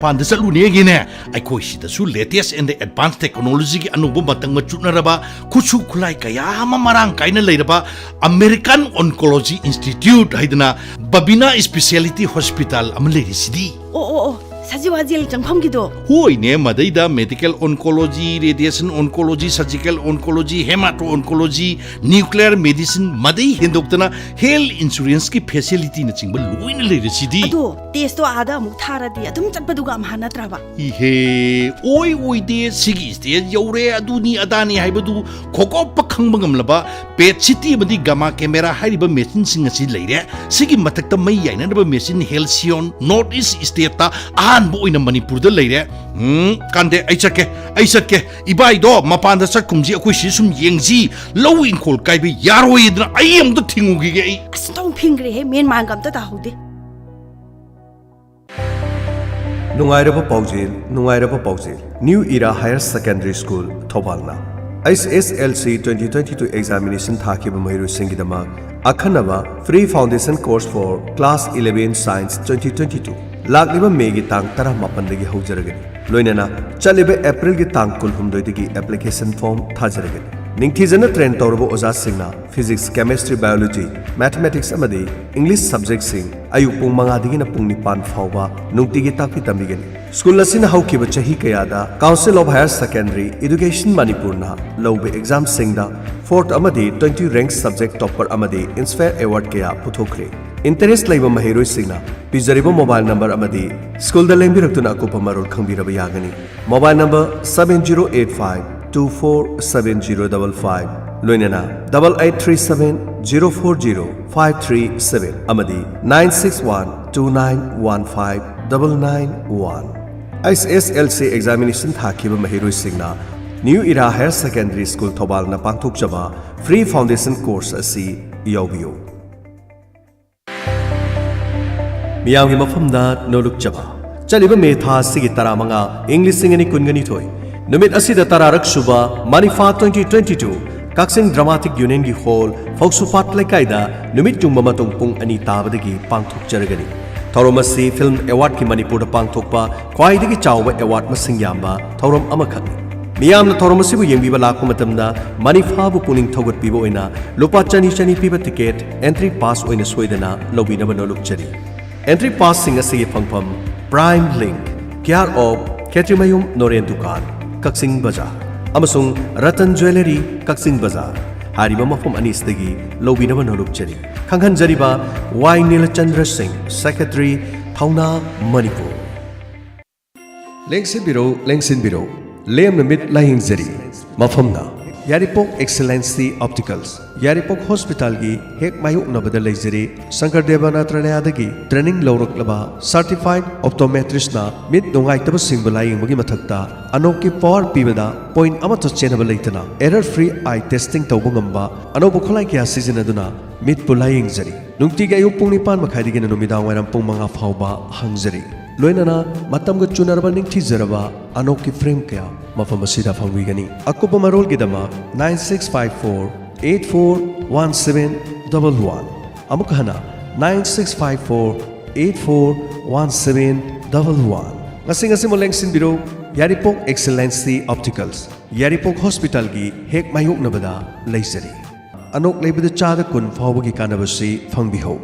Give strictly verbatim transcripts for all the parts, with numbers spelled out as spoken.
ꯃꯄꯥꯟꯗ ꯆꯠꯂꯨꯅꯦꯒꯤꯅꯦ, ꯑꯩꯈꯣꯏ ꯁꯤꯗꯁꯨ latest and advanced technologyꯒꯤ ꯑꯅꯧꯕ ꯃꯇꯪ ꯃꯆꯨꯠꯅꯔꯕ ꯈꯨꯠꯁꯨ ꯈꯨꯠꯂꯥꯏ ꯀꯌꯥ ꯑꯃ ꯃꯔꯥꯡ ꯀꯥꯏꯅ ꯂꯩꯔꯕ American Oncology Institute ꯍꯥꯏꯗꯅ Babina Specialty Hospital ꯑꯃ ꯂꯩꯔꯤꯁꯤꯗꯤ꯫ ꯑꯣ, ꯑꯣ, ꯑꯣ, ꯁꯖꯤꯋꯥ ꯖꯦꯜ ꯆꯪꯐꯝꯒꯤꯗꯣ꯫ ꯍꯣꯏꯅꯦ, ꯃꯗꯩꯗ medical oncology, radiation oncology, surgical oncology, hemato oncology, nuclear medicine, ꯃꯗꯩ ꯍꯦꯟꯗꯣꯛꯇꯅ health insuranceꯀꯤ facilityꯅꯆꯤꯡꯕ ꯂꯣꯏꯅ ꯂꯩꯔꯤꯁꯤꯗꯤ꯫ ꯑꯗꯣ testꯇꯣ ꯑꯥꯗ ꯑꯃꯨꯛ ꯊꯥꯔꯗꯤ ꯑꯗꯨꯝ ꯆꯠꯄꯗꯨꯒ ꯑꯝꯍꯥ ꯅꯠꯇ꯭ꯔꯕ? ꯏꯍꯦ, ꯑꯣꯏ ꯑꯣꯏꯗꯦ, ꯁꯤꯒꯤ stage ꯌꯧꯔꯦ, ꯑꯗꯨꯅꯤ ꯑꯗꯥꯅꯤ ꯍꯥꯏꯕꯗꯨ ꯈꯣꯀꯣꯞꯄ ꯈꯪꯕ ꯉꯝꯂꯕ PET CT ꯑꯃꯗꯤ gamma camera ꯍꯥꯏꯔꯤꯕ machineꯁꯤꯡ ꯑꯁꯤ ꯂꯩꯔꯦ꯫ ꯁꯤꯒꯤ ꯃꯊꯛꯇ ꯃꯩ ꯌꯥꯏꯅꯅꯕ machine Halcyon North East stateꯇ ꯑꯍꯥꯟꯕ ꯑꯣꯏꯅ ꯃꯅꯤꯄꯨꯔꯗ ꯂꯩꯔꯦ꯫ ꯎꯝ, ꯀꯥꯟꯗꯦ, ꯑꯩ ꯆꯠꯀꯦ, ꯑꯩ ꯆꯠꯀꯦ꯫ ꯏꯕꯥꯏꯗꯣ ꯃꯄꯥꯟꯗ ꯆꯠꯈꯨꯝꯁꯤ ꯑꯩꯈꯣꯏ ꯁꯤ ꯁꯨꯝ ꯌꯦꯡꯁꯤ꯫ ꯂꯧ ꯏꯪꯈꯣꯜ ꯀꯥꯏꯕ ꯌꯥꯔꯣꯏꯗꯅ ꯑꯩ ꯑꯃꯨꯛꯇ ꯊꯤꯡꯉꯨꯈꯤꯒꯦ ꯑꯩ꯫ ꯑꯁ, ꯑꯣꯟꯊꯣꯛ ꯐꯤꯡꯈ꯭ꯔꯦꯍꯦ, ꯃꯦꯟ ꯃꯥꯟꯒ ꯑꯝꯇ ꯇꯥꯍꯧꯗꯦ꯫ ꯅꯨꯡꯉꯥꯏꯔꯕ ꯄꯥꯎꯖꯦꯜ, ꯅꯨꯡꯉꯥꯏꯔꯕ ꯄꯥꯎꯖꯦꯜ꯫ New Era Higher Secondary School, ꯊꯧꯕꯥꯜꯅ H S S L C twenty twenty-two examination ꯊꯥꯈꯤꯕ ꯃꯍꯩꯔꯣꯏꯁꯤꯡꯒꯤꯗꯃꯛ ꯑꯈꯟꯅꯕ Free Foundation Course for Class eleven Science twenty twenty-two ꯂꯥꯛꯂꯤꯕ ꯃꯦꯒꯤ ꯇꯥꯡ ꯇꯔꯥꯃꯥꯄꯟꯗꯒꯤ ꯍꯧꯖꯔꯒꯅꯤ꯫ ꯂꯣꯏꯅꯅ ꯆꯠꯂꯤꯕ ꯑꯦꯄ꯭ꯔꯤꯜꯒꯤ ꯇꯥꯡ ꯀꯨꯟꯍꯨꯝꯗꯣꯏꯗꯒꯤ application form ꯊꯥꯖꯔꯒꯅꯤ꯫ ꯅꯤꯡꯊꯤꯖꯅ train ꯇꯧꯔꯕ ꯑꯣꯖꯥꯁꯤꯡꯅ Physics, Chemistry, Biology, Mathematics ꯑꯃꯗꯤ English subjectꯁꯤꯡ ꯑꯌꯨꯛ ꯄꯨꯡ ꯃꯉꯥꯗꯒꯤꯅ ꯄꯨꯡ ꯅꯤꯄꯥꯟ ꯐꯥꯎꯕ ꯅꯨꯡꯇꯤꯒꯤ ꯇꯥꯛꯄꯤ ꯇꯝꯕꯤꯒꯅꯤ꯫ ꯁ꯭ꯀꯨꯜ ꯑꯁꯤꯅ ꯍꯧꯈꯤꯕ ꯆꯍꯤ ꯀꯌꯥꯗ Council of Higher Secondary Education ꯃꯅꯤꯄꯨꯔꯅ ꯂꯧꯕ examꯁꯤꯡꯗ fourth ꯑꯃꯗꯤ twenty rank subject topper ꯑꯃꯗꯤ Inspire Award ꯀꯌꯥ ꯄꯨꯊꯣꯛꯈ꯭ꯔꯦ꯫ Interest ꯂꯩꯕ ꯃꯍꯩꯔꯣꯏꯁꯤꯡꯅ ꯄꯤꯖꯔꯤꯕ mobile number ꯑꯃꯗꯤ ꯁ꯭ꯀꯨꯜꯗ ꯂꯦꯡꯕꯤꯔꯛꯇꯨꯅ ꯑꯀꯨꯞꯄ ꯃꯔꯣꯜ ꯈꯪꯕꯤꯔꯕ ꯌꯥꯒꯅꯤ꯫ Mobile number seven zero eight five two four seven zero double five, ꯂꯣꯏꯅꯅ double eight three seven zero four zero five three seven ꯑꯃꯗꯤ nine six one two nine one five double nine one꯫ H S S L C examination ꯊꯥꯈꯤꯕ ꯃꯍꯩꯔꯣꯏꯁꯤꯡꯅ New Era Higher Secondary School ꯊꯧꯕꯥꯜꯅ ꯄꯥꯡꯊꯣꯛꯆꯕ Free Foundation Course ꯑꯁꯤ ꯌꯥꯎꯕꯤꯌꯨ꯫ ꯃꯤꯌꯥꯝꯒꯤ ꯃꯐꯝꯗ ꯅꯣꯂꯨꯛꯆꯕ꯫ ꯆꯠꯂꯤꯕ ꯃꯦ ꯊꯥ ꯑꯁꯤꯒꯤ ꯇꯔꯥꯃꯉꯥ, ꯏꯪ ꯂꯤꯁꯤꯡ ꯑꯅꯤ ꯀꯨꯟꯒ ꯅꯤꯊꯣꯏ, ꯅꯨꯃꯤꯠ ꯑꯁꯤꯗ ꯇꯔꯥꯔꯛ ꯁꯨꯕ ꯃꯅꯤꯐꯥ twenty twenty-two ꯀꯛꯆꯤꯡ Dramatic Unionꯒꯤ hall, ꯐꯧꯁꯨꯄꯥꯠ ꯂꯩꯀꯥꯏꯗ ꯅꯨꯃꯤꯠ ꯌꯨꯡꯕ ꯃꯇꯨꯡ ꯄꯨꯡ ꯑꯅꯤ ꯇꯥꯕꯗꯒꯤ ꯄꯥꯡꯊꯣꯛꯆꯔꯒꯅꯤ꯫ ꯊꯧꯔꯝ ꯑꯁꯤ ꯐꯤꯜꯝ ꯑꯦꯋꯥꯔꯗꯀꯤ ꯃꯅꯤꯄꯨꯔꯗ ꯄꯥꯡꯊꯣꯛꯄ ꯈ꯭ꯋꯥꯏꯗꯒꯤ ꯆꯥꯎꯕ ꯑꯦꯋꯥꯔꯗ ꯃꯁꯤꯡ ꯌꯥꯝꯕ ꯊꯧꯔꯝ ꯑꯃꯈꯛꯅꯤ꯫ ꯃꯤꯌꯥꯝꯅ ꯊꯧꯔꯝ ꯑꯁꯤꯕꯨ ꯌꯦꯡꯕꯤꯕ ꯂꯥꯛꯄ ꯃꯇꯝꯗ ꯃꯅꯤꯐꯥꯕꯨ ꯄꯨꯛꯅꯤꯡ ꯊꯧꯒꯠꯄꯤꯕ ꯑꯣꯏꯅ ꯂꯨꯄꯥ ꯆꯅꯤ ꯆꯅꯤ ꯄꯤꯕ ꯇꯤꯀꯦꯠ ꯑꯦꯟꯇ꯭ꯔꯤ ꯄꯥꯁ ꯑꯣꯏꯅ ꯁꯣꯏꯗꯅ ꯂꯧꯕꯤꯅꯕ ꯅꯣꯜꯂꯨꯛꯆꯔꯤ꯫ ꯑꯦꯟꯇ꯭ꯔꯤ ꯄꯥꯁꯁꯤꯡ ꯑꯁꯤꯒꯤ ꯐꯪꯐꯝ Prime Link, care of ꯈꯦꯇ꯭ꯔꯤꯃꯌꯨꯝ ꯅꯣꯔꯦꯟ ꯗꯨꯀꯥꯟ, ꯀꯛꯆꯤꯡ ꯕꯖꯥꯔ, ꯑꯃꯁꯨꯡ ꯔꯇꯟ ꯖ꯭ꯋꯦꯂꯔꯤ, ꯀꯛꯆꯤꯡ ꯕꯖꯥꯔ ꯍꯥꯏꯔꯤꯕ ꯃꯐꯝ ꯑꯅꯤꯁꯤꯗꯒꯤ ꯂꯧꯕꯤꯅꯕ ꯅꯣꯜꯂꯨꯛꯆꯔꯤ꯫ ꯈꯪꯍꯟꯖꯔꯤꯕ ꯋꯥꯏ ꯅꯤꯂꯆꯟꯗ꯭ꯔ ꯁꯤꯡ, ꯁꯦꯀ꯭ꯔꯦꯇꯔꯤ, ꯊꯧꯅꯥ, ꯃꯅꯤꯄꯨꯔ꯫ ꯂꯦꯡꯁꯤꯟꯕꯤꯔꯧ, ꯂꯦꯡꯁꯤꯟꯕꯤꯔꯧ, ꯂꯦꯝꯅ ꯃꯤꯠ ꯂꯥꯌꯦꯡꯖꯔꯤ꯫ ꯃꯐꯝꯅ ꯌꯥꯏꯔꯤꯄꯣꯛ ꯑꯦꯛꯁꯦꯂꯦꯟꯁꯤ ꯑꯣꯞꯇꯤꯀꯜꯁ, ꯌꯥꯏꯔꯤꯄꯣꯛ ꯍꯣꯁꯄꯤꯇꯥꯜꯒꯤ ꯍꯦꯛ ꯃꯥꯌꯣꯛꯅꯕꯗ ꯂꯩꯖꯔꯤ꯫ ꯁꯪꯀꯔꯗꯦꯕ ꯅꯥꯇ꯭ꯔꯥꯂꯌꯥꯗꯒꯤ ꯇ꯭ꯔꯦꯅꯤꯡ ꯂꯧꯔꯛꯂꯕ ꯁꯔꯇꯤꯐꯥꯏꯗ ꯑꯣꯞꯇꯣꯃꯦꯇ꯭ꯔꯤꯁꯅ ꯃꯤꯠ ꯅꯨꯡꯉꯥꯏꯇꯕꯁꯤꯡꯕꯨ ꯂꯥꯌꯦꯡꯕꯒꯤ ꯃꯊꯛꯇ ꯑꯅꯣꯛꯀꯤ ꯄꯥꯋꯔ ꯄꯤꯕꯗ ꯄꯣꯏꯟꯠ ꯑꯃꯠꯇ ꯆꯦꯟꯅꯕ ꯂꯩꯇꯅ ꯑꯦꯔꯔ ꯐ꯭ꯔꯤ ꯑꯥꯏ ꯇꯦꯁꯇꯤꯡ ꯇꯧꯕ ꯉꯝꯕ ꯑꯅꯧꯕ ꯈꯨꯠꯂꯥꯏ ꯀꯌꯥ ꯁꯤꯖꯤꯟꯅꯗꯨꯅ ꯃꯤꯠꯄꯨ ꯂꯥꯌꯦꯡꯖꯔꯤ꯫ ꯅꯨꯡꯇꯤꯒꯤ ꯑꯌꯨꯛ ꯄꯨꯡ ꯅꯤꯄꯥꯟ ꯃꯈꯥꯏꯗꯒꯤꯅ ꯅꯨꯃꯤꯗꯥꯡ ꯋꯥꯏꯔꯝ ꯄꯨꯡ ꯃꯉꯥ ꯐꯥꯎꯕ ꯍꯥꯡꯖꯔꯤ꯫ ꯂꯣꯏꯅꯅ ꯃꯇꯝꯒ ꯆꯨꯅꯔꯕ ꯅꯤꯡꯊꯤꯖꯔꯕ ꯑꯅꯣꯛꯀꯤ ꯐ꯭ꯔꯦꯝ ꯀꯌꯥ ꯃꯐꯝ ꯑꯁꯤꯗ ꯐꯪꯕꯤꯒꯅꯤ꯫ ꯑꯀꯨꯞꯄ ꯃꯔꯣꯜꯒꯤꯗꯃꯛ nine six five four eight four one seven double one, ꯑꯃꯨꯛ ꯍꯟꯅ nine six five four eight four one seven double one꯫ ꯉꯁꯤ ꯉꯁꯤꯃꯛ ꯂꯦꯡꯁꯤꯟꯕꯤꯔꯧ, ꯌꯥꯏꯔꯤꯄꯣꯛ ꯑꯦꯛꯁꯦꯂꯦꯟꯁꯤ ꯑꯣꯞꯇꯤꯀꯜꯁ, ꯌꯥꯏꯔꯤꯄꯣꯛ ꯍꯣꯁꯄꯤꯇꯥꯜꯒꯤ ꯍꯦꯛ ꯃꯥꯌꯣꯛꯅꯕꯗ ꯂꯩꯖꯔꯤ꯫ ꯑꯅꯣꯛ ꯂꯩꯕꯗ ꯆꯥꯗ ꯀꯨꯟ ꯐꯥꯎꯕꯒꯤ ꯀꯥꯟꯅꯕꯁꯤ ꯐꯪꯕꯤꯍꯧ꯫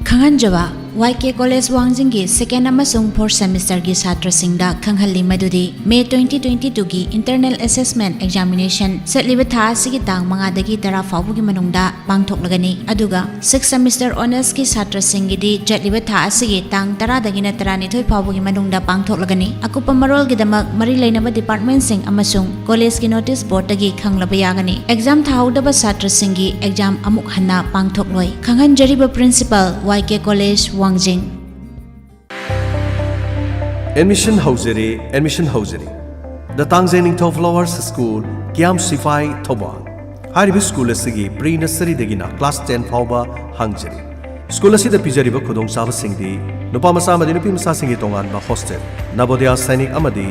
ꯈꯪꯍꯟꯖꯕ, ꯋꯥꯏ ꯀꯦ ꯀꯣꯂꯦꯖ ꯋꯥꯡꯖꯤꯡꯒꯤ ꯁꯦꯀꯦꯟ ꯑꯃꯁꯨꯡ ꯐꯣꯔꯠ ꯁꯦꯃꯤꯁꯇꯔꯒꯤ ꯁꯥꯇ꯭ꯔꯁꯤꯡꯗ ꯈꯪꯍꯜꯂꯤ ꯃꯗꯨꯗꯤ ꯃꯦ twenty twenty twoꯒꯤ ꯏꯟꯇꯔꯅꯦꯜ ꯑꯦꯁꯦꯁꯃꯦꯟ ꯑꯦꯛꯖꯥꯃꯤꯅꯦꯁꯟ ꯆꯠꯂꯤꯕ ꯊꯥ ꯑꯁꯤꯒꯤ ꯇꯥꯡ ꯃꯉꯥꯗꯒꯤ ꯇꯔꯥ ꯐꯥꯎꯕꯒꯤ ꯃꯅꯨꯡꯗ ꯄꯥꯡꯊꯣꯛꯂꯒꯅꯤ꯫ ꯑꯗꯨꯒ ꯁꯤꯛꯁ ꯁꯦꯃꯤꯁꯇꯔ ꯑꯣꯅꯔꯁꯀꯤ ꯁꯥꯇ꯭ꯔꯁꯤꯡꯒꯤꯗꯤ ꯆꯠꯂꯤꯕ ꯊꯥ ꯑꯁꯤꯒꯤ ꯇꯥꯡ ꯇꯔꯥꯗꯒꯤꯅ ꯇꯔꯥꯅꯤꯊꯣꯏ ꯐꯥꯎꯕꯒꯤ ꯃꯅꯨꯡꯗ ꯄꯥꯡꯊꯣꯛꯂꯒꯅꯤ꯫ ꯑꯀꯨꯞꯄ ꯃꯔꯣꯜꯒꯤꯗꯃꯛ ꯃꯔꯤ ꯂꯩꯅꯕ ꯗꯤꯄꯥꯔꯠꯃꯦꯟꯁꯤꯡ ꯑꯃꯁꯨꯡ ꯀꯣꯂꯦꯖꯀꯤ ꯅꯣꯇꯤꯁ ꯕꯣꯔꯗꯇꯒꯤ ꯈꯪꯂꯕ ꯌꯥꯒꯅꯤ꯫ ꯑꯦꯛꯖꯥꯝ ꯊꯥꯍꯧꯗꯕ ꯁꯥꯇ꯭ꯔꯁꯤꯡꯒꯤ ꯑꯦꯛꯖꯥꯝ ꯑꯃꯨꯛ ꯍꯟꯅ ꯄꯥꯡꯊꯣꯛꯂꯣꯏ꯫ ꯈꯪꯍꯟꯖꯔꯤꯕ ꯄ꯭ꯔꯤꯟꯁꯤꯄꯥꯜ, ꯋꯥꯏ ꯀꯦ ꯀꯣꯂꯦꯖ ꯋꯥꯡꯖꯤꯡ꯫ ꯑꯦꯗꯃꯤꯁꯟ ꯍꯧꯖꯔꯦ, ꯑꯦꯗꯃꯤꯁꯟ ꯍꯧꯖꯔꯦ꯫ The Tangjei Ningthou flowers school, Kiyam Siphai, Thoubal. ꯍꯥꯏꯔꯤꯕ ꯁ꯭ꯀꯨꯜ ꯑꯁꯤꯒꯤ ꯄ꯭ꯔꯤ ꯅꯔꯁꯔꯤꯗꯒꯤꯅ ꯀ꯭ꯂꯥꯁ ꯇꯦꯟ ꯐꯥꯎꯕ ꯍꯥꯡꯖꯔꯤ꯫ ꯁ꯭ꯀꯨꯜ ꯑꯁꯤꯗ ꯄꯤꯖꯔꯤꯕ ꯈꯨꯗꯣꯡꯆꯥꯕꯁꯤꯡꯗꯤ ꯅꯨꯄꯥ ꯃꯆꯥ ꯑꯃꯗꯤ ꯅꯨꯄꯤ ꯃꯆꯥꯁꯤꯡꯒꯤ ꯇꯣꯉꯥꯟꯕ ꯍꯣꯁꯇꯦꯜ, ꯅꯕꯣꯗꯌꯥ ꯁꯥꯏꯅꯤꯛ ꯑꯃꯗꯤ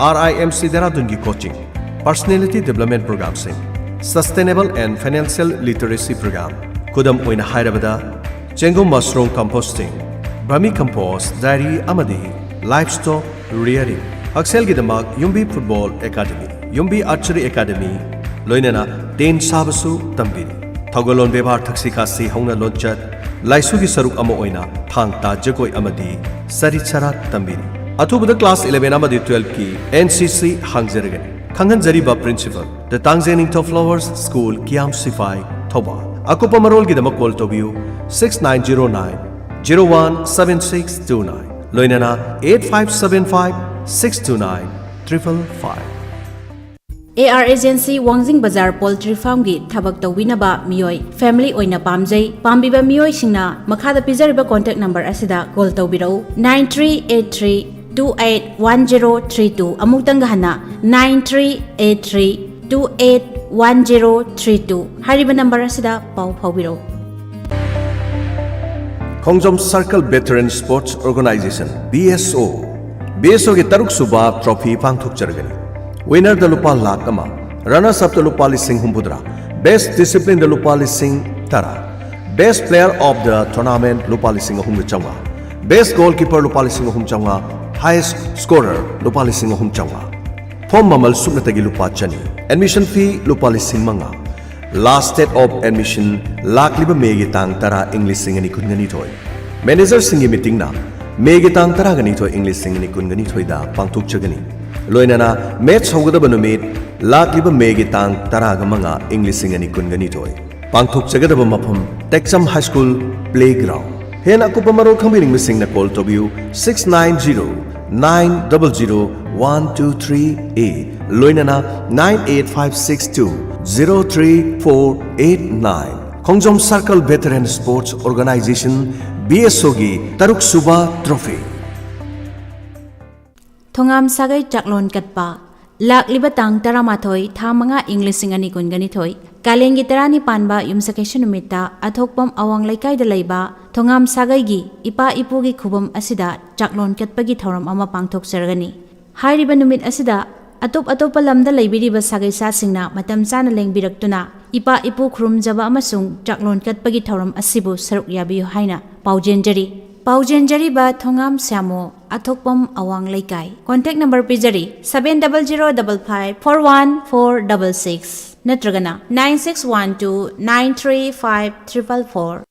ꯑꯥꯔ ꯑꯥꯏ ꯑꯦꯝ ꯁꯤ ꯗꯦꯔꯥꯗꯨꯟꯒꯤ ꯀꯣꯆꯤꯡ, ꯄꯔꯁꯅꯦꯂꯤꯇꯤ ꯗꯤꯕ꯭ꯂꯞꯃꯦꯟ ꯄ꯭ꯔꯣꯒ꯭ꯔꯥꯝꯁꯤꯡ, sustainable and financial literacy programme, ꯈꯨꯗꯝ ꯑꯣꯏꯅ ꯍꯥꯏꯔꯕꯗ, ꯆꯦꯡꯒꯨꯝ mushroom composting, vermicompost, dairy ꯑꯃꯗꯤ ꯂꯥꯏꯚ ꯁ꯭ꯇꯣꯛ ꯔꯤꯌꯔꯤꯡ, ꯍꯛꯁꯦꯜꯒꯤꯗꯃꯛ Yumbi football academy, Yumbi archery academy, ꯂꯣꯏꯅꯅ ꯇꯦꯟ ꯁꯥꯕꯁꯨ ꯇꯝꯕꯤꯔꯤ꯫ ꯊꯧꯒꯜꯂꯣꯟ ꯕꯦꯕꯥꯔ, ꯊꯛꯁꯤ ꯈꯥꯁꯤ ꯍꯧꯅ ꯂꯣꯟꯆꯠ, ꯂꯥꯏꯁꯨꯒꯤ ꯁꯔꯨꯛ ꯑꯃ ꯑꯣꯏꯅ ꯊꯥꯡ ꯇꯥ ꯖꯒꯣꯏ ꯑꯃꯗꯤ ꯁꯔꯤꯠ ꯁꯔꯥꯠ ꯇꯝꯕꯤꯔꯤ꯫ ꯑꯊꯨꯕꯗ ꯀ꯭ꯂꯥꯁ ꯏꯂꯦꯚꯦꯟ ꯑꯃꯗꯤ ꯇꯨꯋꯦꯜꯐꯀꯤ ꯑꯦꯟ ꯁꯤ ꯁꯤ ꯍꯥꯡꯖꯔꯒꯅꯤ꯫ ꯈꯪꯍꯟꯖꯔꯤꯕ ꯄ꯭ꯔꯤꯟꯁꯤꯄꯜ, ꯗ ꯇꯥꯡꯖꯦꯡꯅꯤꯡꯊꯧ ꯐ꯭ꯂꯥꯋꯔꯁ ꯁ꯭ꯀꯨꯜ, ꯀꯤꯌꯥꯝ ꯁꯤꯐꯥꯏ, ꯊꯧꯕꯥꯜ꯫ ꯑꯀꯨꯞꯄ ꯃꯔꯣꯜꯒꯤꯗꯃꯛ ꯀꯣꯜ ꯇꯧꯕꯤꯌꯨ, six nine zero nine zero one seven six two nine, ꯂꯣꯏꯅꯅ eight five seven five six two nine triple five꯫ A R agency, ꯋꯥꯡꯖꯤꯡ ꯕꯖꯥꯔ ꯄꯣꯜꯇ꯭ꯔꯤ ꯐꯥꯔꯝꯒꯤ ꯊꯕꯛ ꯇꯧꯕꯤꯅꯕ ꯃꯤꯑꯣꯏ ꯐꯦꯃꯤꯂꯤ ꯑꯣꯏꯅ ꯄꯥꯝꯖꯩ꯫ ꯄꯥꯝꯕꯤꯕ ꯃꯤꯑꯣꯏꯁꯤꯡꯅ ꯃꯈꯥꯗ ꯄꯤꯖꯔꯤꯕ ꯀꯣꯟꯇꯦꯛ ꯅꯝꯕꯔ ꯑꯁꯤꯗ ꯀꯣꯜ ꯇꯧꯕꯤꯔꯛꯎ, nine three eight three two eight one zero three two꯫ ꯑꯃꯨꯛꯇꯪꯒ ꯍꯟꯅ, nine three eight three two eight one zero three two ꯍꯥꯏꯔꯤꯕ ꯅꯝꯕꯔ ꯑꯁꯤꯗ ꯄꯥꯎ ꯐꯥꯎꯕꯤꯔꯛꯎ꯫ ꯈꯣꯡꯖꯣꯝ ꯁꯔꯀꯜ ꯚꯦꯇꯔꯟ ꯁ꯭ꯄꯣꯔꯠꯁ ꯑꯣꯔꯒꯅꯥꯏꯖꯦꯁꯟ, ꯕꯤ ꯑꯦꯁ ꯑꯣ, ꯕꯤ ꯑꯦꯁ ꯑꯣꯒꯤ ꯇꯔꯨꯛ ꯁꯨꯕ ꯇ꯭ꯔꯣꯐꯤ ꯄꯥꯡꯊꯣꯛꯆꯔꯒꯅꯤ꯫ ꯋꯤꯅꯔꯗ ꯂꯨꯄꯥ ꯂꯥꯈ ꯑꯃ, ꯔꯅꯔꯁ ꯑꯞꯇ ꯂꯨꯄꯥ ꯂꯤꯁꯤꯡ ꯍꯨꯝꯐꯨꯇꯔꯥ, ꯕꯦꯁ ꯗꯤꯁꯤꯄ꯭ꯂꯤꯟꯗ ꯂꯨꯄꯥ ꯂꯤꯁꯤꯡ ꯇꯔꯥ, ꯕꯦꯁ ꯄ꯭ꯂꯦꯌꯔ ꯑꯣꯐ ꯗ ꯇꯣꯔꯅꯥꯃꯦꯟꯠ ꯂꯨꯄꯥ ꯂꯤꯁꯤꯡ ꯑꯍꯨꯝꯒ ꯆꯥꯝꯃꯉꯥ, ꯕꯦꯁ ꯒꯣꯜꯀꯤꯄꯔ ꯂꯨꯄꯥ ꯂꯤꯁꯤꯡ ꯑꯍꯨꯝ ꯆꯥꯝꯃꯉꯥ, ꯍꯥꯏꯌꯦꯁ ꯁ꯭ꯀꯣꯔꯔ ꯂꯨꯄꯥ ꯂꯤꯁꯤꯡ ꯑꯍꯨꯝ ꯆꯥꯝꯃꯉꯥ꯫ ꯐꯣꯝ ꯃꯃꯜ ꯁꯨꯞꯅꯇꯒꯤ ꯂꯨꯄꯥ ꯆꯅꯤ꯫ ꯑꯦꯗꯃꯤꯁꯟ ꯐꯤ ꯂꯨꯄꯥ ꯂꯤꯁꯤꯡ ꯃꯉꯥ꯫ ꯂꯥꯁ ꯗꯦꯠ ꯑꯣꯐ ꯑꯦꯗꯃꯤꯁꯟ ꯂꯥꯛꯂꯤꯕ ꯃꯦꯒꯤ ꯇꯥꯡ ꯇꯔꯥ, ꯏꯪ ꯂꯤꯁꯤꯡ ꯑꯅꯤ ꯀꯨꯟꯒ ꯅꯤꯊꯣꯏ꯫ ꯃꯦꯅꯦꯖꯔꯁꯤꯡꯒꯤ ꯃꯤꯇꯤꯡꯅ ꯃꯦꯒꯤ ꯇꯥꯡ ꯇꯔꯥꯒ ꯅꯤꯊꯣꯏ, ꯏꯪ ꯂꯤꯁꯤꯡ ꯑꯅꯤ ꯀꯨꯟꯒ ꯅꯤꯊꯣꯏꯗ ꯄꯥꯡꯊꯣꯛꯆꯒꯅꯤ꯫ ꯂꯣꯏꯅꯅ ꯃꯦꯠꯆ ꯍꯧꯒꯗꯕ ꯅꯨꯃꯤꯠ ꯂꯥꯛꯂꯤꯕ ꯃꯦꯒꯤ ꯇꯥꯡ ꯇꯔꯥꯒ ꯃꯉꯥ, ꯏꯪ ꯂꯤꯁꯤꯡ ꯑꯅꯤ ꯀꯨꯟꯒ ꯅꯤꯊꯣꯏ꯫ ꯄꯥꯡꯊꯣꯛꯆꯒꯗꯕ ꯃꯐꯝ, ꯇꯦꯛꯆꯝ ꯍꯥꯏ ꯁ꯭ꯀꯨꯜ ꯄ꯭ꯂꯦꯒ꯭ꯔꯥꯎꯟ꯫ ꯍꯦꯟꯅ ꯑꯀꯨꯞꯄ ꯃꯔꯣꯜ ꯈꯪꯕꯤꯅꯤꯡꯕꯁꯤꯡꯅ ꯀꯣꯜ ꯇꯧꯕꯤꯌꯨ, six nine zero nine double zero one two three eight, ꯂꯣꯏꯅꯅ nine eight five six two zero three four eight nine꯫ ꯈꯣꯡꯖꯣꯝ ꯁꯔꯀꯜ ꯚꯦꯇꯔꯟ ꯁ꯭ꯄꯣꯔꯠꯁ ꯑꯣꯔꯒꯅꯥꯏꯖꯦꯁꯟ, ꯕꯤ ꯑꯦꯁ ꯑꯣꯒꯤ ꯇꯔꯨꯛ ꯁꯨꯕ ꯇ꯭ꯔꯣꯐꯤ꯫ ꯊꯣꯉꯥꯝ ꯁꯥꯒꯩ ꯆꯥꯛꯂꯣꯟ ꯀꯠꯄ꯫ ꯂꯥꯛꯂꯤꯕ ꯇꯥꯡ ꯇꯔꯥꯃꯥꯊꯣꯏ, ꯊꯥ ꯃꯉꯥ, ꯏꯪ ꯂꯤꯁꯤꯡ ꯑꯅꯤ ꯀꯨꯟꯒ ꯅꯤꯊꯣꯏ, ꯀꯥꯂꯦꯟꯒꯤ ꯇꯔꯥꯅꯤ ꯄꯥꯟꯕ ꯌꯨꯝꯁꯀꯩꯁ ꯅꯨꯃꯤꯠꯇ ꯑꯊꯣꯛꯄꯝ ꯑꯋꯥꯡ ꯂꯩꯀꯥꯏꯗ ꯂꯩꯕ ꯊꯣꯉꯥꯝ ꯁꯥꯒꯩꯒꯤ ꯏꯄꯥ ꯏꯄꯨꯒꯤ ꯈꯨꯕꯝ ꯑꯁꯤꯗ ꯆꯥꯛꯂꯣꯟ ꯀꯠꯄꯒꯤ ꯊꯧꯔꯝ ꯑꯃ ꯄꯥꯡꯊꯣꯛꯆꯔꯒꯅꯤ꯫ ꯍꯥꯏꯔꯤꯕ ꯅꯨꯃꯤꯠ ꯑꯁꯤꯗ ꯑꯇꯣꯞ ꯑꯇꯣꯞꯄ ꯂꯝꯗ ꯂꯩꯕꯤꯔꯤꯕ ꯁꯥꯒꯩꯁꯥꯁꯤꯡꯅ ꯃꯇꯝ ꯆꯥꯅ ꯂꯦꯡꯕꯤꯔꯛꯇꯨꯅ ꯏꯄꯥ ꯏꯄꯨ ꯈꯨꯔꯨꯝꯖꯕ ꯑꯃꯁꯨꯡ ꯆꯥꯛꯂꯣꯟ ꯀꯠꯄꯒꯤ ꯊꯧꯔꯝ ꯑꯁꯤꯕꯨ ꯁꯔꯨꯛ ꯌꯥꯕꯤꯌꯨ ꯍꯥꯏꯅ ꯄꯥꯎꯖꯦꯟꯖꯔꯤ꯫ ꯄꯥꯎꯖꯦꯟꯖꯔꯤꯕ ꯊꯣꯉꯥꯝ ꯁ꯭ꯌꯥꯃꯣ, ꯑꯊꯣꯛꯄꯝ ꯑꯋꯥꯡ ꯂꯩꯀꯥꯏ꯫ Contact number ꯄꯤꯖꯔꯤ, seven double zero double five four one four double six ꯅꯠꯇ꯭ꯔꯒꯅ nine six one two nine three five triple four꯫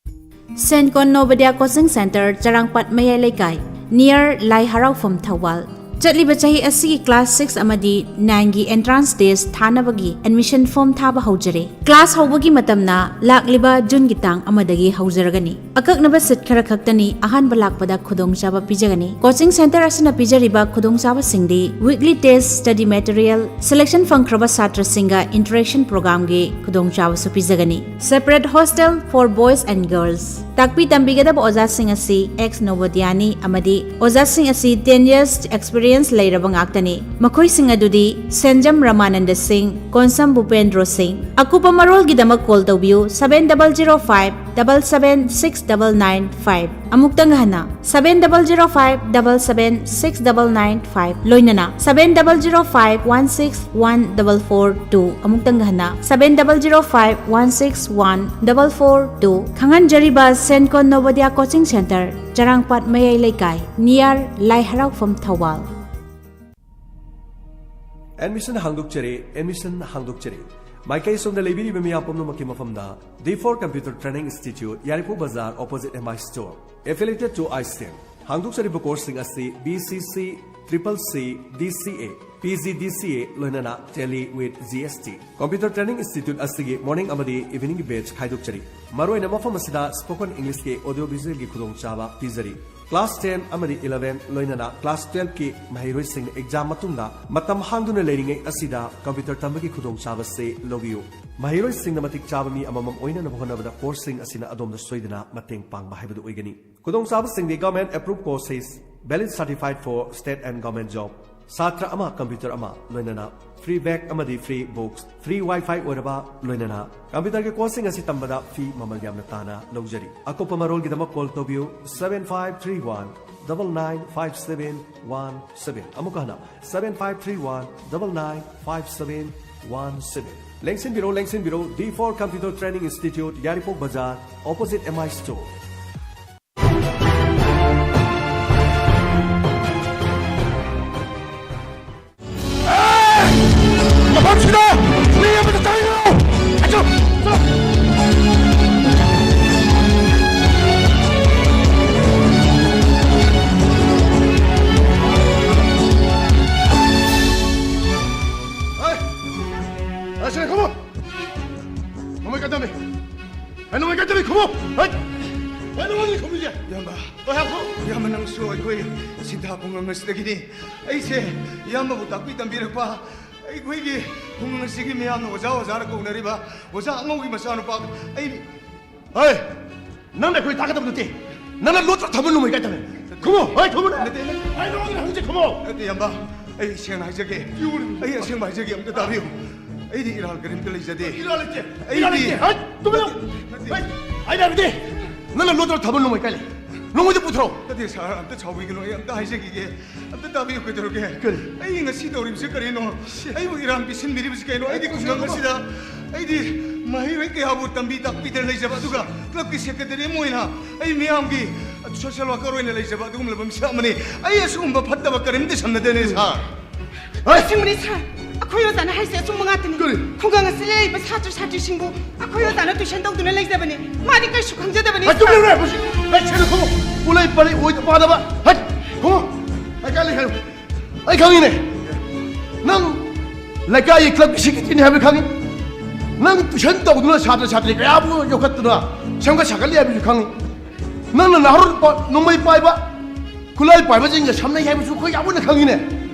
Saint Conn Navodaya Coaching Center, ꯆꯔꯥꯡꯄꯥꯠ ꯃꯌꯥꯏ ꯂꯩꯀꯥꯏ, near ꯂꯥꯏ ꯍꯔꯥꯎꯐꯝ, ꯊꯧꯕꯥꯜ꯫ ꯆꯠꯂꯤꯕ ꯆꯍꯤ ꯑꯁꯤꯒꯤ class six ꯑꯃꯗꯤ nine ꯒꯤ entrance test ꯊꯥꯅꯕꯒꯤ admission form ꯊꯥꯕ ꯍꯧꯖꯔꯦ꯫ Class ꯍꯧꯕꯒꯤ ꯃꯇꯝꯅ ꯂꯥꯛꯂꯤꯕ June ꯒꯤ ꯇꯥꯡ ꯑꯃꯗꯒꯤ ꯍꯧꯖꯔꯒꯅꯤ꯫ ꯑꯀꯛꯅꯕ seat ꯈꯔ ꯈꯛꯇꯅꯤ ꯑꯍꯥꯟꯕ ꯂꯥꯛꯄꯗ ꯈꯨꯗꯣꯡꯆꯥꯕ ꯄꯤꯖꯒꯅꯤ꯫ Coaching center ꯑꯁꯤꯅ ꯄꯤꯖꯔꯤꯕ ꯈꯨꯗꯣꯡꯆꯥꯕꯁꯤꯡꯗꯤ weekly test, study material, selection ꯐꯪꯈ꯭ꯔꯕ ꯁꯥꯇ꯭ꯔꯁꯤꯡꯒ interaction program ꯒꯤ ꯈꯨꯗꯣꯡꯆꯥꯕꯁꯨ ꯄꯤꯖꯒꯅꯤ꯫ Separate hostel for boys and girls꯫ ꯇꯥꯛꯄꯤ ꯇꯝꯕꯤꯒꯗꯕ ꯑꯣꯖꯥꯁꯤꯡ ꯑꯁꯤ ex Navodaya ꯅꯤ ꯑꯃꯗꯤ ꯑꯣꯖꯥꯁꯤꯡ ꯑꯁꯤ ten years experience ꯂꯩꯔꯕ ꯉꯥꯛꯇꯅꯤ꯫ ꯃꯈꯣꯏꯁꯤꯡ ꯑꯗꯨꯗꯤ ꯁꯦꯟꯖꯝ ꯔꯃꯥꯅꯟꯗ ꯁꯤꯡ, ꯀꯣꯟꯁꯝ ꯚꯨꯄꯦꯟꯗ꯭ꯔꯣ ꯁꯤꯡ꯫ ꯑꯀꯨꯞꯄ ꯃꯔꯣꯜꯒꯤꯗꯃꯛ call ꯇꯧꯕꯤꯌꯨ, seven double zero five double seven six double nine five꯫ ꯑꯃꯨꯛꯇꯪ ꯍꯟꯅ, seven double zero five double seven six double nine five, ꯂꯣꯏꯅꯅ seven double zero five one six one double four two꯫ ꯑꯃꯨꯛꯇꯪ ꯍꯟꯅ, seven double zero five one six one double four two꯫ ꯈꯪꯍꯟꯖꯔꯤꯕ Saint Conn Navodaya Coaching Center, ꯆꯔꯥꯡꯄꯥꯠ ꯃꯌꯥꯏ ꯂꯩꯀꯥꯏ, near ꯂꯥꯏ ꯍꯔꯥꯎꯐꯝ, Thoubal. Admission ꯍꯥꯡꯗꯣꯛꯆꯔꯦ, admission ꯍꯥꯡꯗꯣꯛꯆꯔꯦ꯫ ꯃꯥꯏꯀꯩ ꯁꯣꯝꯗ ꯂꯩꯕꯤꯔꯤꯕ ꯃꯤꯌꯥꯝ ꯄꯨꯝꯅꯃꯛꯀꯤ ꯃꯐꯝꯗ D four Computer Training Institute, ꯌꯥꯏꯔꯤꯄꯣꯛ ꯕꯖꯥꯔ, opposite M I Store, affiliated to I S T E M꯫ ꯍꯥꯡꯗꯣꯛꯆꯔꯤꯕ course ꯁꯤꯡ ꯑꯁꯤ B C C, Triple C, D C A, P G D C A, ꯂꯣꯏꯅꯅ Tally with G S T꯫ Computer Training Institute ꯑꯁꯤꯒꯤ morning ꯑꯃꯗꯤ evening batch ꯈꯥꯏꯗꯣꯛꯆꯔꯤ꯫ ꯃꯔꯨꯑꯣꯏꯅ ꯃꯐꯝ ꯑꯁꯤꯗ spoken English ꯀꯤ audio visual ꯒꯤ ꯈꯨꯗꯣꯡꯆꯥꯕ ꯄꯤꯖꯔꯤ꯫ Class ten ꯑꯃꯗꯤ eleven, ꯂꯣꯏꯅꯅ class twelve ꯀꯤ ꯃꯍꯩꯔꯣꯏꯁꯤꯡꯅ exam ꯃꯇꯨꯡꯗ ꯃꯇꯝ ꯍꯥꯡꯗꯨꯅ ꯂꯩꯔꯤꯉꯩ ꯑꯁꯤꯗ computer ꯇꯝꯕꯒꯤ ꯈꯨꯗꯣꯡꯆꯥꯕꯁꯤ ꯂꯧꯕꯤꯌꯨ꯫ ꯃꯍꯩꯔꯣꯏꯁꯤꯡꯅ ꯃꯇꯤꯛ ꯆꯥꯕ ꯃꯤ ꯑꯃꯃꯝ ꯑꯣꯏꯅꯅꯕ ꯍꯣꯠꯅꯕꯗ course ꯁꯤꯡ ꯑꯁꯤꯅ ꯑꯗꯣꯝꯗ ꯁꯣꯏꯗꯅ ꯃꯇꯦꯡ ꯄꯥꯡꯕ ꯍꯥꯏꯕꯗꯨ ꯑꯣꯏꯒꯅꯤ꯫ ꯈꯨꯗꯣꯡꯆꯥꯕꯁꯤꯡꯗꯤ: government approved courses, valid certified for state and government job, ꯁꯥꯇ꯭ꯔ ꯑꯃ computer ꯑꯃ, ꯂꯣꯏꯅꯅ free bag ꯑꯃꯗꯤ free books, free wifi ꯑꯣꯏꯔꯕ, ꯂꯣꯏꯅꯅ computer ꯒꯤ course ꯁꯤꯡ ꯑꯁꯤ ꯇꯝꯕꯗ fee ꯃꯃꯜ ꯌꯥꯝꯅ ꯇꯥꯅ ꯂꯧꯖꯔꯤ꯫ ꯑꯀꯨꯞꯄ ꯃꯔꯣꯜꯒꯤꯗꯃꯛ call ꯇꯧꯕꯤꯌꯨ, seven five three one double nine five seven one seven꯫ ꯑꯃꯨꯛꯀ ꯍꯟꯅ, seven five three one double nine five seven One seven. ꯂꯦꯡꯁꯤꯟꯕꯤꯔꯣ, ꯂꯦꯡꯁꯤꯟꯕꯤꯔꯣ, D four Computer Training Institute, ꯌꯥꯏꯔꯤꯄꯣꯛ ꯕꯖꯥꯔ, opposite M I Store. ꯃꯐꯝꯁꯤꯗ ꯃꯤ ꯑꯃꯠꯇ ꯆꯪꯒꯅꯨ! ꯑꯆꯧ! ꯍꯩ! ꯑꯁꯤꯗ ꯈꯨꯝꯃꯨ! ꯅꯣꯡꯃꯩ ꯀꯥꯏ ꯊꯝꯃꯤ? ꯑꯩ ꯅꯣꯡꯃꯩ ꯀꯥꯏ ꯊꯝꯃꯤ? ꯈꯨꯝꯃꯨ! ꯍꯩ! ꯑꯩ ꯅꯣꯡꯃꯩ ꯈꯨꯝꯃꯤꯁꯦ! ꯏꯌꯥꯝꯕ꯫ ꯍꯣꯏ, ꯍꯥꯏꯔꯣ! ꯏꯌꯥꯝꯕ, ꯅꯪꯁꯨ ꯑꯩꯈꯣꯏ ꯁꯤꯟꯊꯥ ꯈꯨꯡꯒꯪ ꯑꯁꯤꯗꯒꯤꯅꯤ꯫ ꯑꯩꯁꯦ ꯏꯌꯥꯝꯕꯕꯨ ꯇꯥꯛꯄꯤ ꯇꯝꯕꯤꯔꯛꯄ ꯑꯩꯈꯣꯏꯒꯤ ꯈꯨꯡꯒꯪ ꯑꯁꯤꯒꯤ ꯃꯤꯌꯥꯝꯅ ꯑꯣꯖꯥ, ꯑꯣꯖꯥꯅ ꯀꯧꯅꯔꯤꯕ ꯑꯣꯖꯥ ꯑꯉꯧꯒꯤ ꯃꯆꯥꯅꯨꯄꯥ ꯑꯩ ꯍꯣꯏ! ꯅꯪꯅ ꯑꯩꯈꯣꯏ ꯇꯥꯛꯀꯗꯕ ꯅꯠꯇꯦ꯫ ꯅꯪꯅ ꯂꯣꯠꯇꯨꯅ ꯊꯝꯕ ꯅꯣꯡꯃꯩ ꯀꯥꯏ ꯊꯝꯃꯦ? ꯈꯨꯝꯃꯣ! ꯍꯣꯏ, ꯈꯨꯝꯃꯣ! ꯅꯠꯇꯦ, ꯅꯠꯇꯦ꯫ ꯑꯩ ꯅꯉꯣꯟꯗ ꯍꯪꯁꯦ, ꯈꯨꯝꯃꯣ! ꯅꯠꯇꯦ, ꯏꯌꯥꯝꯕ꯫ ꯑꯩ ꯁꯦꯡꯅ ꯍꯥꯏꯖꯒꯦ꯫ ꯑꯩ ꯑꯁꯦꯡꯕ ꯍꯥꯏꯖꯒꯦ, ꯑꯝꯇ ꯇꯥꯕꯤꯌꯨ꯫ ꯑꯩꯗꯤ ꯏꯔꯥꯜ ꯀꯔꯤꯝꯇ ꯂꯩꯖꯗꯦ꯫ ꯏꯔꯥꯜ ꯂꯩꯇꯦ! ꯑꯩꯗꯤ ꯏꯔꯥꯜ ꯂꯩꯇꯦ! ꯍꯩꯠ! ꯇꯨꯃꯤꯟ ꯂꯩꯌꯨ! ꯅꯠꯇꯦ, ꯍꯩꯠ! ꯑꯩꯅ ꯍꯥꯏꯕꯗꯤ! ꯅꯪꯅ ꯂꯣꯠꯇꯨꯅ ꯊꯝꯕ ꯅꯣꯡꯃꯩ ꯀꯥꯏ ꯂꯩ? ꯅꯣꯡꯃꯩꯗꯨ ꯄꯨꯊꯣꯔꯛꯑꯣ! ꯅꯠꯇꯦ, ꯁꯥꯔ, ꯑꯝꯇ ꯁꯥꯎꯕꯤꯒꯅꯨ, ꯑꯩ ꯑꯝꯇ ꯍꯥꯏꯖꯈꯤꯒꯦ꯫ ꯑꯝꯇ ꯇꯥꯕꯤꯌꯨ, ꯀꯩꯗꯧꯔꯒꯦ? ꯀꯔꯤ? ꯑꯩ ꯉꯁꯤ ꯇꯧꯔꯤꯕꯁꯤ ꯀꯔꯤꯅꯣ? ꯑꯩꯕꯨ ꯏꯔꯥꯟ ꯄꯤꯁꯤꯟꯕꯤꯔꯤꯕꯁꯤ ꯀꯩꯅꯣ? ꯑꯩꯗꯤ ꯈꯨꯡꯒꯪ ꯑꯁꯤꯗ ꯑꯩꯗꯤ ꯃꯍꯩꯔꯣꯏ ꯀꯌꯥꯕꯨ ꯇꯝꯕꯤ ꯇꯥꯛꯄꯤꯗꯅ ꯂꯩꯖꯕ, ꯑꯗꯨꯒ ꯀ꯭ꯂꯕꯀꯤ ꯁꯦꯀ꯭ꯔꯦꯇꯔꯤ ꯑꯃ ꯑꯣꯏꯅ ꯑꯩ ꯃꯤꯌꯥꯝꯒꯤ ꯁꯣꯁꯤꯌꯦꯜ ꯋꯥꯀꯔ ꯑꯣꯏꯅ ꯂꯩꯖꯕ ꯑꯗꯨꯒꯨꯝꯂꯕ ꯃꯤꯁꯛ ꯑꯃꯅꯤ꯫ ꯑꯩ ꯑꯁꯤꯒꯨꯝꯕ ꯐꯠꯇꯕ ꯀꯔꯤꯝꯇ ꯁꯝꯅꯗꯦꯅꯦ, ꯁꯥꯔ꯫ ꯍꯣꯏ꯫ ꯑꯁꯦꯡꯕꯅꯤ, ꯁꯥꯔ꯫ ꯑꯩꯈꯣꯏ ꯑꯣꯖꯥꯅ ꯍꯥꯏꯁꯦ ꯑꯆꯨꯝꯕ ꯉꯥꯛꯇꯅꯤ꯫ ꯀꯔꯤ? ꯈꯨꯡꯒꯪ ꯑꯁꯤꯗ ꯂꯩꯔꯤꯕ ꯁꯥꯇ꯭ꯔ ꯁꯥꯇ꯭ꯔꯤꯁꯤꯡꯕꯨ ꯑꯩꯈꯣꯏ ꯑꯣꯖꯥꯅ ꯇꯨꯏꯁꯟ ꯇꯧꯗꯨꯅ ꯂꯩꯖꯕꯅꯤ꯫ ꯃꯥꯗꯤ ꯀꯩꯁꯨ ꯈꯪꯖꯗꯕꯅꯤ, ꯍꯩꯠ, ꯁꯥꯔ꯫ ꯇꯨꯃꯤꯟ ꯂꯩꯌꯨꯅꯦ! ꯃꯁꯤ, ꯍꯩꯠ, ꯁꯦꯡꯅ ꯈꯨꯝꯃꯨ! ꯎꯂꯩ ꯄꯥꯂꯩ ꯑꯣꯏꯗ ꯄꯥꯗꯕ! ꯍꯩꯠ! ꯈꯨꯝꯃꯨ! ꯑꯩ ꯀꯥꯏ ꯂꯩ ꯍꯥꯏꯌꯨ? ꯑꯩ ꯈꯪꯉꯤꯅꯦ! ꯅꯪ ꯂꯩꯀꯥꯏꯒꯤ ꯀ꯭ꯂꯕꯀꯤ ꯁꯦꯀ꯭ꯔꯦꯇꯔꯤꯅꯤ ꯍꯥꯏꯕ ꯈꯪꯉꯤ꯫ ꯅꯪ ꯇꯨꯏꯁꯟ ꯇꯧꯗꯨꯅ ꯁꯥꯇ꯭ꯔ ꯁꯥꯇ꯭ꯔꯤ ꯀꯌꯥꯕꯨ ꯌꯣꯛꯈꯠꯇꯨꯅ ꯁꯦꯝꯒꯠ ꯁꯥꯒꯠꯂꯤ ꯍꯥꯏꯕꯁꯨ ꯈꯪꯉꯤ꯫ ꯅꯪꯅ ꯅꯍꯥꯔꯣꯜ ꯄ-, ꯅꯣꯡꯃꯩ ꯄꯥꯏꯕ, ꯈꯨꯠꯂꯥꯏ ꯄꯥꯏꯕꯁꯤꯡꯒ ꯁꯝꯅꯩ ꯍꯥꯏꯕꯁꯨ ꯑꯩꯈꯣꯏ ꯌꯥꯝ ꯃꯨꯟꯅ ꯈꯪꯉꯤꯅꯦ꯫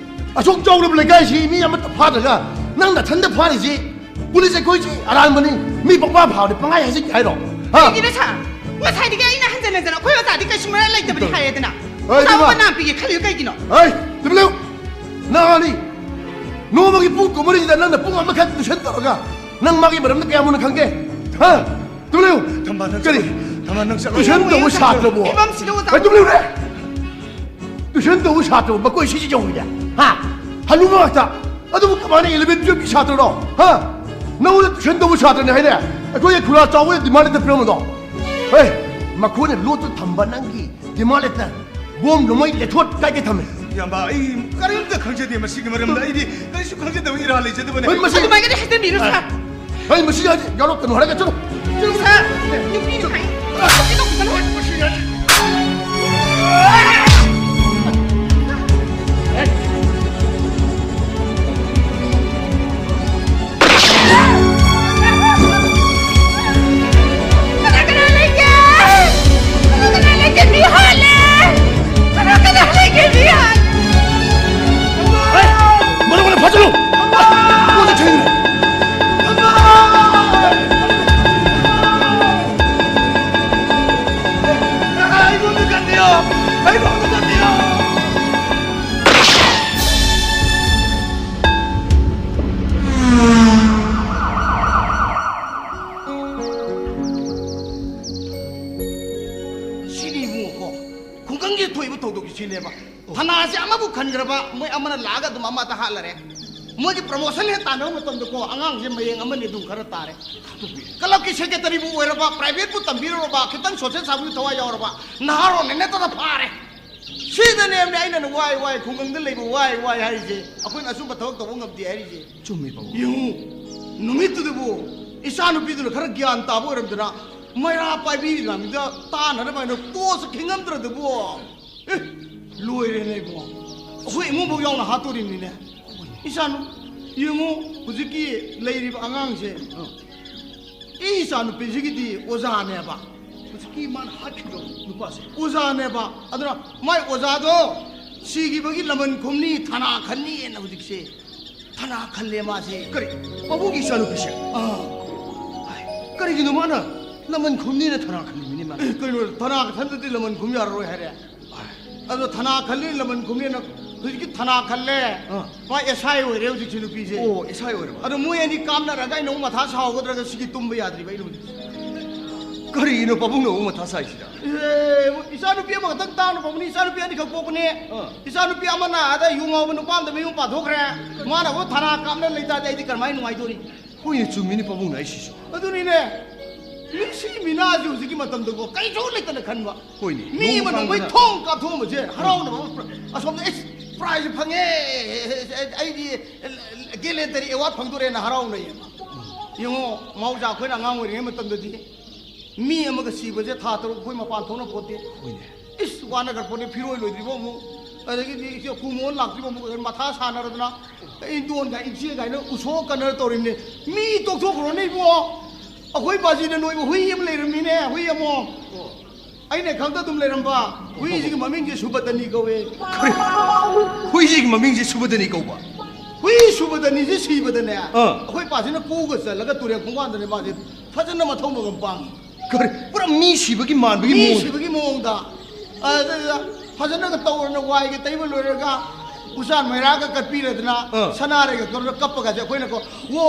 ꯑꯁꯨꯛ ꯆꯥꯎꯔꯕ ꯂꯩꯀꯥꯏꯁꯤ ꯃꯤ ꯑꯃꯠꯇ ꯐꯥꯗ꯭ꯔꯒ ꯅꯪ ꯅꯊꯟꯗ ꯐꯥꯔꯤꯁꯤ, ꯄꯨꯂꯤꯁ ꯑꯩꯈꯣꯏꯁꯤ ꯑꯔꯥꯟꯕꯅꯤ, ꯃꯤ ꯄꯪꯐꯥ ꯐꯥꯕꯗꯤ ꯄꯪꯍꯥꯏ ꯍꯥꯏꯖꯤꯟꯒꯦ ꯍꯥꯏꯔꯣ? ꯍꯥ? ꯀꯩꯒꯤꯅꯣ ꯁꯥꯔ? ꯉꯁꯥꯏꯗꯒꯤ ꯑꯩꯅ ꯍꯟꯖꯤꯟ ꯍꯟꯖꯤꯟ ꯑꯩꯈꯣꯏ ꯑꯣꯖꯥꯗꯤ ꯀꯩꯁꯨ ꯃꯔꯝ ꯂꯩꯇꯕꯅꯤ ꯍꯥꯏꯌꯦꯗꯅ꯫ ꯍꯣꯏ, ꯑꯣꯖꯥꯕꯨ ꯑꯗꯨꯃ ꯀꯅꯥ ꯄꯤꯒꯦ ꯈꯜꯂꯤꯅꯣ ꯀꯩꯒꯤꯅꯣ? ꯍꯣꯏ, ꯇꯨꯃꯤꯟ ꯂꯩꯌꯨ꯫ ꯅꯍꯥꯟꯅꯤ ꯅꯣꯡꯃꯒꯤ ꯄꯨꯡ ꯀꯨꯟꯃꯔꯤꯁꯤꯗ ꯅꯪꯅ ꯄꯨꯡ ꯑꯃꯈꯛ ꯇꯨꯏꯁꯟ ꯇꯧꯔꯒ ꯅꯪ ꯃꯥꯒꯤ ꯃꯔꯝꯗ ꯀꯌꯥꯝ ꯃꯨꯟꯅ ꯈꯪꯒꯦ? ꯍꯥ? ꯇꯨꯃꯤꯟ ꯂꯩꯌꯨ꯫ ꯊꯝꯕꯥꯜ, ꯅꯪ ꯀꯔꯤ? ꯆꯠꯂꯣ꯫ ꯊꯝꯕꯥꯜ, ꯅꯪ ꯆꯠꯂꯣ꯫ ꯇꯨꯏꯁꯟ ꯇꯧꯕ ꯁꯥꯇ꯭ꯔꯕꯨ? ꯐꯤꯕꯝꯁꯤꯗ ꯑꯣꯖꯥ꯫ ꯍꯣꯏ, ꯇꯨꯃꯤꯟ ꯂꯩꯌꯨꯅꯦ꯫ ꯇꯨꯏꯁꯟ ꯇꯧꯕ ꯁꯥꯇ꯭ꯔꯕꯨ ꯃꯀꯣꯏ ꯁꯤꯁꯤ ꯌꯧꯏꯅꯦ꯫ ꯍꯥ? ꯍꯅꯨꯕ ꯉꯥꯛꯇ꯫ ꯑꯗꯨꯕꯨ ꯀꯃꯥꯏꯅ eleven twelve ꯀꯤ ꯁꯥꯇ꯭ꯔꯅꯣ? ꯍꯥ? ꯅꯉꯣꯟꯗ tuition ꯇꯧꯕ ꯁꯥꯇ꯭ꯔꯅꯤ ꯍꯥꯏꯅꯦ? ꯑꯩꯈꯣꯏꯒꯤ ꯈꯨꯔꯥ ꯆꯥꯎꯕꯗ demand letter ꯄꯤꯔꯝꯕꯗꯣ? ꯍꯦ, ꯃꯈꯣꯏꯅ ꯂꯣꯠꯇꯨ ꯊꯝꯕ ꯅꯪꯒꯤ demand letter, ꯕꯣꯝ ꯅꯣꯡꯃꯩ ꯂꯦꯊꯣꯠ ꯀꯥꯏ ꯀꯥꯏ ꯊꯝꯃꯦ? ꯏꯌꯥꯝꯕ, ꯑꯩ ꯀꯔꯤꯝꯇ ꯈꯪꯖꯗꯦ ꯃꯁꯤꯒꯤ ꯃꯔꯝꯗ꯫ ꯑꯩꯗꯤ ꯀꯔꯤꯁꯨ ꯈꯪꯖꯗꯕ ꯏꯔꯥ ꯂꯩꯖꯗꯕꯅꯦ꯫ ꯍꯣꯏ, ꯃꯁꯤ ꯑꯗꯨꯃꯥꯏꯅꯗꯤ ꯍꯥꯏꯖꯟꯕꯤꯅꯨ, ꯁꯥꯔ꯫ ꯍꯣꯏ, ꯃꯁꯤ ꯌꯥꯗꯦ꯫ ꯌꯥꯎꯔꯛꯀꯅꯨ ꯍꯥꯏꯔꯒ ꯆꯠꯂꯣ꯫ ꯁꯥꯔ, ꯅꯨꯄꯤꯅ ꯍꯥꯏ꯫ ꯃꯁꯤ ꯌꯥꯗꯦ꯫ ꯀꯅꯥ ꯀꯅꯥ ꯂꯩꯒꯦ? ꯀꯅꯥ ꯀꯅꯥ ꯂꯩꯒꯦ? ꯃꯤ ꯍꯥꯠꯂꯦ! ꯀꯅꯥ ꯀꯅꯥ ꯂꯩꯒꯦ? ꯃꯤ ꯍꯥꯠꯂꯦ! ꯃꯔꯨꯞ ꯑꯣꯏꯅ ꯐꯥꯖꯤꯜꯂꯨ! ꯄꯣꯠꯁꯦ ꯊꯦꯡꯉꯦ! ꯑꯩꯉꯣꯟꯗ ꯀꯟꯕꯤꯌꯣ! ꯑꯩꯉꯣꯟꯗ ꯀꯟꯕꯤꯌꯣ! ꯁꯤꯅꯤ ꯏꯕꯨꯡꯉꯣꯀꯣ, ꯈꯨꯡꯒꯪꯒꯤ ꯊꯣꯛꯏꯕ ꯊꯧꯗꯣꯛꯁꯤ ꯁꯤꯅꯦꯕ꯫ ꯊꯅꯥꯁꯦ ꯑꯃꯕꯨ ꯈꯟꯈ꯭ꯔꯕ, ꯃꯣꯏ ꯑꯃꯅ ꯂꯥꯛꯑꯒ ꯑꯗꯨꯝ ꯑꯃꯗ ꯍꯥꯠꯂꯔꯦ꯫ ꯃꯣꯏꯒꯤ promotion ꯍꯦꯛ ꯇꯥꯟꯅꯕ ꯃꯇꯝꯗꯀꯣ, ꯑꯉꯥꯡꯁꯦ ꯃꯌꯦꯡ ꯑꯃꯅꯤ ꯑꯗꯨꯝ ꯈꯔ ꯇꯥꯔꯦ꯫ ꯀ꯭ꯂꯕꯀꯤ ꯁꯦꯀ꯭ꯔꯦꯇꯔꯤꯕꯨ ꯑꯣꯏꯔꯕ, ꯄ꯭ꯔꯥꯏꯚꯦꯠꯄꯨ ꯇꯝꯕꯤꯔꯨꯔꯕ, ꯈꯤꯇꯪ ꯁꯣꯁꯦꯜ ꯁꯥꯔꯚꯤꯁ ꯊꯋꯥꯏ ꯌꯥꯎꯔꯕ ꯅꯍꯥꯔꯣꯟꯅ ꯅꯠꯇꯅ ꯐꯥꯔꯦ꯫ ꯁꯤꯗꯅꯦꯕꯅꯦ ꯑꯩꯅ ꯋꯥꯏ ꯋꯥꯏ, ꯈꯨꯡꯒꯪꯗ ꯂꯩꯕ ꯋꯥꯏ ꯋꯥꯏ ꯍꯥꯏꯔꯤꯁꯦ꯫ ꯑꯩꯈꯣꯏꯅ ꯑꯆꯨꯝꯕ ꯊꯕꯛ ꯇꯧꯕ ꯉꯝꯗꯦ ꯍꯥꯏꯔꯤꯁꯦ꯫ ꯆꯨꯝꯃꯤ, ꯄꯥꯕꯨꯡ꯫ ꯌꯦꯡꯉꯨ, ꯅꯨꯃꯤꯠꯇꯨꯗꯕꯨ ꯏꯆꯥꯅꯨꯄꯤꯗꯨꯅ ꯈꯔ ꯒ꯭ꯌꯥꯟ ꯇꯥꯕ ꯑꯣꯏꯔꯝꯗꯅ ꯃꯩꯔꯥ ꯄꯥꯏꯕꯤ ꯂꯥꯡꯕꯤꯗ ꯇꯥꯅꯅꯕ ꯍꯥꯏꯅ ꯇꯣꯁ ꯈꯤꯡꯉꯝꯗ꯭ꯔꯗꯨꯕꯨ꯫ ꯑꯦ, ꯂꯣꯏꯔꯦꯅꯦ ꯏꯕꯨꯡꯉꯣ, ꯑꯩꯈꯣꯏ ꯏꯃꯨꯡꯐꯥꯎ ꯌꯥꯎꯅ ꯍꯥꯠꯇꯣꯔꯤꯕꯅꯤꯅꯦ꯫ ꯏꯆꯥꯅꯨ-, ꯌꯦꯡꯉꯨ, ꯍꯧꯖꯤꯛꯀꯤ ꯂꯩꯔꯤꯕ ꯑꯉꯥꯡꯁꯦ, ꯑꯥ꯫ ꯏ ꯏꯆꯥ ꯅꯨꯄꯤꯁꯤꯒꯤꯗꯤ ꯑꯣꯖꯥꯅꯦꯕ꯫ ꯍꯧꯖꯤꯛꯀꯤ ꯃꯥꯅ ꯍꯥꯠꯈꯤꯕ ꯅꯨꯄꯥꯁꯦ ꯑꯣꯖꯥꯅꯦꯕ꯫ ꯑꯗꯨꯅ ꯃꯥꯏ ꯑꯣꯖꯥꯗꯣ ꯁꯤꯈꯤꯕꯒꯤ ꯂꯃꯟ ꯈꯨꯝꯅꯤ, ꯊꯅꯥ ꯈꯟꯅꯤꯅ ꯍꯧꯖꯤꯛꯁꯦ ꯊꯅꯥ ꯈꯜꯂꯦ ꯃꯥꯁꯦ꯫ ꯀꯔꯤ? ꯄꯥꯕꯨꯡꯒꯤ ꯏꯆꯥꯅꯨꯄꯤꯁꯦ? ꯑꯥ꯫ ꯍꯥꯏ, ꯀꯔꯤꯒꯤꯅꯣ ꯃꯥꯅ ꯂꯃꯟ ꯈꯨꯝꯅꯤꯅ ꯊꯅꯥ ꯈꯜꯂꯤꯕꯅꯤ ꯃꯥꯅ? ꯑꯦ, ꯀꯩꯅꯣ, ꯊꯅꯥ ꯈꯟꯗꯗꯤ ꯂꯃꯟ ꯈꯨꯝ ꯌꯥꯔꯔꯣꯏ ꯍꯥꯏꯔꯦ? ꯑꯗꯣ ꯊꯅꯥ ꯈꯜꯂꯤ, ꯂꯃꯟ ꯈꯨꯝꯃꯦꯅ ꯍꯧꯖꯤꯛꯀꯤ ꯊꯅꯥ ꯈꯜꯂꯦ꯫ ꯑꯥ꯫ ꯃꯥ ꯑꯦꯁ ꯑꯥꯏ ꯑꯣꯏꯔꯦ ꯍꯧꯖꯤꯛꯁꯦ ꯅꯨꯄꯤꯁꯦ꯫ ꯑꯣ, ꯑꯦꯁ ꯑꯥꯏ ꯑꯣꯏꯔꯕ? ꯑꯗꯣ ꯃꯣꯏ ꯑꯅꯤ ꯀꯥꯞꯅꯔꯒ ꯑꯩꯅ ꯑꯃꯨꯛ ꯃꯊꯥ ꯁꯥꯎꯒꯗ꯭ꯔꯒ ꯁꯤꯒꯤ ꯇꯨꯝꯕ ꯌꯥꯗ꯭ꯔꯤꯕ ꯑꯩꯅ ꯍꯧꯖꯤꯛ꯫ ꯀꯔꯤꯒꯤꯅꯣ ꯄꯥꯕꯨꯡꯅ ꯑꯃꯨꯛ ꯃꯊꯥ ꯁꯥꯏꯁꯤꯅ? ꯑꯦ, ꯏꯆꯥꯅꯨꯄꯤ ꯑꯃꯈꯛꯇꯪ ꯇꯥꯡꯅ ꯐꯪꯕꯅꯤ, ꯏꯆꯥꯅꯨꯄꯤ ꯑꯅꯤꯈꯛ ꯄꯣꯛꯄꯅꯦ꯫ ꯑꯥ꯫ ꯏꯆꯥꯅꯨꯄꯤ ꯑꯃꯅ ꯑꯥꯗ ꯌꯨ ꯉꯥꯎꯕ ꯅꯨꯄꯥ ꯑꯃꯗ ꯃꯌꯨꯝ ꯄꯥꯟꯊꯣꯛꯈ꯭ꯔꯦ꯫ ꯃꯥꯅ ꯑꯃꯨꯛ ꯊꯥꯅꯥ ꯀꯥꯞꯅ ꯂꯩꯇꯥꯗꯤ ꯑꯩꯗꯤ ꯀꯔꯝꯍꯥꯏꯅ ꯅꯨꯡꯉꯥꯏꯗꯣꯔꯤ? ꯍꯣꯏꯅꯦ, ꯆꯨꯝꯃꯤꯅꯦ ꯄꯥꯕꯨꯡꯅ ꯍꯥꯏꯁꯤꯁꯨ꯫ ꯑꯗꯨꯅꯤꯅꯦ, ꯃꯤꯁꯤ ꯃꯤꯅꯥꯁꯤ ꯍꯧꯖꯤꯛꯀꯤ ꯃꯇꯝꯗꯀꯣ ꯀꯩꯁꯨ ꯂꯩꯇꯅ ꯈꯟꯕ꯫ ꯍꯣꯏꯅꯦ, ꯃꯤ ꯅꯣꯡꯃ ꯑꯃ ꯅꯣꯡꯃꯩ ꯀꯥꯡꯗꯅ ꯊꯣꯡ ꯀꯥꯞꯊꯣꯛꯑꯝꯕꯁꯦ ꯍꯔꯥꯎꯅꯕ ꯑꯃ ꯄ꯭ꯔ-, ꯑꯁꯣꯝꯗ ꯑꯩꯁ ꯄ꯭ꯔꯥꯏꯖ ꯐꯪꯉꯦ, ꯑꯩꯗꯤ ꯒꯦꯂꯦꯟꯇꯔꯤ ꯑꯦꯋꯥꯔꯗ ꯐꯪꯗꯣꯔꯦꯅ ꯍꯔꯥꯎꯅꯩꯌꯦꯕ꯫ ꯌꯦꯡꯉꯣ, ꯃꯍꯧꯁꯥ ꯑꯩꯈꯣꯏꯅ ꯑꯉꯥꯡ ꯑꯣꯏꯔꯤꯉꯩ ꯃꯇꯝꯗꯗꯤ ꯃꯤ ꯑꯃꯒ ꯁꯤꯕꯁꯦ ꯊꯥ ꯇꯔꯨꯛ ꯑꯩꯈꯣꯏ ꯃꯄꯥꯟ ꯊꯣꯛꯅ ꯄꯣꯠꯇꯦ꯫ ꯍꯣꯏꯅꯦ꯫ ꯏꯁ, ꯋꯥꯅꯈ꯭ꯔ ꯄꯣꯠꯅꯤ, ꯐꯤꯔꯣꯏ ꯂꯣꯏꯗ꯭ꯔꯤꯕ ꯑꯃꯨꯛ, ꯑꯗꯒꯤꯗꯤ ꯏꯆꯦ ꯀꯨꯃꯣꯟ ꯂꯥꯛꯇ꯭ꯔꯤꯕ ꯑꯃꯨꯛ ꯃꯊꯥ ꯁꯥꯟꯅꯔꯗꯅ ꯏꯟꯗꯣꯟꯒ ꯏꯆꯦ ꯀꯥꯏꯅ ꯎꯁꯣꯛ ꯀꯟꯅꯔ ꯇꯧꯔꯤꯕꯅꯤ꯫ ꯃꯤ ꯇꯣꯛꯊꯣꯛꯈ꯭ꯔꯣꯅꯦ ꯏꯕꯨꯡꯉꯣ, ꯑꯩꯈꯣꯏ ꯕꯥꯖꯤꯅ ꯅꯣꯏꯕ ꯍꯨꯏ ꯑꯃ ꯂꯩꯔꯝꯃꯤꯅꯦ, ꯍꯨꯏ ꯑꯃꯣ꯫ ꯑꯩꯅ ꯈꯪꯗ ꯑꯗꯨꯝ ꯂꯩꯔꯝꯕ ꯍꯨꯏꯁꯤꯒꯤ ꯃꯃꯤꯡꯁꯦ ꯁꯨꯕꯗꯅꯤ ꯀꯧꯋꯦ꯫ ꯀꯔꯤ? ꯍꯨꯏꯁꯤꯒꯤ ꯃꯃꯤꯡꯁꯦ ꯁꯨꯕꯗꯅꯤ ꯀꯧꯕ? ꯍꯨꯏ ꯁꯨꯕꯗꯅꯤꯁꯦ ꯁꯤꯕꯗꯅꯦ, ꯑꯥ꯫ ꯑꯩꯈꯣꯏ ꯄꯥꯁꯤꯅ ꯀꯣꯛꯒ ꯆꯜꯂꯒ ꯇꯨꯔꯦꯜ ꯈꯣꯡꯕꯥꯟꯗꯅꯦ ꯃꯥꯁꯦ ꯐꯖꯅ ꯃꯊꯧ ꯃꯉꯝ ꯄꯥꯡꯉꯤ꯫ ꯀꯔꯤ? ꯄꯨꯔꯥ ꯃꯤ ꯁꯤꯕꯒꯤ ꯃꯥꯟꯕꯒꯤ ꯃꯤ ꯃꯑꯣꯡ꯫ ꯁꯤꯕꯒꯤ ꯃꯑꯣꯡꯗ꯫ ꯑꯗꯨꯗ ꯐꯖꯅꯒ ꯇꯧꯔꯅ ꯋꯥꯏꯒ ꯇꯩꯕ ꯂꯣꯏꯔꯒ ꯎꯆꯥꯟ ꯃꯩꯔꯥꯒ ꯀꯠꯄꯤꯔꯗꯅ ꯑꯥ꯫ ꯁꯅꯥꯔꯩꯒ ꯀꯧꯔꯒ ꯀꯞꯄꯒꯁꯦ ꯑꯩꯈꯣꯏꯅꯀꯣ, "ꯋꯣ,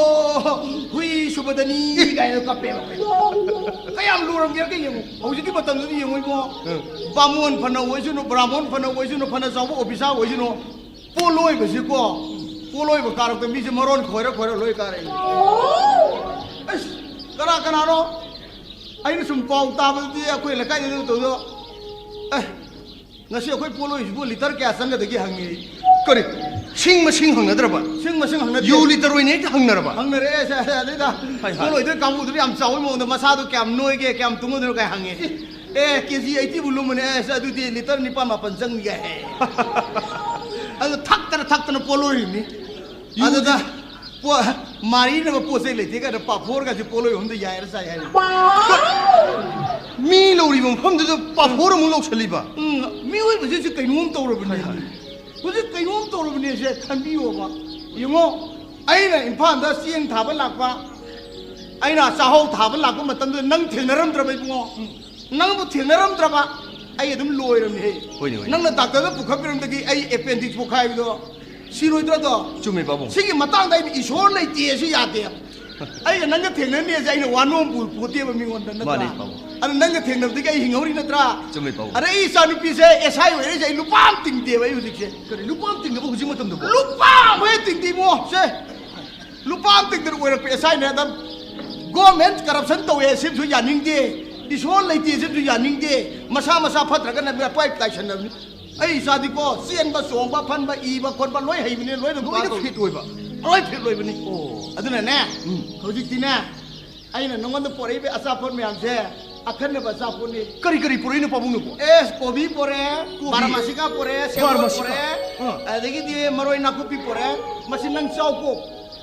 ꯍꯨꯏ ꯁꯨꯕꯗꯅꯤ" ꯀꯥꯏꯅ ꯀꯞꯄꯦꯕ ꯑꯩꯈꯣꯏꯅ꯫ ꯀꯌꯥꯝ ꯂꯨꯔꯝꯒꯦ ꯑꯝꯇ ꯌꯦꯡꯉꯨ꯫ ꯍꯧꯖꯤꯛꯀꯤ ꯃꯇꯝꯗꯗꯤ ꯌꯦꯡꯉꯨ ꯏꯕꯨꯡꯉꯣ꯫ ꯎꯝ꯫ ꯕꯥꯃꯣꯟ ꯐꯅ ꯑꯣꯏꯁꯅꯨ, ꯕ꯭ꯔꯥꯍꯃꯣꯟ ꯐꯅ ꯑꯣꯏꯁꯅꯨ, ꯐꯅ ꯆꯥꯎꯕ ꯑꯣꯐꯤꯁꯥꯔ ꯑꯣꯏꯁꯅꯨ, ꯄꯣꯠꯂꯣꯏꯕꯁꯤꯀꯣ, ꯄꯣꯠꯂꯣꯏꯕ ꯀꯥꯔꯛꯇ ꯃꯤꯁꯦ ꯃꯔꯣꯟ ꯈꯣꯏꯔ ꯈꯣꯏꯔ ꯂꯣꯏ ꯀꯥꯔꯛꯏ꯫ ꯑꯁ, ꯀꯅꯥ ꯀꯅꯥꯅꯣ? ꯑꯩꯅ ꯁꯨꯝ ꯄꯥꯎ ꯇꯥꯕꯗꯗꯤ ꯑꯩꯈꯣꯏ ꯂꯩꯀꯥꯏꯗ ꯑꯗꯨꯝ ꯇꯧꯗꯣ꯫ ꯑꯦ, ꯉꯁꯤ ꯑꯩꯈꯣꯏ ꯄꯣꯠꯂꯣꯏꯁꯤꯕꯨ ꯂꯤꯇꯔ ꯀꯌꯥ ꯆꯪꯒꯗꯒꯦ ꯍꯪꯉꯤ꯫ ꯀꯔꯤ? ꯁꯤꯡ ꯃꯁꯤꯡ ꯍꯪꯅꯗ꯭ꯔꯕ? ꯁꯤꯡ ꯃꯁꯤꯡ ꯍꯪꯅꯗꯦ꯫ ꯌꯨ ꯂꯤꯇꯔ ꯑꯣꯏꯅ ꯍꯦꯛꯇ ꯍꯪꯅꯔꯕ? ꯍꯪꯅꯔꯦ, ꯑꯦ, ꯑꯗꯩꯗ ꯍꯥꯏ, ꯍꯥꯏ꯫ ꯄꯣꯠꯂꯣꯏꯗꯣꯏ ꯀꯥꯡꯕꯨꯗꯨꯗꯤ ꯌꯥꯝ ꯆꯥꯎꯕꯩ ꯃꯑꯣꯡꯗ ꯃꯁꯥꯗꯣ ꯀꯌꯥꯝ ꯅꯣꯏꯒꯦ, ꯀꯌꯥꯝ ꯇꯨꯝꯒꯗꯣꯏꯅꯣ ꯀꯥꯏ ꯍꯪꯉꯤ꯫ ꯑꯦ, ꯀꯦ ꯖꯤ ꯑꯩꯠꯇꯤꯕꯨ ꯂꯨꯝꯕꯅꯦ, ꯑꯦ, ꯑꯗꯨꯗꯤ ꯂꯤꯇꯔ ꯅꯤꯄꯥꯟ ꯃꯥꯄꯟ ꯆꯪꯅꯤ ꯀꯥꯏ ꯍꯥꯏ꯫ ꯑꯗꯨ ꯊꯛꯇꯅ ꯊꯛꯇꯅ ꯄꯣꯠꯂꯣꯏꯔꯤꯅꯤ꯫ ꯌꯨ ꯑꯗꯨꯗ ꯄꯣ-, ꯃꯥꯔꯤꯅꯕ ꯄꯣꯠ ꯆꯩ ꯂꯩꯇꯦ ꯀꯥꯏꯅ ꯄꯥꯐꯣꯔꯒꯁꯦ ꯄꯣꯠꯂꯣꯏ ꯑꯍꯨꯝꯗ ꯌꯥꯏꯔ ꯆꯥꯏ ꯍꯥꯏꯔꯤ꯫ ꯃꯤ ꯂꯧꯔꯤꯕ ꯃꯐꯝꯗꯨꯗ ꯄꯥꯐꯣꯔ ꯑꯃꯨꯛ ꯂꯧꯁꯜꯂꯤꯕ? ꯎꯝ, ꯃꯤꯑꯣꯏꯕꯁꯤꯁꯨ ꯀꯩꯅꯣꯝ ꯇꯧꯔꯕꯅꯦ꯫ ꯍꯣꯏ, ꯍꯣꯏ꯫ ꯍꯧꯖꯤꯛ ꯀꯩꯅꯣꯝ ꯇꯧꯔꯕꯅꯦꯁꯦ ꯈꯟꯕꯤꯌꯣꯕ꯫ ꯌꯦꯡꯉꯣ, ꯑꯩꯅ ꯏꯝꯐꯥꯜꯗ ꯆꯦꯡ ꯊꯥꯕ ꯂꯥꯛꯄ, ꯑꯩꯅ ꯆꯥꯍꯧ ꯊꯥꯕ ꯂꯥꯛꯄ ꯃꯇꯝꯗꯨꯗ ꯅꯪ ꯊꯦꯡꯅꯔꯝꯗ꯭ꯔꯕ ꯏꯕꯨꯡꯉꯣ? ꯎꯝ꯫ ꯅꯪꯕꯨ ꯊꯦꯡꯅꯔꯝꯗ꯭ꯔꯕ? ꯑꯩ ꯑꯗꯨꯝ ꯂꯣꯏꯔꯝꯅꯤꯍꯦ꯫ ꯍꯣꯏꯅꯦ, ꯍꯣꯏꯅꯦ꯫ ꯅꯪꯅ ꯗꯥꯛꯇꯔꯗ ꯄꯨꯈꯠꯄꯤꯔꯝꯗꯒꯤ ꯑꯩ ꯑꯦꯄꯦꯟꯗꯤꯛꯁ ꯄꯣꯛꯈꯥꯏꯕꯗꯣ ꯁꯤꯔꯣꯏꯗ꯭ꯔꯗꯣ? ꯆꯨꯝꯃꯦ, ꯄꯥꯕꯨꯡ꯫ ꯁꯤꯒꯤ ꯃꯇꯥꯡꯗ ꯑꯩ ꯏꯁꯣꯔ ꯂꯩꯇꯦ ꯑꯁꯤ ꯌꯥꯗꯦ꯫ ꯑꯩꯒ ꯅꯪꯒ ꯊꯦꯡꯅꯅꯤ ꯍꯥꯏꯁꯦ ꯑꯩꯅ ꯋꯥꯅꯣꯝ ꯄꯨ ꯄꯣꯠꯇꯦꯕ ꯃꯤꯉꯣꯟꯗ, ꯅꯠꯇ꯭ꯔꯥ? ꯃꯥꯅꯦ, ꯄꯥꯕꯨꯡ꯫ ꯑꯗꯨ ꯅꯪꯒ ꯊꯦꯡꯅꯕꯗꯒꯤ ꯑꯩ ꯍꯤꯡꯍꯧꯔꯤ, ꯅꯠꯇ꯭ꯔꯥ? ꯆꯨꯝꯃꯦ, ꯄꯥꯕꯨꯡ꯫ ꯑꯗ ꯑꯩ ꯏꯆꯥ ꯅꯨꯄꯤꯁꯦ ꯑꯦꯁ ꯑꯥꯏ ꯑꯣꯏꯔꯛꯏꯁꯦ ꯑꯩ ꯂꯨꯄꯥ ꯑꯃ ꯇꯤꯡꯗꯦꯕ ꯑꯩ ꯍꯧꯖꯤꯛꯁꯦ꯫ ꯀꯔꯤ, ꯂꯨꯄꯥ ꯑꯃ ꯇꯤꯡꯗꯕ ꯍꯧꯖꯤꯛ ꯃꯇꯝꯗꯕꯨ? ꯂꯨꯄꯥ ꯑꯃ ꯍꯦꯛ ꯇꯤꯡꯗꯦ ꯏꯕꯨꯡꯉꯣ꯫ ꯁꯦ, ꯂꯨꯄꯥ ꯑꯃ ꯇꯤꯡꯗꯅ ꯑꯣꯏꯔꯛꯄ ꯑꯦꯁ ꯑꯥꯏꯅꯦ꯫ ꯑꯗ ꯒꯣꯔꯃꯦꯟ ꯀꯔꯞꯁꯟ ꯇꯧꯋꯦ ꯁꯤꯃꯁꯨ ꯌꯥꯅꯤꯡꯗꯦ, ꯏꯁꯣꯔ ꯂꯩꯇꯦ ꯁꯤꯃꯁꯨ ꯌꯥꯅꯤꯡꯗꯦ꯫ ꯃꯁꯥ ꯃꯁꯥ ꯐꯠꯇ꯭ꯔꯒꯅ ꯃꯄꯥꯏ ꯇꯥꯏꯁꯟꯅꯕꯅꯤ꯫ ꯑꯩ ꯏꯆꯥꯗꯤꯀꯣ ꯆꯦꯟꯕ ꯆꯣꯡꯕ ꯐꯟꯕ ꯏꯕ ꯈꯣꯠꯄ ꯂꯣꯏ ꯍꯩꯕꯅꯦ, ꯂꯣꯏꯅ ꯂꯣꯏꯅ ꯄꯥꯗꯧ꯫ ꯐꯤꯠ ꯑꯣꯏꯕ꯫ ꯂꯣꯏ ꯐꯤꯠ ꯑꯣꯏꯕꯅꯤ꯫ ꯑꯣ꯫ ꯑꯗꯨꯅꯅꯦ, ꯎꯝ꯫ ꯍꯧꯖꯤꯛꯇꯤꯅꯦ, ꯑꯩꯅ ꯅꯉꯣꯟꯗ ꯄꯣꯔꯛꯏꯕ ꯑꯆꯥꯄꯣꯠ ꯃꯌꯥꯝꯁꯦ ꯑꯈꯟꯅꯕ ꯑꯆꯥꯄꯣꯠꯅꯤ꯫ ꯀꯔꯤ ꯀꯔꯤ ꯄꯨꯔꯛꯏꯅꯣ ꯄꯥꯕꯨꯡꯅꯕꯨ? ꯑꯦꯁ, ꯀꯣꯕꯤ ꯄꯣꯔꯛꯑꯦ, ꯀꯣꯕꯤ꯫ ꯕꯥꯔꯃꯥꯁꯤꯀꯥ ꯄꯣꯔꯛꯑꯦ, ꯁꯦꯕꯣꯠ ꯕꯥꯔꯃꯥꯁꯤꯀꯥ꯫ ꯄꯣꯔꯛꯑꯦ, ꯑꯥ꯫ ꯑꯗꯒꯤꯗꯤ ꯃꯔꯣꯏ ꯅꯥꯀꯨꯞꯄꯤ ꯄꯣꯔꯛꯑꯦ꯫ ꯃꯁꯤ ꯅꯪ ꯆꯥꯎꯀꯣ꯫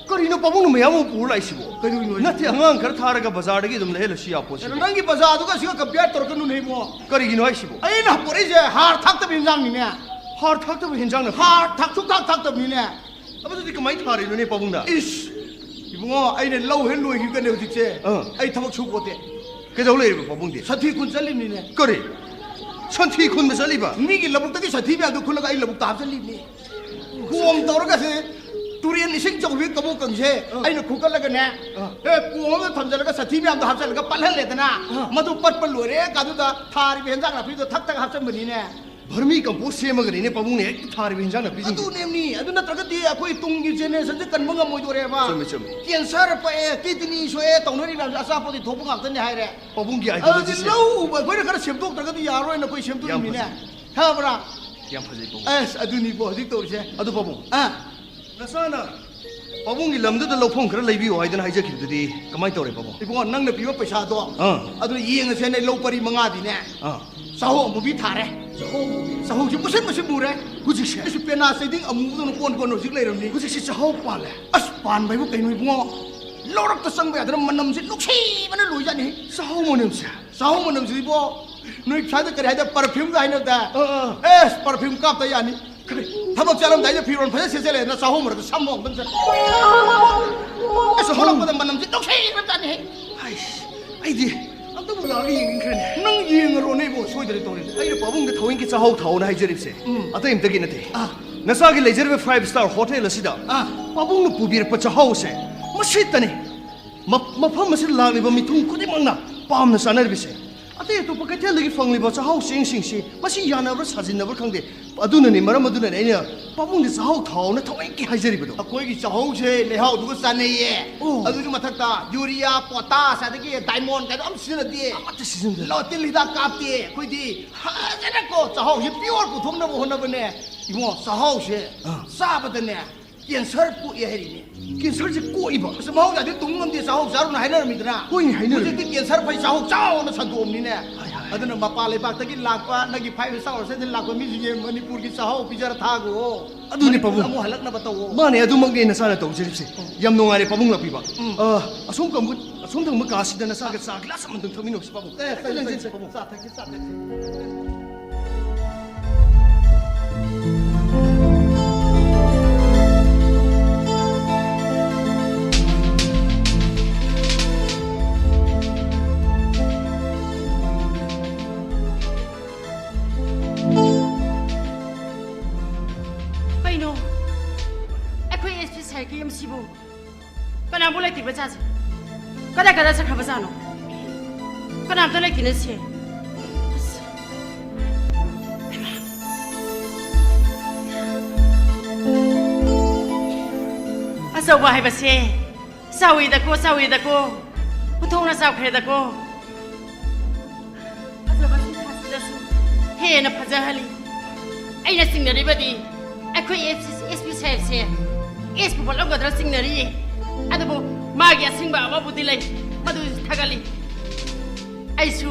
ꯀꯔꯤꯅꯣ ꯄꯥꯕꯨꯡꯅ ꯃꯌꯥꯝ ꯑꯃ ꯄꯨꯔ ꯂꯥꯛꯏꯁꯤꯕꯣ? ꯀꯩꯗꯧꯔꯤꯅꯣ ꯍꯥꯏꯁꯦ? ꯅꯠꯇꯦ, ꯑꯉꯥꯡ ꯈꯔ ꯊꯥꯔꯒ ꯕꯖꯥꯔꯗꯒꯤ ꯑꯗꯨꯝ ꯂꯩꯍꯜꯂꯁꯨ ꯌꯥꯄꯣꯠꯁꯤꯕꯣ꯫ ꯀꯩꯅꯣ, ꯅꯪꯒꯤ ꯕꯖꯥꯔꯗꯨꯒ ꯁꯤꯒ compare ꯇꯧꯔꯛꯀꯅꯨꯅꯦ ꯏꯕꯨꯡꯉꯣ꯫ ꯀꯔꯤꯒꯤꯅꯣ ꯍꯥꯏꯁꯤꯕꯣ? ꯑꯩꯅ ꯄꯣꯔꯛꯏꯁꯦ ꯍꯥꯔ ꯊꯥꯛꯇꯕ ꯏꯟꯖꯥꯡꯅꯤꯅꯦ꯫ ꯍꯥꯔ ꯊꯥꯛꯇꯕ ꯍꯤꯟꯖꯥꯡꯅ ꯍꯥꯔ ꯊꯥꯛ ꯁꯨꯡꯊꯥꯛ ꯊꯥꯛꯇꯕꯅꯤꯅꯦ꯫ ꯑꯗꯨꯗꯤ ꯀꯃꯥꯏꯅ ꯊꯥꯔꯤꯅꯣꯅꯦ ꯄꯥꯕꯨꯡꯅ? ꯏꯁ, ꯏꯕꯨꯡꯉꯣ, ꯑꯩꯅ ꯂꯧ ꯍꯦꯛ ꯂꯣꯏꯈꯤꯕꯒꯅꯦ ꯍꯧꯖꯤꯛꯁꯦ꯫ ꯑꯥ꯫ ꯑꯩ ꯊꯕꯛ ꯁꯨ ꯄꯣꯠꯇꯦ꯫ ꯀꯩꯗꯧ ꯂꯩꯔꯤꯕ ꯄꯥꯕꯨꯡꯗꯤ? ꯁꯟꯊꯤ ꯈꯨꯟ ꯆꯠꯂꯤꯕꯅꯤꯅꯦ꯫ ꯀꯔꯤ? ꯁꯟꯊꯤ ꯈꯨꯟꯕ ꯆꯠꯂꯤꯕ? ꯃꯤꯒꯤ ꯂꯧꯕꯨꯛꯇꯒꯤ ꯁꯟꯊꯤ ꯃꯌꯥꯝꯗꯣ ꯈꯨꯜꯂꯒ ꯑꯩ ꯂꯧꯕꯨꯛꯇ ꯍꯥꯞꯆꯜꯂꯤꯕꯅꯤ꯫ ꯀꯣꯝ ꯇꯧꯔꯒ ꯁꯦ ꯇꯨꯔꯦꯟ ꯏꯁꯤꯡ ꯆꯧꯕꯤ ꯀꯕꯣꯛ ꯀꯪꯁꯦ ꯑꯥ꯫ ꯑꯩꯅ ꯈꯨꯀꯠꯂꯒꯅꯦ, ꯑꯥ꯫ ꯑꯦ, ꯀꯣꯝ ꯑꯃꯗ ꯊꯝꯖꯤꯜꯂꯒ ꯁꯟꯊꯤ ꯃꯌꯥꯝꯗꯣ ꯍꯥꯞꯆꯜꯂꯒ ꯄꯠꯍꯜꯂꯦꯗꯅ, ꯑꯥ꯫ ꯃꯗꯨ ꯄꯠꯄ ꯂꯣꯏꯔꯦ ꯀꯥꯟꯗꯨꯗ ꯊꯥꯔꯤꯕ ꯍꯦꯟꯖꯥꯡ ꯅꯥꯄꯤꯗꯣ ꯊꯛ ꯊꯛ ꯍꯥꯞꯆꯟꯕꯅꯤꯅꯦ꯫ ꯚꯔꯃꯤ ꯀꯝꯄꯣꯁ ꯁꯦꯝꯃꯒꯅꯤꯅꯦ ꯄꯥꯕꯨꯡꯅ ꯍꯦꯛꯇ ꯊꯥꯔꯤꯕ ꯍꯤꯟꯖꯥꯡ ꯅꯥꯄꯤꯁꯤꯡꯁꯦ꯫ ꯑꯗꯨꯅꯦꯃꯤ, ꯑꯗꯨ ꯅꯠꯇ꯭ꯔꯒꯗꯤ ꯑꯩꯈꯣꯏ ꯇꯨꯡꯒꯤ generationꯁꯦ ꯀꯟꯕ ꯉꯝꯃꯣꯏꯗꯣꯔꯦꯕ꯫ ꯆꯨꯝꯃꯤ, ꯆꯨꯝꯃꯤ꯫ Cancer ꯄꯛꯑꯦ, kidney ꯁꯣꯛꯑꯦ ꯇꯧꯅꯔꯤ ꯃꯌꯥꯝꯁꯦ ꯑꯆꯥꯄꯣꯠꯇꯤ ꯊꯣꯛꯄ ꯉꯥꯛꯇꯅꯦ ꯍꯥꯏꯔꯦ꯫ ꯄꯥꯕꯨꯡꯒꯤ ꯑꯗꯨꯗꯤ ideologyꯁꯦ꯫ ꯂꯧ ꯎꯕ ꯑꯩꯈꯣꯏꯅ ꯈꯔ ꯁꯦꯝꯗꯣꯛꯇ꯭ꯔꯒꯗꯤ ꯌꯥꯔꯣꯏꯅ ꯑꯩꯈꯣꯏ ꯁꯦꯝꯗꯣꯛꯏꯃꯤꯅꯦ꯫ ꯌꯥꯝ ꯈꯪꯕ꯭ꯔꯥ? ꯌꯥꯝ ꯐꯖꯩ ꯄꯥꯕꯨꯡ꯫ ꯑꯁ, ꯑꯗꯨꯅꯤꯕꯣ ꯍꯧꯖꯤꯛ ꯇꯧꯔꯤꯁꯦ꯫ ꯑꯗꯨ ꯄꯥꯕꯨꯡ, ꯑꯥ, ꯅꯆꯥꯅ ꯄꯥꯕꯨꯡꯒꯤ ꯂꯝꯗꯨꯗ ꯂꯧꯐꯝ ꯈꯔ ꯂꯩꯕꯤꯌꯣ ꯍꯥꯏꯗꯅ ꯍꯥꯏꯖꯈꯤꯕꯗꯨꯗꯤ ꯀꯃꯥꯏꯅ ꯇꯧꯔꯦ ꯄꯥꯕꯨꯡ? ꯏꯕꯨꯡꯉꯣ, ꯅꯪꯅ ꯄꯤꯕ ꯄꯩꯁꯥꯗꯣ, ꯑꯥ꯫ ꯑꯗꯨ ꯌꯦꯡꯉꯁꯦꯅ ꯂꯧ ꯄꯔꯤ ꯃꯉꯥꯗꯤꯅꯦ, ꯑꯥ꯫ ꯆꯥꯍꯧ ꯑꯃꯨꯕꯤ ꯊꯥꯔꯦ꯫ ꯆꯥꯍꯧ ꯑꯃꯨꯕꯤ? ꯆꯥꯍꯧꯁꯦ ꯃꯨꯁꯤꯟ ꯃꯨꯁꯤꯟ ꯃꯨꯔꯦ꯫ ꯍꯧꯖꯤꯛꯁꯦ? ꯑꯩꯁꯨ ꯄꯦꯅꯥ ꯆꯩꯗꯤꯡ ꯑꯃꯨꯕꯗꯧꯅ ꯀꯣꯟ ꯀꯣꯟ ꯍꯧꯖꯤꯛ ꯂꯩꯔꯝꯅꯤ꯫ ꯍꯧꯖꯤꯛꯁꯦ ꯆꯥꯍꯧ ꯄꯥꯜꯂꯦ? ꯑꯁ, ꯄꯥꯟꯕ ꯍꯥꯏꯕꯨ ꯀꯩꯅꯣ ꯏꯕꯨꯡꯉꯣ? ꯂꯧꯔꯛꯇ ꯆꯪꯕ ꯌꯥꯗꯅ ꯃꯅꯝꯁꯦ ꯅꯨꯡꯁꯤꯕꯅ ꯂꯣꯏꯖꯥꯠꯅꯤ꯫ ꯆꯥꯍꯧ ꯃꯅꯝꯁꯦ? ꯆꯥꯍꯧ ꯃꯅꯝꯁꯤꯗꯤꯕꯣ, ꯅꯣꯏ ꯁ꯭ꯋꯥꯏꯗ ꯀꯔꯤ ꯍꯥꯏꯗ, perfumeꯒ ꯍꯥꯏꯅꯕꯗ? ꯑꯥ, ꯑꯥ꯫ ꯑꯦꯁ, perfume ꯀꯥꯞꯇ ꯌꯥꯅꯤ꯫ ꯊꯕꯛ ꯆꯠꯂꯝꯗꯥꯏꯗ ꯐꯤꯔꯣꯜ ꯐꯖꯅ ꯁꯦꯠꯆꯜꯂꯦꯗꯅ ꯆꯥꯍꯧ ꯃꯔꯛꯇ ꯁꯝꯃꯣ ꯑꯝꯇꯪ ꯆꯠ꯫ ꯑꯁ, ꯊꯣꯛꯂꯛꯄꯗ ꯃꯅꯝꯁꯦ ꯅꯨꯡꯁꯤꯈ꯭ꯔꯖꯥꯠꯅꯤꯍꯦ꯫ ꯍꯥꯏꯁ, ꯑꯩꯗꯤ ꯑꯝꯇꯕꯨ ꯂꯥꯛꯑꯒ ꯌꯦꯡꯅꯤꯡꯈ꯭ꯔꯦꯅꯦ꯫ ꯅꯪ ꯌꯦꯡꯉꯔꯣꯅꯦ ꯏꯕꯣ, ꯁꯣꯏꯗ꯭ꯔꯦ ꯇꯧꯔꯤꯗꯣ꯫ ꯑꯩꯅ ꯄꯥꯕꯨꯡꯗ ꯊꯑꯣꯏꯒꯤ ꯆꯥꯍꯧ ꯊꯥꯎꯑꯣꯅ ꯍꯥꯏꯖꯔꯤꯕꯁꯦ, ꯎꯝ꯫ ꯑꯇꯩ ꯑꯝꯇꯒꯤ ꯅꯠꯇꯦ꯫ ꯑꯥ꯫ ꯅꯆꯥꯒꯤ ꯂꯩꯖꯔꯤꯕ five star hotel ꯑꯁꯤꯗ, ꯑꯥ꯫ ꯄꯥꯕꯨꯡꯅ ꯄꯨꯕꯤꯔꯛꯄ ꯆꯥꯍꯧꯁꯦ ꯃꯁꯤꯇꯅꯤ꯫ ꯃ-, ꯃꯐꯝ ꯑꯁꯤꯗ ꯂꯥꯛꯂꯤꯕ ꯃꯤꯊꯨꯡ ꯈꯨꯗꯤꯡꯃꯛꯅ ꯄꯥꯝꯅ ꯆꯥꯅꯔꯤꯕꯁꯦ꯫ ꯑꯇꯩ ꯑꯇꯣꯞꯄ ꯀꯩꯊꯦꯜꯗꯒꯤ ꯐꯪꯂꯤꯕ ꯆꯥꯛꯍꯥꯎ ꯆꯦꯡꯁꯤꯡꯁꯤ ꯃꯁꯤ ꯌꯥꯅꯕ꯭ꯔꯥ ꯁꯥꯖꯤꯟꯅꯕ꯭ꯔꯥ ꯈꯪꯗꯦ꯫ ꯑꯗꯨꯅꯅꯤ, ꯃꯔꯝ ꯑꯗꯨꯅꯅꯤ ꯑꯩꯅ ꯄꯥꯕꯨꯡꯗ ꯆꯥꯛꯍꯥꯎ ꯊꯥꯎꯅ ꯊꯋꯥꯏꯀꯤ ꯍꯥꯏꯖꯔꯤꯕꯗꯣ꯫ ꯑꯩꯈꯣꯏꯒꯤ ꯆꯥꯛꯍꯧꯁꯦ ꯂꯩꯍꯥꯎꯗꯨꯒ ꯆꯥꯅꯩꯌꯦ꯫ ꯑꯣ꯫ ꯑꯗꯨꯒꯤ ꯃꯊꯛꯇ ꯌꯨꯔꯤꯌꯥ, ꯄꯣꯇꯥꯁ, ꯑꯗꯒꯤ ꯗꯥꯏꯃꯣꯟ ꯀꯥꯏꯗꯣ ꯑꯝ ꯁꯤꯖꯤꯟꯅꯗꯦ꯫ ꯑꯃꯠꯇ ꯁꯤꯖꯤꯟꯅꯗꯦ꯫ ꯂꯣ-, ꯇꯤꯜ ꯍꯤꯗꯥꯛ ꯀꯥꯞꯇꯦ꯫ ꯑꯩꯈꯣꯏꯗꯤ ꯐꯖꯅꯀꯣ ꯆꯥꯛꯍꯧꯁꯦ pure ꯄꯨꯊꯣꯛꯅꯕ ꯍꯣꯠꯅꯕꯅꯦ꯫ ꯏꯕꯨꯡꯉꯣ, ꯆꯥꯛꯍꯧꯁꯦ ꯑꯥ꯫ ꯆꯥꯕꯗꯅꯦ cancer ꯄꯣꯛꯑꯦ ꯍꯥꯏꯔꯤꯅꯦ꯫ Cancerꯁꯦ ꯀꯣꯛꯏꯕ? ꯑꯁ, ꯃꯍꯧꯁꯥꯗꯤ ꯇꯨꯝ ꯉꯝꯗꯦ, ꯆꯥꯛꯍꯧ ꯆꯥꯔꯨꯅ ꯍꯥꯏꯅꯔꯝꯃꯤꯗꯅ꯫ ꯍꯣꯏꯅꯦ, ꯍꯥꯏꯅꯔꯝꯃꯤ꯫ ꯍꯧꯖꯤꯛꯇꯤ cancer ꯐꯩ, ꯆꯥꯛꯍꯧ ꯆꯥꯎꯅ ꯁꯟꯗꯣꯛꯑꯝꯅꯤꯅꯦ꯫ ꯍꯥꯏ, ꯍꯥꯏ, ꯍꯥꯏ꯫ ꯑꯗꯨꯅ ꯃꯄꯥꯟ ꯂꯩꯕꯥꯛꯇꯒꯤ ꯂꯥꯛꯄ, ꯅꯪꯒꯤ five star hotelꯗꯒꯤ ꯂꯥꯛꯄ ꯃꯤꯁꯤꯡꯁꯦ ꯃꯅꯤꯄꯨꯔꯒꯤ ꯆꯥꯛꯍꯧ ꯄꯤꯖꯔ ꯊꯥꯈꯣ꯫ ꯑꯗꯨꯅꯤ, ꯃꯅꯤꯄꯨꯔꯗ ꯄꯥꯕꯨꯡ꯫ ꯑꯃꯨꯛ ꯍꯜꯂꯛꯅꯕ ꯇꯧꯋꯣ꯫ ꯃꯥꯅꯦ, ꯑꯗꯨꯃꯛꯅꯦ ꯅꯆꯥꯅ ꯇꯧꯖꯔꯤꯕꯁꯦ꯫ ꯎꯝ꯫ ꯌꯥꯝ ꯅꯨꯡꯉꯥꯏꯔꯦ ꯄꯥꯕꯨꯡ ꯂꯥꯛꯄꯤꯕ꯫ ꯎꯝ꯫ ꯑ, ꯑꯁꯣꯝ ꯀꯝꯕꯨ-, ꯑꯁꯣꯝ ꯊꯪꯕ ꯀꯥꯁꯤꯗ ꯅꯆꯥꯒ ꯆꯥ glass ꯑꯃꯇꯪ ꯊꯛꯃꯤꯟꯅꯧꯁꯤ ꯄꯥꯕꯨꯡ꯫ ꯑꯦ, ꯆꯠꯁꯤ, ꯂꯦꯡꯁꯤ ꯆꯠꯁꯤ, ꯄꯥꯕꯨꯡ꯫ ꯆꯥ ꯊꯛꯁꯤ, ꯆꯥ ꯊꯛꯁꯤ꯫ ꯀꯩꯅꯣ? ꯑꯩꯈꯣꯏ ꯑꯦꯁ ꯄꯤ ꯁꯥꯍꯦꯕꯀꯤ ꯌꯨꯝꯁꯤꯕꯨ ꯀꯅꯥꯕꯨ ꯂꯩꯇ꯭ꯔꯤꯕ ꯖꯥꯠꯁꯦ? ꯀꯗꯥꯏ ꯀꯗꯥꯏ ꯆꯠꯈ꯭ꯔꯕ ꯖꯥꯠꯅꯣ? ꯀꯅꯥꯝꯇ ꯂꯩꯇꯦꯅꯦ ꯁꯦ꯫ ꯑꯁ꯫ ꯑꯆꯧꯕ ꯍꯥꯏꯕꯁꯦ ꯆꯥꯎꯏꯗꯀꯣ, ꯆꯥꯎꯏꯗꯀꯣ꯫ ꯄꯨꯊꯣꯛꯅ ꯆꯥꯎꯈ꯭ꯔꯦꯗꯀꯣ꯫ ꯐꯖꯕ ꯁꯤꯟꯊꯥꯁꯤꯗꯁꯨ ꯍꯦꯟꯅ ꯐꯖꯍꯜꯂꯤ꯫ ꯑꯩꯅ ꯆꯤꯡꯅꯔꯤꯕꯗꯤ ꯑꯩꯈꯣꯏ ꯑꯦꯁ ꯄꯤ ꯁꯥꯍꯦꯕꯁꯦ ꯑꯦꯁ ꯄꯨ ꯄꯣꯠꯂꯝꯒꯗ꯭ꯔꯥ ꯆꯤꯡꯅꯔꯤꯌꯦ꯫ ꯑꯗꯨꯕꯨ ꯃꯥꯒꯤ ꯑꯁꯤꯡꯕ ꯑꯃꯕꯨꯗꯤ ꯂꯩ, ꯃꯗꯨꯁꯨ ꯊꯥꯒꯠꯂꯤ꯫ ꯑꯩꯁꯨ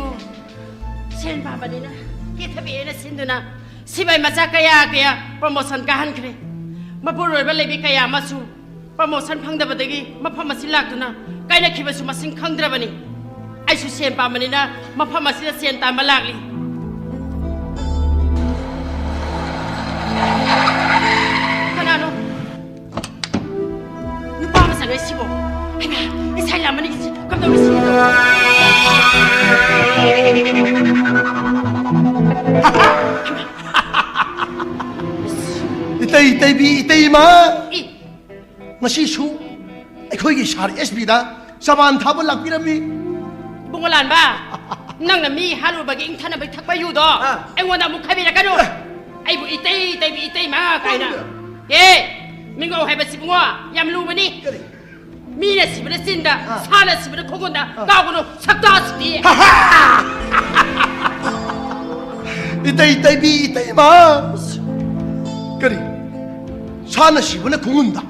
ꯁꯦꯟ ꯄꯥꯝꯕꯅꯤꯅ ꯀꯦꯊꯕꯤ ꯑꯩꯅ ꯁꯤꯟꯗꯨꯅ ꯁꯤꯕꯥꯏ ꯃꯆꯥ ꯀꯌꯥ ꯀꯌꯥ promotion ꯀꯥꯍꯟꯈ꯭ꯔꯦ꯫ ꯃꯄꯨꯔꯣꯏꯕ ꯂꯩꯕꯤ ꯀꯌꯥ ꯑꯃꯁꯨ promotion ꯐꯪꯗꯕꯗꯒꯤ ꯃꯐꯝ ꯑꯁꯤ ꯂꯥꯛꯇꯨꯅ ꯀꯥꯏꯅꯈꯤꯕꯁꯨ ꯃꯁꯤꯡ ꯈꯪꯗ꯭ꯔꯕꯅꯤ꯫ ꯑꯩꯁꯨ ꯁꯦꯟ ꯄꯥꯝꯕꯅꯤꯅ ꯃꯐꯝ ꯑꯁꯤꯗ ꯁꯦꯟ ꯇꯥꯟꯕ ꯂꯥꯛꯂꯤ꯫ ꯀꯅꯥꯅꯣ? ꯅꯨꯄꯥ ꯑꯃ ꯆꯪꯉꯛꯏꯁꯤꯕꯣ? ꯍꯩꯃꯥ, ꯏꯁꯥ ꯂꯥꯃꯅꯤ, ꯀꯝꯗꯧꯔꯤꯁꯤ? ꯏꯇꯩ, ꯏꯇꯩꯕꯤ, ꯏꯇꯩꯃ! ꯏ! ꯉꯁꯤꯁꯨ ꯑꯩꯈꯣꯏꯒꯤ ꯁꯥꯔ ꯑꯦꯁ ꯄꯤꯗ ꯆꯕꯥꯟ ꯊꯥꯕ ꯂꯥꯛꯄꯤꯔꯝꯃꯤ꯫ ꯏꯕꯨꯡꯉꯣ ꯂꯥꯟꯕ, ꯅꯪꯅ ꯃꯤ ꯍꯥꯠꯂꯨꯕꯒꯤ ꯏꯪꯊꯅꯕꯒꯤ ꯊꯛꯄ ꯌꯨꯗꯣ ꯑꯥ꯫ ꯑꯩꯉꯣꯟꯗ ꯑꯃꯨꯛ ꯈꯥꯏꯕꯤꯔꯛꯀꯅꯨ꯫ ꯑꯦ꯫ ꯑꯩꯕꯨ ꯏꯇꯩ ꯏꯇꯩꯕꯤ ꯏꯇꯩꯃ ꯀꯥꯏꯅ꯫ ꯀꯔꯤꯅꯣ? ꯑꯦ, ꯃꯤꯡꯒꯧ ꯍꯥꯏꯕꯁꯤ ꯏꯕꯨꯡꯉꯣ ꯌꯥꯝ ꯂꯨꯕꯅꯤ꯫ ꯀꯔꯤ? ꯃꯤꯅ ꯁꯤꯕꯅ ꯆꯤꯟꯗ, ꯑꯥ꯫ ꯁꯥꯅ ꯁꯤꯕꯅ ꯈꯣꯡꯒꯨꯟꯗ, ꯑꯥ꯫ ꯀꯥꯎꯒꯅꯨ, ꯁꯛꯇꯥꯁꯤꯗꯤ꯫ ꯏꯇꯩ ꯏꯇꯩꯕꯤ ꯏꯇꯩꯃ꯫ ꯀꯔꯤ? ꯁꯥꯅ ꯁꯤꯕꯅ ꯈꯣꯡꯒꯨꯟꯗ,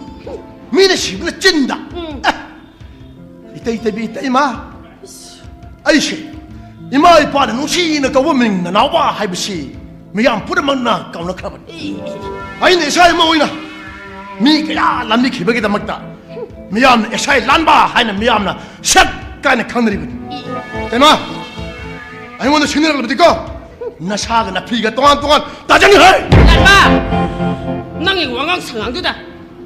ꯃꯤꯅ ꯁꯤꯕꯅ ꯆꯤꯟꯗ꯫ ꯎꯝ꯫ ꯑꯦ, ꯏꯇꯩ ꯏꯇꯩꯕꯤ ꯏꯇꯩꯃ, ꯑꯩꯁꯦ ꯏꯃꯥ ꯏꯄꯥꯅ ꯅꯨꯡꯁꯤꯅ ꯀꯧꯕ ꯃꯤꯡ ꯅꯅꯥꯎꯕ ꯍꯥꯏꯕꯁꯤ ꯃꯤꯌꯥꯝ ꯄꯨꯝꯅꯃꯛꯅ ꯀꯥꯎꯅꯈ꯭ꯔꯕꯅꯤ꯫ ꯑꯩꯅ ꯏꯁꯥ ꯏꯃꯛ ꯑꯣꯏꯅ ꯃꯤ ꯀꯌꯥ ꯂꯥꯟꯕꯤꯈꯤꯕꯒꯤꯗꯃꯛꯇ ꯃꯤꯌꯥꯝꯅ ꯏꯁꯥ ꯂꯥꯟꯕ ꯍꯥꯏꯅ ꯃꯤꯌꯥꯝꯅ ꯁꯛ ꯀꯥꯏꯅ ꯈꯪꯅꯔꯤꯕꯅꯤ꯫ ꯏꯃꯥ, ꯑꯩꯉꯣꯟꯗ ꯁꯤꯟꯅꯔꯛꯂꯕꯗꯤꯀꯣ, ꯅꯁꯥꯒ ꯅꯐꯤꯒ ꯇꯣꯉꯥꯟ ꯇꯣꯉꯥꯟ ꯇꯥꯖꯅꯤ ꯍꯦ! ꯂꯥꯟꯕ! ꯅꯪꯒꯤ ꯋꯥꯉꯥꯡ ꯁꯉꯥꯡꯗꯨꯗ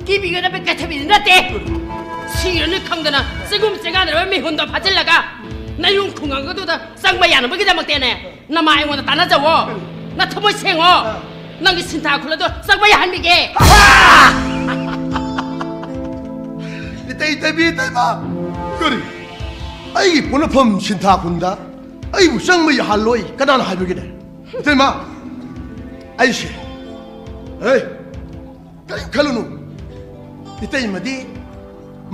ꯀꯤꯕꯤꯒꯗꯕ ꯀꯩꯊꯕꯤꯗꯤ ꯅꯠꯇꯦ꯫ ꯁꯤꯔꯅꯤ ꯈꯪꯗꯅ ꯆꯤꯡꯒꯨꯝ ꯆꯤꯡꯒꯥꯟꯅꯔꯕ ꯃꯤꯍꯨꯟꯗꯣ ꯐꯥꯖꯤꯜꯂꯒ ꯅꯌꯨꯝ ꯈꯨꯡꯒꯪ ꯑꯗꯨꯗ ꯆꯪꯕ ꯌꯥꯅꯕꯒꯤꯗꯃꯛꯇꯦꯅꯦ꯫ ꯅꯃꯥ ꯑꯩꯉꯣꯟꯗ ꯇꯥꯟꯅꯖꯧꯋꯣ꯫ ꯅꯊꯃꯣꯏ ꯁꯦꯡꯉꯣ꯫ ꯅꯪꯒꯤ ꯁꯤꯟꯊꯥ ꯈꯨꯜ ꯑꯗꯣ ꯆꯪꯕ ꯌꯥꯍꯟꯕꯤꯒꯦ꯫ ꯏꯇꯩ, ꯏꯇꯩꯕꯤ, ꯏꯇꯩꯃ! ꯀꯔꯤ? ꯑꯩꯒꯤ ꯄꯣꯛꯅꯐꯝ ꯁꯤꯟꯊꯥ ꯈꯨꯟꯗ ꯑꯩꯕꯨ ꯆꯪꯕ ꯌꯥꯍꯜꯂꯣꯏ ꯀꯅꯥꯅ ꯍꯥꯏꯕꯒꯤꯅꯦ? ꯏꯇꯩꯃ, ꯑꯩꯁꯦ, ꯍꯦ, ꯀꯔꯤꯝ ꯈꯜꯂꯨꯅꯨ꯫ ꯏꯇꯩꯃꯗꯤ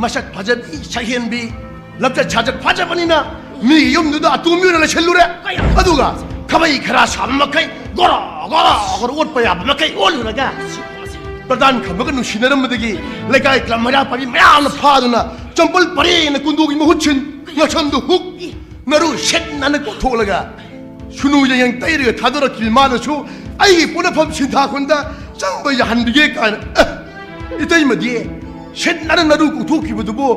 ꯃꯁꯛ ꯐꯖꯕꯤ, ꯁꯛꯍꯦꯟꯕꯤ, ꯂꯝꯆꯠ ꯁꯥꯖꯠ ꯐꯖꯕꯅꯤꯅ ꯃꯤꯒꯤ ꯌꯨꯝꯗꯨꯗ ꯑꯇꯣꯝꯕꯤ ꯑꯣꯏꯅ ꯂꯩꯁꯜꯂꯨꯔꯦ꯫ ꯑꯗꯨꯒ ꯈꯥꯕꯩ ꯈꯔꯥ ꯁꯥꯕ ꯃꯈꯩ ꯒꯣꯔꯣ ꯒꯣꯔꯣ ꯒꯣꯔꯣ ꯑꯣꯠꯄ ꯌꯥꯕ ꯃꯈꯩ ꯑꯣꯠꯂꯨꯔꯒ ꯄ꯭ꯔꯙꯥꯟ ꯈꯝꯕꯒ ꯅꯨꯡꯁꯤꯅꯔꯝꯕꯗꯒꯤ ꯂꯩꯀꯥꯏ ꯀ꯭ꯂꯕ ꯃꯩꯔꯥ ꯄꯥꯏꯕꯤ ꯃꯌꯥꯝꯅ ꯐꯥꯗꯨꯅ ꯆꯝꯄꯜ ꯄꯔꯦꯡꯅ ꯀꯨꯟꯗꯣꯒꯤ ꯃꯍꯨꯠ ꯁꯤꯟ, ꯉꯛꯁꯝꯗꯨ ꯍꯨꯛ, ꯅꯔꯨ ꯁꯤꯠ ꯅꯥꯟꯅ ꯀꯣꯛꯊꯣꯛꯂꯒ ꯁꯨꯅꯨ ꯌꯦꯡꯌꯦꯡ ꯇꯩꯔꯒ ꯊꯥꯗꯣꯔꯛꯈꯤꯕ ꯃꯥꯅꯁꯨ ꯑꯩꯒꯤ ꯄꯣꯠꯅꯐꯝ ꯁꯤꯟꯊꯥ ꯈꯨꯟꯗ ꯆꯪꯕ ꯌꯥꯍꯟꯕꯤꯒꯦ ꯀꯥꯏꯅ꯫ ꯑꯦ, ꯏꯇꯩꯃꯗꯤ ꯁꯤꯠ ꯅꯥꯟꯅ ꯅꯔꯨ ꯀꯣꯛꯊꯣꯛꯈꯤꯕꯗꯨꯕꯨ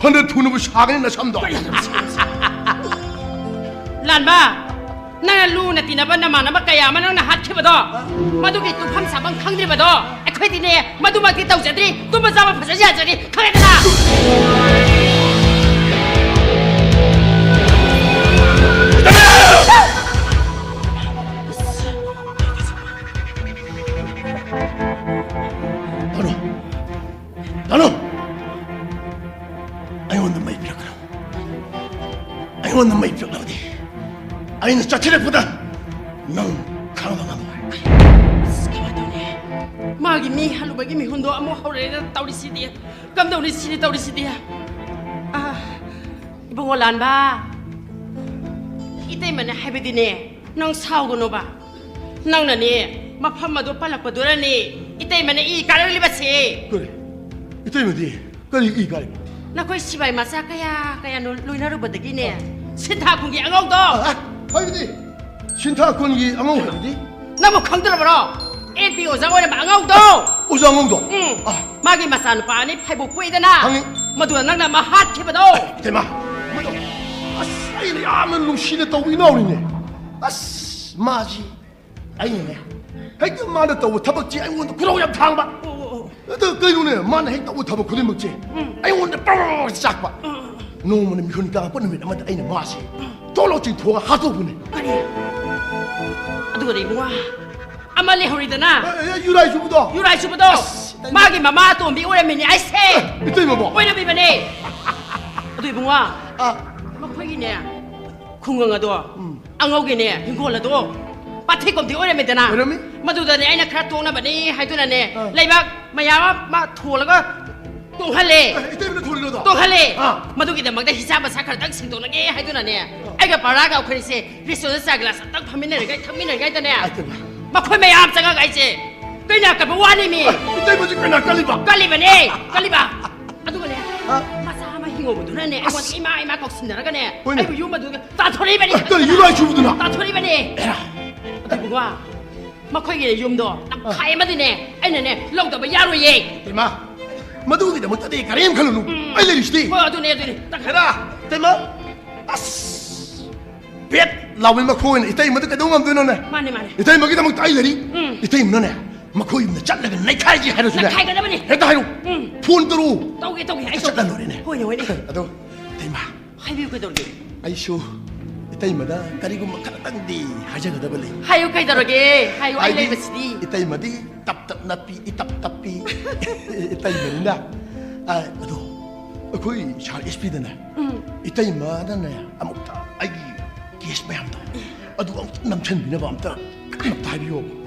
ꯐꯅ ꯊꯨꯅꯕꯨ ꯁꯥꯒꯅꯤ ꯅꯁꯝꯗꯣ꯫ ꯂꯥꯟꯕ, ꯅꯪꯅ ꯂꯨꯅ ꯇꯤꯟꯅꯕ ꯅꯃꯥꯟꯅꯕ ꯀꯌꯥ ꯑꯃ ꯅꯪꯅ ꯍꯥꯠꯈꯤꯕꯗꯣ, ꯃꯗꯨꯒꯤ ꯇꯨꯝꯐꯝ ꯆꯥꯐꯝ ꯈꯪꯗ꯭ꯔꯤꯕꯗꯣ ꯑꯩꯈꯣꯏꯗꯤꯅꯦ, ꯃꯗꯨꯃꯛꯇꯤ ꯇꯧꯖꯗ꯭ꯔꯤ꯫ ꯇꯨꯝꯕ ꯆꯥꯕ ꯐꯖꯅ ꯌꯥꯖꯔꯤ, ꯈꯪꯉꯦꯗꯅ? ꯇꯥꯅꯣ! ꯇꯥꯅꯣ! ꯑꯩꯉꯣꯟꯗ ꯃꯩ ꯄꯤꯔꯛꯀꯅꯨ꯫ ꯀꯣꯟꯅ ꯃꯩ ꯄꯤꯔꯛꯂꯕꯗꯤ ꯑꯩꯅ ꯆꯠꯊꯔꯛꯄꯗ ꯅꯪ ꯈꯥꯡꯕ ꯉꯝꯃꯣꯏ꯫ ꯑꯁ, ꯀꯃꯥꯏꯅ ꯇꯧꯅꯤ? ꯃꯥꯒꯤ ꯃꯤ ꯍꯜꯂꯨꯕꯒꯤ ꯃꯤꯍꯨꯟꯗꯣ ꯑꯃꯨꯛ ꯍꯧꯔꯛꯑꯦꯅ ꯇꯧꯔꯤꯁꯤꯗꯤ꯫ ꯀꯝꯗꯧꯅꯤ ꯁꯤꯗꯤ ꯇꯧꯔꯤꯁꯤꯗꯤ? ꯑꯥ, ꯏꯕꯨꯡꯉꯣ ꯂꯥꯟꯕ, ꯏꯇꯩꯃꯅ ꯍꯥꯏꯕꯗꯤꯅꯦ, ꯅꯪ ꯁꯥꯎꯒꯅꯣꯕ꯫ ꯅꯪꯅꯅꯦ, ꯃꯐꯝ ꯑꯗꯨ ꯄꯜꯂꯛꯄꯗꯨꯅꯅꯦ ꯏꯇꯩꯃꯅ ꯏ ꯀꯥꯔꯛꯂꯤꯕꯁꯦ꯫ ꯀꯔꯤ? ꯏꯇꯩꯃꯗꯤ ꯀꯔꯤ ꯏ ꯀꯥꯔꯤꯕ? ꯅꯈꯣꯏ ꯁꯤꯕꯥꯏ ꯃꯆꯥ ꯀꯌꯥ ꯀꯌꯥꯅꯣ ꯂꯣꯏꯅꯔꯨꯕꯗꯒꯤꯅꯦ, ꯁꯤꯟꯊꯥ ꯈꯨꯟꯒꯤ ꯑꯉꯧꯗꯣ꯫ ꯑ, ꯍꯥꯏꯕꯗꯤ? ꯁꯤꯟꯊꯥ ꯈꯨꯟꯒꯤ ꯑꯉꯧ ꯍꯥꯏꯕꯗꯤ? ꯅꯪꯕꯨ ꯈꯪꯗ꯭ꯔꯕ꯭ꯔꯣ? ꯑꯦꯜ ꯄꯤ ꯑꯣꯖꯥ ꯑꯣꯏꯔꯝꯕ ꯑꯉꯧꯗꯣ꯫ ꯑꯣꯖꯥ ꯑꯉꯧꯗꯣ? ꯎꯝ꯫ ꯑ꯫ ꯃꯥꯒꯤ ꯃꯆꯥꯅꯨꯄꯥ ꯑꯅꯤ ꯐꯩꯕꯣꯛ ꯄꯣꯛꯏꯗꯅ? ꯈꯪꯉꯤ꯫ ꯃꯗꯨꯗ ꯅꯪꯅ ꯃꯍꯥꯠꯈꯤꯕꯗꯣ꯫ ꯏꯇꯩꯃ, ꯃꯗꯨ, ꯑꯁ, ꯑꯩꯅ ꯌꯥꯝꯅ ꯅꯨꯡꯁꯤꯅ ꯇꯧꯕ ꯏꯅꯥꯎꯅꯤꯅꯦ꯫ ꯑꯁ, ꯃꯥꯁꯤ ꯑꯩꯅꯅꯦ, ꯍꯦꯛꯇ ꯃꯥꯅ ꯇꯧꯕ ꯊꯕꯛꯁꯤ ꯑꯩꯉꯣꯟꯗ ꯈꯨꯔꯧ ꯌꯥꯝ ꯊꯥꯡꯕ꯫ ꯑꯣ, ꯑꯣ, ꯑꯣ꯫ ꯑꯗꯨ ꯀꯩꯅꯣꯅꯦ, ꯃꯥꯅ ꯍꯦꯛ ꯇꯧꯕ ꯊꯕꯛ ꯈꯨꯗꯤꯡꯃꯛꯁꯦ ꯎꯝ꯫ ꯑꯩꯉꯣꯟꯗ ꯄ꯭ꯔꯣ ꯆꯥꯛꯄ꯫ ꯎꯝ, ꯎꯝ, ꯎꯝ꯫ ꯅꯣꯡꯃꯅ ꯃꯤꯍꯨꯟ ꯀꯥꯡꯉꯛꯄ ꯅꯨꯃꯤꯠ ꯑꯃꯗ ꯑꯩꯅ ꯃꯥꯁꯤ ꯎꯝ꯫ ꯊꯣꯛꯂꯥꯎ ꯆꯤꯡꯊꯣꯛꯑꯒ ꯍꯥꯠꯇꯣꯛꯄꯅꯦ꯫ ꯀꯔꯤ? ꯑꯗꯨꯒꯗꯤ ꯏꯕꯨꯡꯉꯣ, ꯑꯃ ꯂꯩꯍꯧꯔꯤꯗꯅ? ꯑꯦ, ꯑꯦ, ꯌꯨꯔꯥꯏ ꯆꯨꯕꯗꯣ? ꯌꯨꯔꯥꯏ ꯆꯨꯕꯗꯣ? ꯑꯁ, ꯏꯇꯩꯃ꯫ ꯃꯥꯒꯤ ꯃꯃꯥ ꯑꯇꯣꯝꯕꯤ ꯑꯣꯏꯔꯝꯃꯤꯅꯦ ꯑꯩꯁꯦ꯫ ꯑꯦ, ꯏꯇꯩꯃꯕꯣ? ꯑꯣꯏꯔꯝꯃꯤꯕꯅꯦ꯫ ꯑꯗꯨ ꯏꯕꯨꯡꯉꯣ, ꯑꯥ꯫ ꯃꯈꯣꯏꯒꯤꯅꯦ, ꯈꯨꯡꯒꯪ ꯑꯗꯣ ꯎꯝ꯫ ꯑꯉꯧꯒꯤꯅꯦ, ꯍꯤꯡꯒꯣꯜ ꯑꯗꯣ ꯄꯥꯊꯤꯀꯣꯝꯗꯤ ꯑꯣꯏꯔꯝꯃꯦꯗꯅ? ꯑꯣꯏꯔꯝꯃꯤ꯫ ꯃꯗꯨꯗꯅꯦ ꯑꯩꯅ ꯈꯔ ꯇꯣꯡꯅꯕꯅꯤ ꯍꯥꯏꯗꯨꯅꯅꯦ, ꯑꯥ꯫ ꯂꯩꯕꯥꯛ ꯃꯌꯥꯝ ꯑꯃ ꯊꯣꯜꯂꯒ ꯇꯣꯡꯍꯜꯂꯦ꯫ ꯑꯦ, ꯏꯇꯩꯃꯅ ꯊꯣꯜꯂꯤꯔꯣ ꯑꯗꯣ? ꯇꯣꯡꯍꯜꯂꯦ꯫ ꯑꯥ꯫ ꯃꯗꯨꯒꯤꯗꯃꯛꯇ ꯍꯤꯁꯥ ꯃꯁꯥ ꯈꯔꯇꯪ ꯁꯦꯡꯗꯣꯛꯅꯒꯦ ꯍꯥꯏꯗꯨꯅꯅꯦ, ꯑꯥ꯫ ꯑꯩꯒ ꯄꯔꯥꯒ ꯑꯩꯈꯣꯏꯁꯦ ꯔꯦꯁꯇꯨꯔꯦꯟꯗ ꯆꯥ ꯒꯤꯂꯥꯁ ꯑꯝꯇꯪ ꯐꯝꯃꯤꯟꯅꯔꯤꯉꯩ ꯊꯛꯃꯤꯟꯅꯔꯤꯉꯩꯗꯅꯦ, ꯑꯥ, ꯏꯇꯩꯃ꯫ ꯃꯈꯣꯏ ꯃꯌꯥꯝ ꯆꯪꯉꯒ ꯑꯩꯁꯦ ꯀꯩꯅꯥ ꯀꯟꯕ ꯋꯥꯅꯤꯃꯤ꯫ ꯑꯦ, ꯏꯇꯩꯃꯁꯦ ꯀꯩꯅꯥ ꯀꯜꯂꯤꯕ? ꯀꯜꯂꯤꯕꯅꯦ, ꯀꯜꯂꯤꯕ꯫ ꯑꯗꯨꯒꯅꯦ, ꯑꯥ꯫ ꯃꯆꯥ ꯑꯃ ꯍꯤꯡꯍꯧꯕꯗꯨꯅꯅꯦ, ꯑꯩꯉꯣꯟꯗ ꯑꯁ꯫ ꯏꯃꯥ, ꯏꯃꯥ ꯀꯧꯁꯤꯟꯅꯔꯒꯅꯦ, ꯍꯣꯏꯅꯦ꯫ ꯑꯩꯕꯨ ꯌꯨꯝ ꯑꯗꯨꯒ ꯇꯥꯟꯊꯣꯔꯛꯏꯕꯅꯤ꯫ ꯑꯦ, ꯀꯔꯤ ꯌꯨꯔꯥꯏ ꯆꯨꯕꯗꯨꯅ? ꯇꯥꯟꯊꯣꯔꯛꯏꯕꯅꯤ꯫ ꯑꯦꯔꯥ꯫ ꯑꯗꯨ ꯏꯕꯨꯡꯉꯣ, ꯃꯈꯣꯏꯒꯤ ꯌꯨꯝꯗꯣ ꯇꯪꯈꯥꯏ ꯑꯃꯗꯤꯅꯦ, ꯑꯩꯅꯅꯦ, ꯂꯧꯗꯕ ꯌꯥꯔꯣꯏꯌꯦ꯫ ꯏꯃꯥ, ꯃꯗꯨꯒꯤꯗꯃꯛꯇꯗꯤ ꯀꯔꯤꯝ ꯈꯜꯂꯨꯅꯨ꯫ ꯎꯝ꯫ ꯑꯩ ꯂꯩꯔꯤꯁꯤꯗꯤ꯫ ꯍꯣꯏ, ꯑꯗꯨꯅꯦ, ꯑꯗꯨꯅꯦ꯫ ꯇꯪꯈꯥꯏ ꯍꯦꯔꯥ, ꯏꯇꯩꯃ, ꯑꯁ, ꯄꯦꯠ ꯂꯥꯎꯕꯤ ꯃꯈꯣꯏꯅ ꯏꯇꯩꯃꯗ ꯀꯩꯗꯧ ꯉꯝꯗꯣꯏꯅꯣꯅꯦ? ꯃꯥꯅꯦ, ꯃꯥꯅꯦ꯫ ꯏꯇꯩꯃꯒꯤꯗꯃꯛꯇ ꯑꯩ ꯂꯩꯔꯤ꯫ ꯎꯝ꯫ ꯏꯇꯩꯃꯅꯅꯦ, ꯃꯈꯣꯏ ꯌꯨꯝꯗ ꯆꯠꯂꯒ ꯅꯩꯈꯥꯏꯁꯤ ꯍꯥꯏꯔꯁꯨꯅꯦ꯫ ꯅꯩꯈꯥꯏꯒꯗꯕꯅꯤ꯫ ꯍꯦꯛꯇ ꯍꯥꯏꯔꯨ꯫ ꯎꯝ꯫ ꯐꯣꯟ ꯇꯧꯔꯨ꯫ ꯇꯧꯒꯦ, ꯇꯧꯒꯦ, ꯑꯩ ꯆꯠꯂ ꯇꯧꯒꯦ꯫ ꯂꯣꯏꯔꯦꯅꯦ꯫ ꯍꯣꯏꯅꯦ, ꯍꯣꯏꯅꯦ꯫ ꯑꯗꯣ, ꯏꯇꯩꯃ, ꯍꯥꯏꯕꯤꯌꯨ, ꯀꯩꯗꯧꯔꯒꯦ? ꯑꯩꯁꯨ ꯏꯇꯩꯃꯗ ꯀꯔꯤꯒꯨꯝꯕ ꯈꯔꯇꯪꯗꯤ ꯍꯥꯏꯖꯒꯗꯕ ꯂꯩ꯫ ꯍꯥꯏꯌꯨ, ꯀꯩꯗꯧꯔꯒꯦ? ꯍꯥꯏꯌꯨ, ꯑꯩ ꯍꯥꯏꯗꯤ, ꯂꯩꯕꯁꯤꯗꯤ꯫ ꯏꯇꯩꯃꯗꯤ ꯇꯞ ꯇꯞ ꯅꯞꯄꯤ, ꯏꯇꯞ ꯇꯞꯄꯤ꯫ ꯏꯇꯩꯃꯅꯤꯅ꯫ ꯑ, ꯑꯗꯣ, ꯑꯩꯈꯣꯏ ꯁꯥꯔ ꯑꯦꯁ ꯄꯤꯗꯅꯦ꯫ ꯎꯝ꯫ ꯏꯇꯩꯃꯗꯅꯦ, ꯑꯃꯨꯛꯇ ꯑꯩꯒꯤ ꯀꯦꯁ ꯃꯌꯥꯝꯗꯣ ꯑꯗꯨ ꯑꯃꯨꯛꯇ ꯅꯝꯁꯤꯟꯕꯤꯅꯕ ꯑꯃꯨꯛꯇ ꯀꯟꯅ ꯑꯝꯇ ꯍꯥꯏꯕꯤꯌꯣ꯫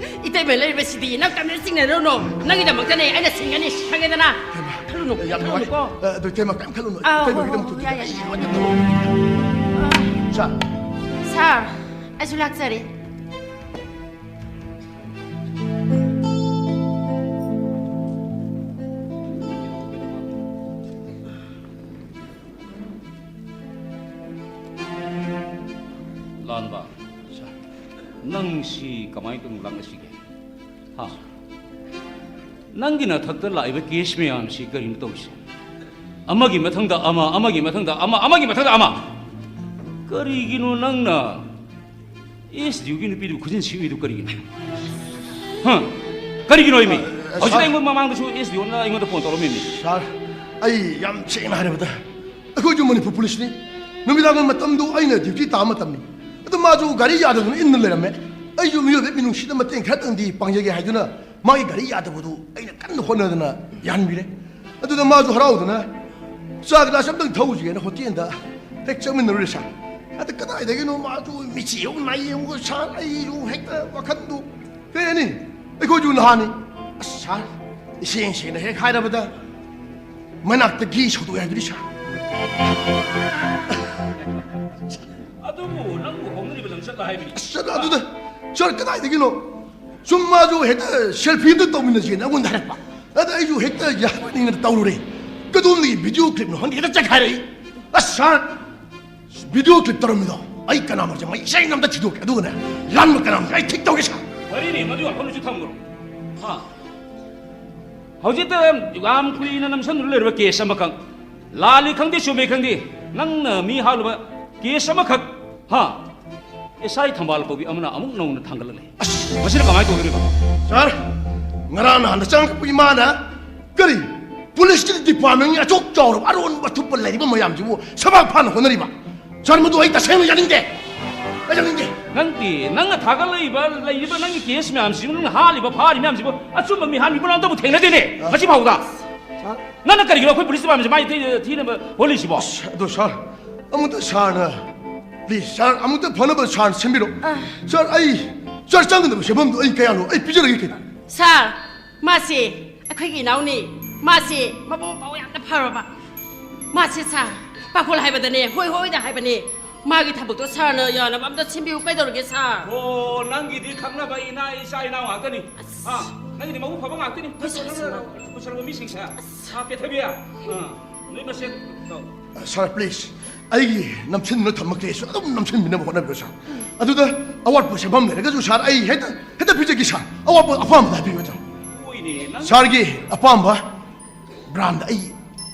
ꯏꯇꯩꯃ ꯂꯩꯔꯤꯕꯁꯤꯗꯤ ꯅꯪ ꯀꯩꯝꯇ ꯆꯤꯡꯅꯔꯨꯅꯨ꯫ ꯅꯪꯒꯤꯗꯃꯛꯇꯅꯦ ꯑꯩꯅ ꯁꯤꯡꯒꯅꯤ, ꯈꯪꯉꯦꯗꯅ? ꯏꯇꯩꯃ, ꯈꯜꯂꯨꯅꯨ, ꯌꯥꯝ ꯅꯨꯡꯉꯥꯏ꯫ ꯈꯜꯂꯨꯅꯨꯀꯣ꯫ ꯑ, ꯑꯗꯨ ꯏꯇꯩꯃ ꯀꯩꯝ ꯈꯜꯂꯨꯅꯨ꯫ ꯑꯥ, ꯍꯣꯏ, ꯏꯇꯩꯃꯒꯤꯗꯃꯛꯇ ꯍꯣꯏ, ꯌꯥꯏ, ꯌꯥꯏ, ꯑꯩ ꯌꯥꯏ꯫ ꯂꯣꯏꯅ ꯇꯧꯔꯒꯦ꯫ ꯑꯥ꯫ ꯁꯥꯔ꯫ ꯁꯥꯔ, ꯑꯩꯁꯨ ꯂꯥꯛꯆꯔꯦ꯫ ꯂꯥꯟꯕ, ꯁꯥꯔ, ꯅꯪꯁꯤ ꯀꯃꯥꯏꯅ ꯇꯧꯅ ꯂꯥꯛꯅꯁꯤꯒꯦ? ꯍꯥ? ꯅꯪꯒꯤ ꯅꯊꯛꯇ ꯂꯥꯛꯏꯕ ꯀꯦꯁ ꯃꯌꯥꯝꯁꯤ ꯀꯔꯤꯅꯣ ꯇꯧꯔꯤꯁꯦ? ꯑꯃꯒꯤ ꯃꯊꯪꯗ ꯑꯃ, ꯑꯃꯒꯤ ꯃꯊꯪꯗ ꯑꯃ, ꯑꯃꯒꯤ ꯃꯊꯪꯗ ꯑꯃ꯫ ꯀꯔꯤꯒꯤꯅꯣ ꯅꯪꯅ ꯑꯦꯁ ꯗꯤ ꯑꯣꯒꯤ ꯅꯨꯄꯤꯗꯨ ꯈꯨꯖꯤꯟ ꯁꯤꯛꯏꯗꯨ ꯀꯔꯤꯒꯤꯅꯣ? ꯍꯥ? ꯀꯔꯤꯒꯤꯅꯣ ꯏꯃꯤ? ꯑ, ꯍꯧꯖꯤꯛ ꯁꯥꯔ꯫ ꯑꯩꯉꯣꯟꯗ ꯃꯃꯥꯡꯗꯁꯨ ꯑꯦꯁ ꯗꯤ ꯑꯣꯅ ꯑꯩꯉꯣꯟꯗ ꯐꯣꯟ ꯇꯧꯔꯝꯃꯤꯅꯤ꯫ ꯁꯥꯔ, ꯑꯩ ꯌꯥꯝ ꯁꯦꯡꯅ ꯍꯥꯏꯔꯕꯗ, ꯑꯩꯈꯣꯏꯁꯨ ꯃꯅꯤꯄꯨꯔ ꯄꯨꯂꯤꯁꯅꯤ꯫ ꯅꯨꯃꯤꯗꯥꯡꯒꯤ ꯃꯇꯝꯗꯨ ꯑꯩꯅ ꯗ꯭ꯌꯨꯇꯤ ꯇꯥꯕ ꯃꯇꯝꯅꯤ꯫ ꯑꯗꯨ ꯃꯥꯁꯨ ꯒꯥꯔꯤ ꯌꯥꯗꯗꯅ ꯏꯟꯅ ꯂꯩꯔꯝꯃꯦ꯫ ꯑꯩꯁꯨ ꯃꯤꯑꯣꯏꯕꯒꯤ ꯃꯤꯅꯨꯡꯁꯤꯗ ꯃꯇꯦꯡ ꯈꯔꯇꯪꯗꯤ ꯄꯥꯡꯖꯒꯦ ꯍꯥꯏꯗꯨꯅ ꯃꯥꯒꯤ ꯒꯥꯔꯤ ꯌꯥꯗꯕꯗꯨ ꯑꯩꯅ ꯀꯟꯅ ꯍꯣꯠꯅꯗꯅ ꯌꯥꯍꯟꯕꯤꯔꯦ꯫ ꯑꯗꯨꯗ ꯃꯥꯁꯨ ꯍꯔꯥꯎꯗꯅ ꯆꯥ ꯒ꯭ꯂꯥꯁ ꯑꯝꯇꯪ ꯊꯛꯎꯁꯦꯅ ꯍꯣꯇꯦꯜꯗ ꯍꯦꯛ ꯆꯪꯃꯤꯟꯅꯔꯨꯔꯦ ꯁꯥꯔ꯫ ꯑꯗ ꯀꯗꯥꯏꯗꯒꯤꯅꯣ ꯃꯥꯁꯨ ꯃꯤꯠꯁꯤ ꯌꯦꯡꯉꯨ ꯅꯥꯏ ꯌꯦꯡꯉꯨ ꯁꯥꯔ, ꯑꯩꯁꯨ ꯍꯦꯛꯇ ꯋꯥꯈꯜꯗꯨ ꯀꯔꯤ ꯍꯥꯏꯅꯤ? ꯑꯩꯈꯣꯏꯁꯨ ꯅꯍꯥꯅꯤ꯫ ꯑꯁ ꯁꯥꯔ, ꯏꯁꯦꯡ ꯁꯦꯡꯅ ꯍꯦꯛ ꯍꯥꯏꯔꯕꯗ ꯃꯅꯥꯛꯇ ꯘꯤ ꯁꯧꯗꯣꯛꯑꯦ ꯍꯥꯏꯗꯨꯅꯤ ꯁꯥꯔ꯫ ꯑꯗꯨꯕꯨ ꯅꯪꯕꯨ ꯍꯧꯅꯔꯤꯕ ꯂꯝꯆꯠꯂ ꯍꯥꯏꯕꯅꯤ꯫ ꯑꯁ, ꯑꯗꯨ, ꯑꯗꯨꯗ, ꯁꯥꯔ, ꯀꯗꯥꯏꯗꯒꯤꯅꯣ? ꯁꯨꯝ ꯃꯥꯁꯨ ꯍꯦꯛꯇ ꯁꯦꯜꯐꯤꯗꯨ ꯇꯧꯃꯤꯟꯅꯁꯦꯅ ꯑꯩꯉꯣꯟꯗ ꯍꯥꯏꯔꯛꯄ꯫ ꯑꯗ ꯑꯩꯁꯨ ꯍꯦꯛꯇ ꯌꯥꯕꯅꯤꯅ ꯇꯧꯔꯨꯔꯦ꯫ ꯀꯗꯣꯝꯗꯒꯤ ꯚꯤꯗꯤꯑꯣ ꯀ꯭ꯂꯤꯞꯅꯣ ꯈꯪꯗꯦ, ꯍꯦꯛꯇ ꯆꯠꯈꯥꯏꯔꯛꯏ꯫ ꯑꯁ, ꯁꯥꯔ, ꯚꯤꯗꯤꯑꯣ ꯀ꯭ꯂꯤꯞ ꯇꯧꯔꯝꯃꯤꯗꯣ ꯑꯩ ꯀꯅꯥꯃꯛꯁꯦ ꯃꯩ ꯁꯦꯡꯅ ꯑꯝꯇ ꯊꯤꯗꯣꯛꯀꯦ꯫ ꯑꯗꯨꯒꯅꯦ, ꯂꯥꯟꯕ ꯀꯅꯥꯃꯛꯁꯦ ꯑꯩ ꯊꯤꯛ ꯇꯧꯒꯦ, ꯁꯥꯔ꯫ ꯐꯔꯦꯅꯦ, ꯃꯗꯨ ꯋꯥꯐꯝꯗꯨꯁꯨ ꯊꯝꯈ꯭ꯔꯣ꯫ ꯍꯥ? ꯍꯧꯖꯤꯛꯇ ꯌꯥꯝ ꯀꯨꯏꯅ ꯅꯝꯁꯤꯟꯗꯨꯅ ꯂꯩꯔꯕ ꯀꯦꯁ ꯑꯃꯈꯛ, ꯂꯥꯜꯂꯤ ꯈꯪꯗꯦ, ꯆꯨꯝꯃꯤ ꯈꯪꯗꯦ, ꯅꯪꯅ ꯃꯤ ꯍꯥꯠꯂꯨꯕ ꯀꯦꯁ ꯑꯃꯈꯛ, ꯍꯥ? ꯑꯦꯁ ꯑꯥꯏ ꯊꯝꯕꯥꯜ ꯀꯧꯕꯤ ꯑꯃꯅ ꯑꯃꯨꯛ ꯅꯧꯅ ꯊꯥꯡꯒꯠꯂꯛꯂꯦ꯫ ꯑꯁ! ꯃꯁꯤꯅ ꯀꯃꯥꯏꯅ ꯇꯧꯗꯣꯔꯤꯕ? ꯁꯥꯔ, ꯉꯔꯥꯡ ꯅꯍꯥꯟꯗ ꯆꯪꯉꯛꯄ ꯏꯃꯥꯅ ꯀꯔꯤ? ꯄꯨꯂꯤꯁꯀꯤ ꯗꯤꯄꯥꯔꯠꯃꯦꯟꯒꯤ ꯑꯆꯧ ꯆꯥꯎꯔꯕ ꯑꯔꯣꯟꯕ ꯑꯊꯨꯞꯄ ꯂꯩꯔꯤꯕ ꯃꯌꯥꯝꯁꯤꯕꯨ ꯁꯕꯥꯛ ꯐꯥꯅ ꯍꯣꯠꯅꯔꯤꯕ꯫ ꯁꯥꯔ, ꯃꯗꯨ ꯑꯩ ꯇꯁꯦꯡꯅ ꯌꯥꯅꯤꯡꯗꯦ꯫ ꯑꯩ ꯌꯥꯅꯤꯡꯗꯦ꯫ ꯅꯪꯗꯤ, ꯅꯪꯅ ꯊꯥꯒꯠꯂꯛꯏꯕ, ꯂꯩꯔꯤꯕ ꯅꯪꯒꯤ ꯀꯦꯁ ꯃꯌꯥꯝꯁꯤꯕꯨ, ꯅꯪꯅ ꯍꯥꯠꯂꯤꯕ, ꯐꯥꯔꯤ ꯃꯌꯥꯝꯁꯤꯕꯨ, ꯑꯆꯨꯝꯕ ꯃꯤ ꯍꯥꯠ ꯃꯤꯕꯨ ꯑꯝꯇꯕꯨ ꯊꯦꯡꯅꯗꯦꯅꯦ, ꯉꯁꯤ ꯐꯥꯎꯗ꯫ ꯁꯥꯔ꯫ ꯅꯪꯅ ꯀꯔꯤꯒꯤꯅꯣ ꯑꯩꯈꯣꯏ ꯄꯨꯂꯤꯁ ꯗꯤꯄꯥꯔꯠꯃꯦꯟꯁꯦ ꯃꯥꯏ ꯊꯤ-, ꯊꯤꯅꯕ ꯍꯣꯠꯂꯤꯁꯤꯕꯣ? ꯑꯁ, ꯑꯗꯣ ꯁꯥꯔ, ꯑꯃꯨꯛꯇ ꯁꯥꯔꯅ, please, ꯁꯥꯔ, ꯑꯃꯨꯛꯇ ꯐꯅꯕ ꯁꯥꯔꯅ ꯁꯦꯝꯕꯤꯔꯣ꯫ ꯑ꯫ ꯁꯥꯔ, ꯑꯩ, ꯁꯥꯔ, ꯆꯪꯒꯗꯕ ꯁꯦꯟꯐꯝꯗꯣ ꯑꯩ ꯀꯌꯥꯅꯣ? ꯑꯩ ꯄꯤꯖꯔꯒꯦ ꯀꯩꯅꯣ꯫ ꯁꯥꯔ, ꯃꯥꯁꯦ ꯑꯩꯈꯣꯏꯒꯤ ꯏꯅꯥꯎꯅꯤ꯫ ꯃꯥꯁꯦ ꯃꯕꯨꯛ ꯃꯄꯥꯎ ꯌꯥꯝꯅ ꯐꯔꯕ꯫ ꯃꯥꯁꯦ ꯁꯥꯔ, ꯄꯥꯈꯣꯜ ꯍꯥꯏꯕꯗꯅꯦ, ꯍꯣꯏ ꯍꯣꯏꯗ ꯍꯥꯏꯕꯅꯦ꯫ ꯃꯥꯒꯤ ꯊꯕꯛꯇꯣ ꯁꯥꯔꯅ ꯌꯥꯅꯕ ꯑꯝꯇ ꯁꯤꯟꯕꯤꯌꯨ꯫ ꯀꯩꯗꯧꯔꯒꯦ ꯁꯥꯔ? ꯑꯣ, ꯅꯪꯒꯤꯗꯤ ꯈꯪꯅꯕ ꯏꯅꯥ ꯏꯆꯥ ꯏꯅꯥꯎ ꯉꯥꯛꯇꯅꯤ꯫ ꯑꯁ꯫ ꯑꯥ, ꯅꯪꯒꯤꯗꯤ ꯃꯕꯨꯛ ꯐꯕ ꯉꯥꯛꯇꯅꯤ꯫ ꯍꯣꯏ, ꯁꯥꯔ, ꯅꯪꯅ ꯁꯥꯔ꯫ ꯄꯨꯁꯜꯂꯕ ꯃꯤꯁꯤꯡꯁꯦ꯫ ꯑꯁ꯫ ꯑꯥ, ꯄꯦꯊꯕꯤ, ꯑꯥ, ꯅꯣꯏ ꯃꯁꯦꯟ ꯇꯧ꯫ ꯑ, ꯁꯥꯔ, please, ꯑꯩꯒꯤ ꯅꯝꯁꯤꯟꯗꯨꯅ ꯊꯝꯕ case ꯑꯗꯨꯝ ꯅꯝꯁꯤꯟꯕꯤꯅꯕ ꯍꯣꯠꯅꯕꯤꯌꯨ, ꯁꯥꯔ꯫ ꯑꯗꯨꯗ ꯑꯋꯥꯠꯄ ꯁꯦꯟꯐꯝ ꯂꯩꯔꯒꯁꯨ, ꯁꯥꯔ, ꯑꯩ ꯍꯦꯛꯇ, ꯍꯦꯛꯇ ꯄꯤꯖꯒꯦ, ꯁꯥꯔ꯫ ꯑꯋꯥꯠꯄ ꯑꯄꯥꯝꯕꯗ ꯍꯥꯏꯕꯤꯌꯨ, ꯁꯥꯔ꯫ ꯍꯣꯏꯅꯦ, ꯅꯪ ꯁꯥꯔꯒꯤ ꯑꯄꯥꯝꯕ brand ꯑꯩ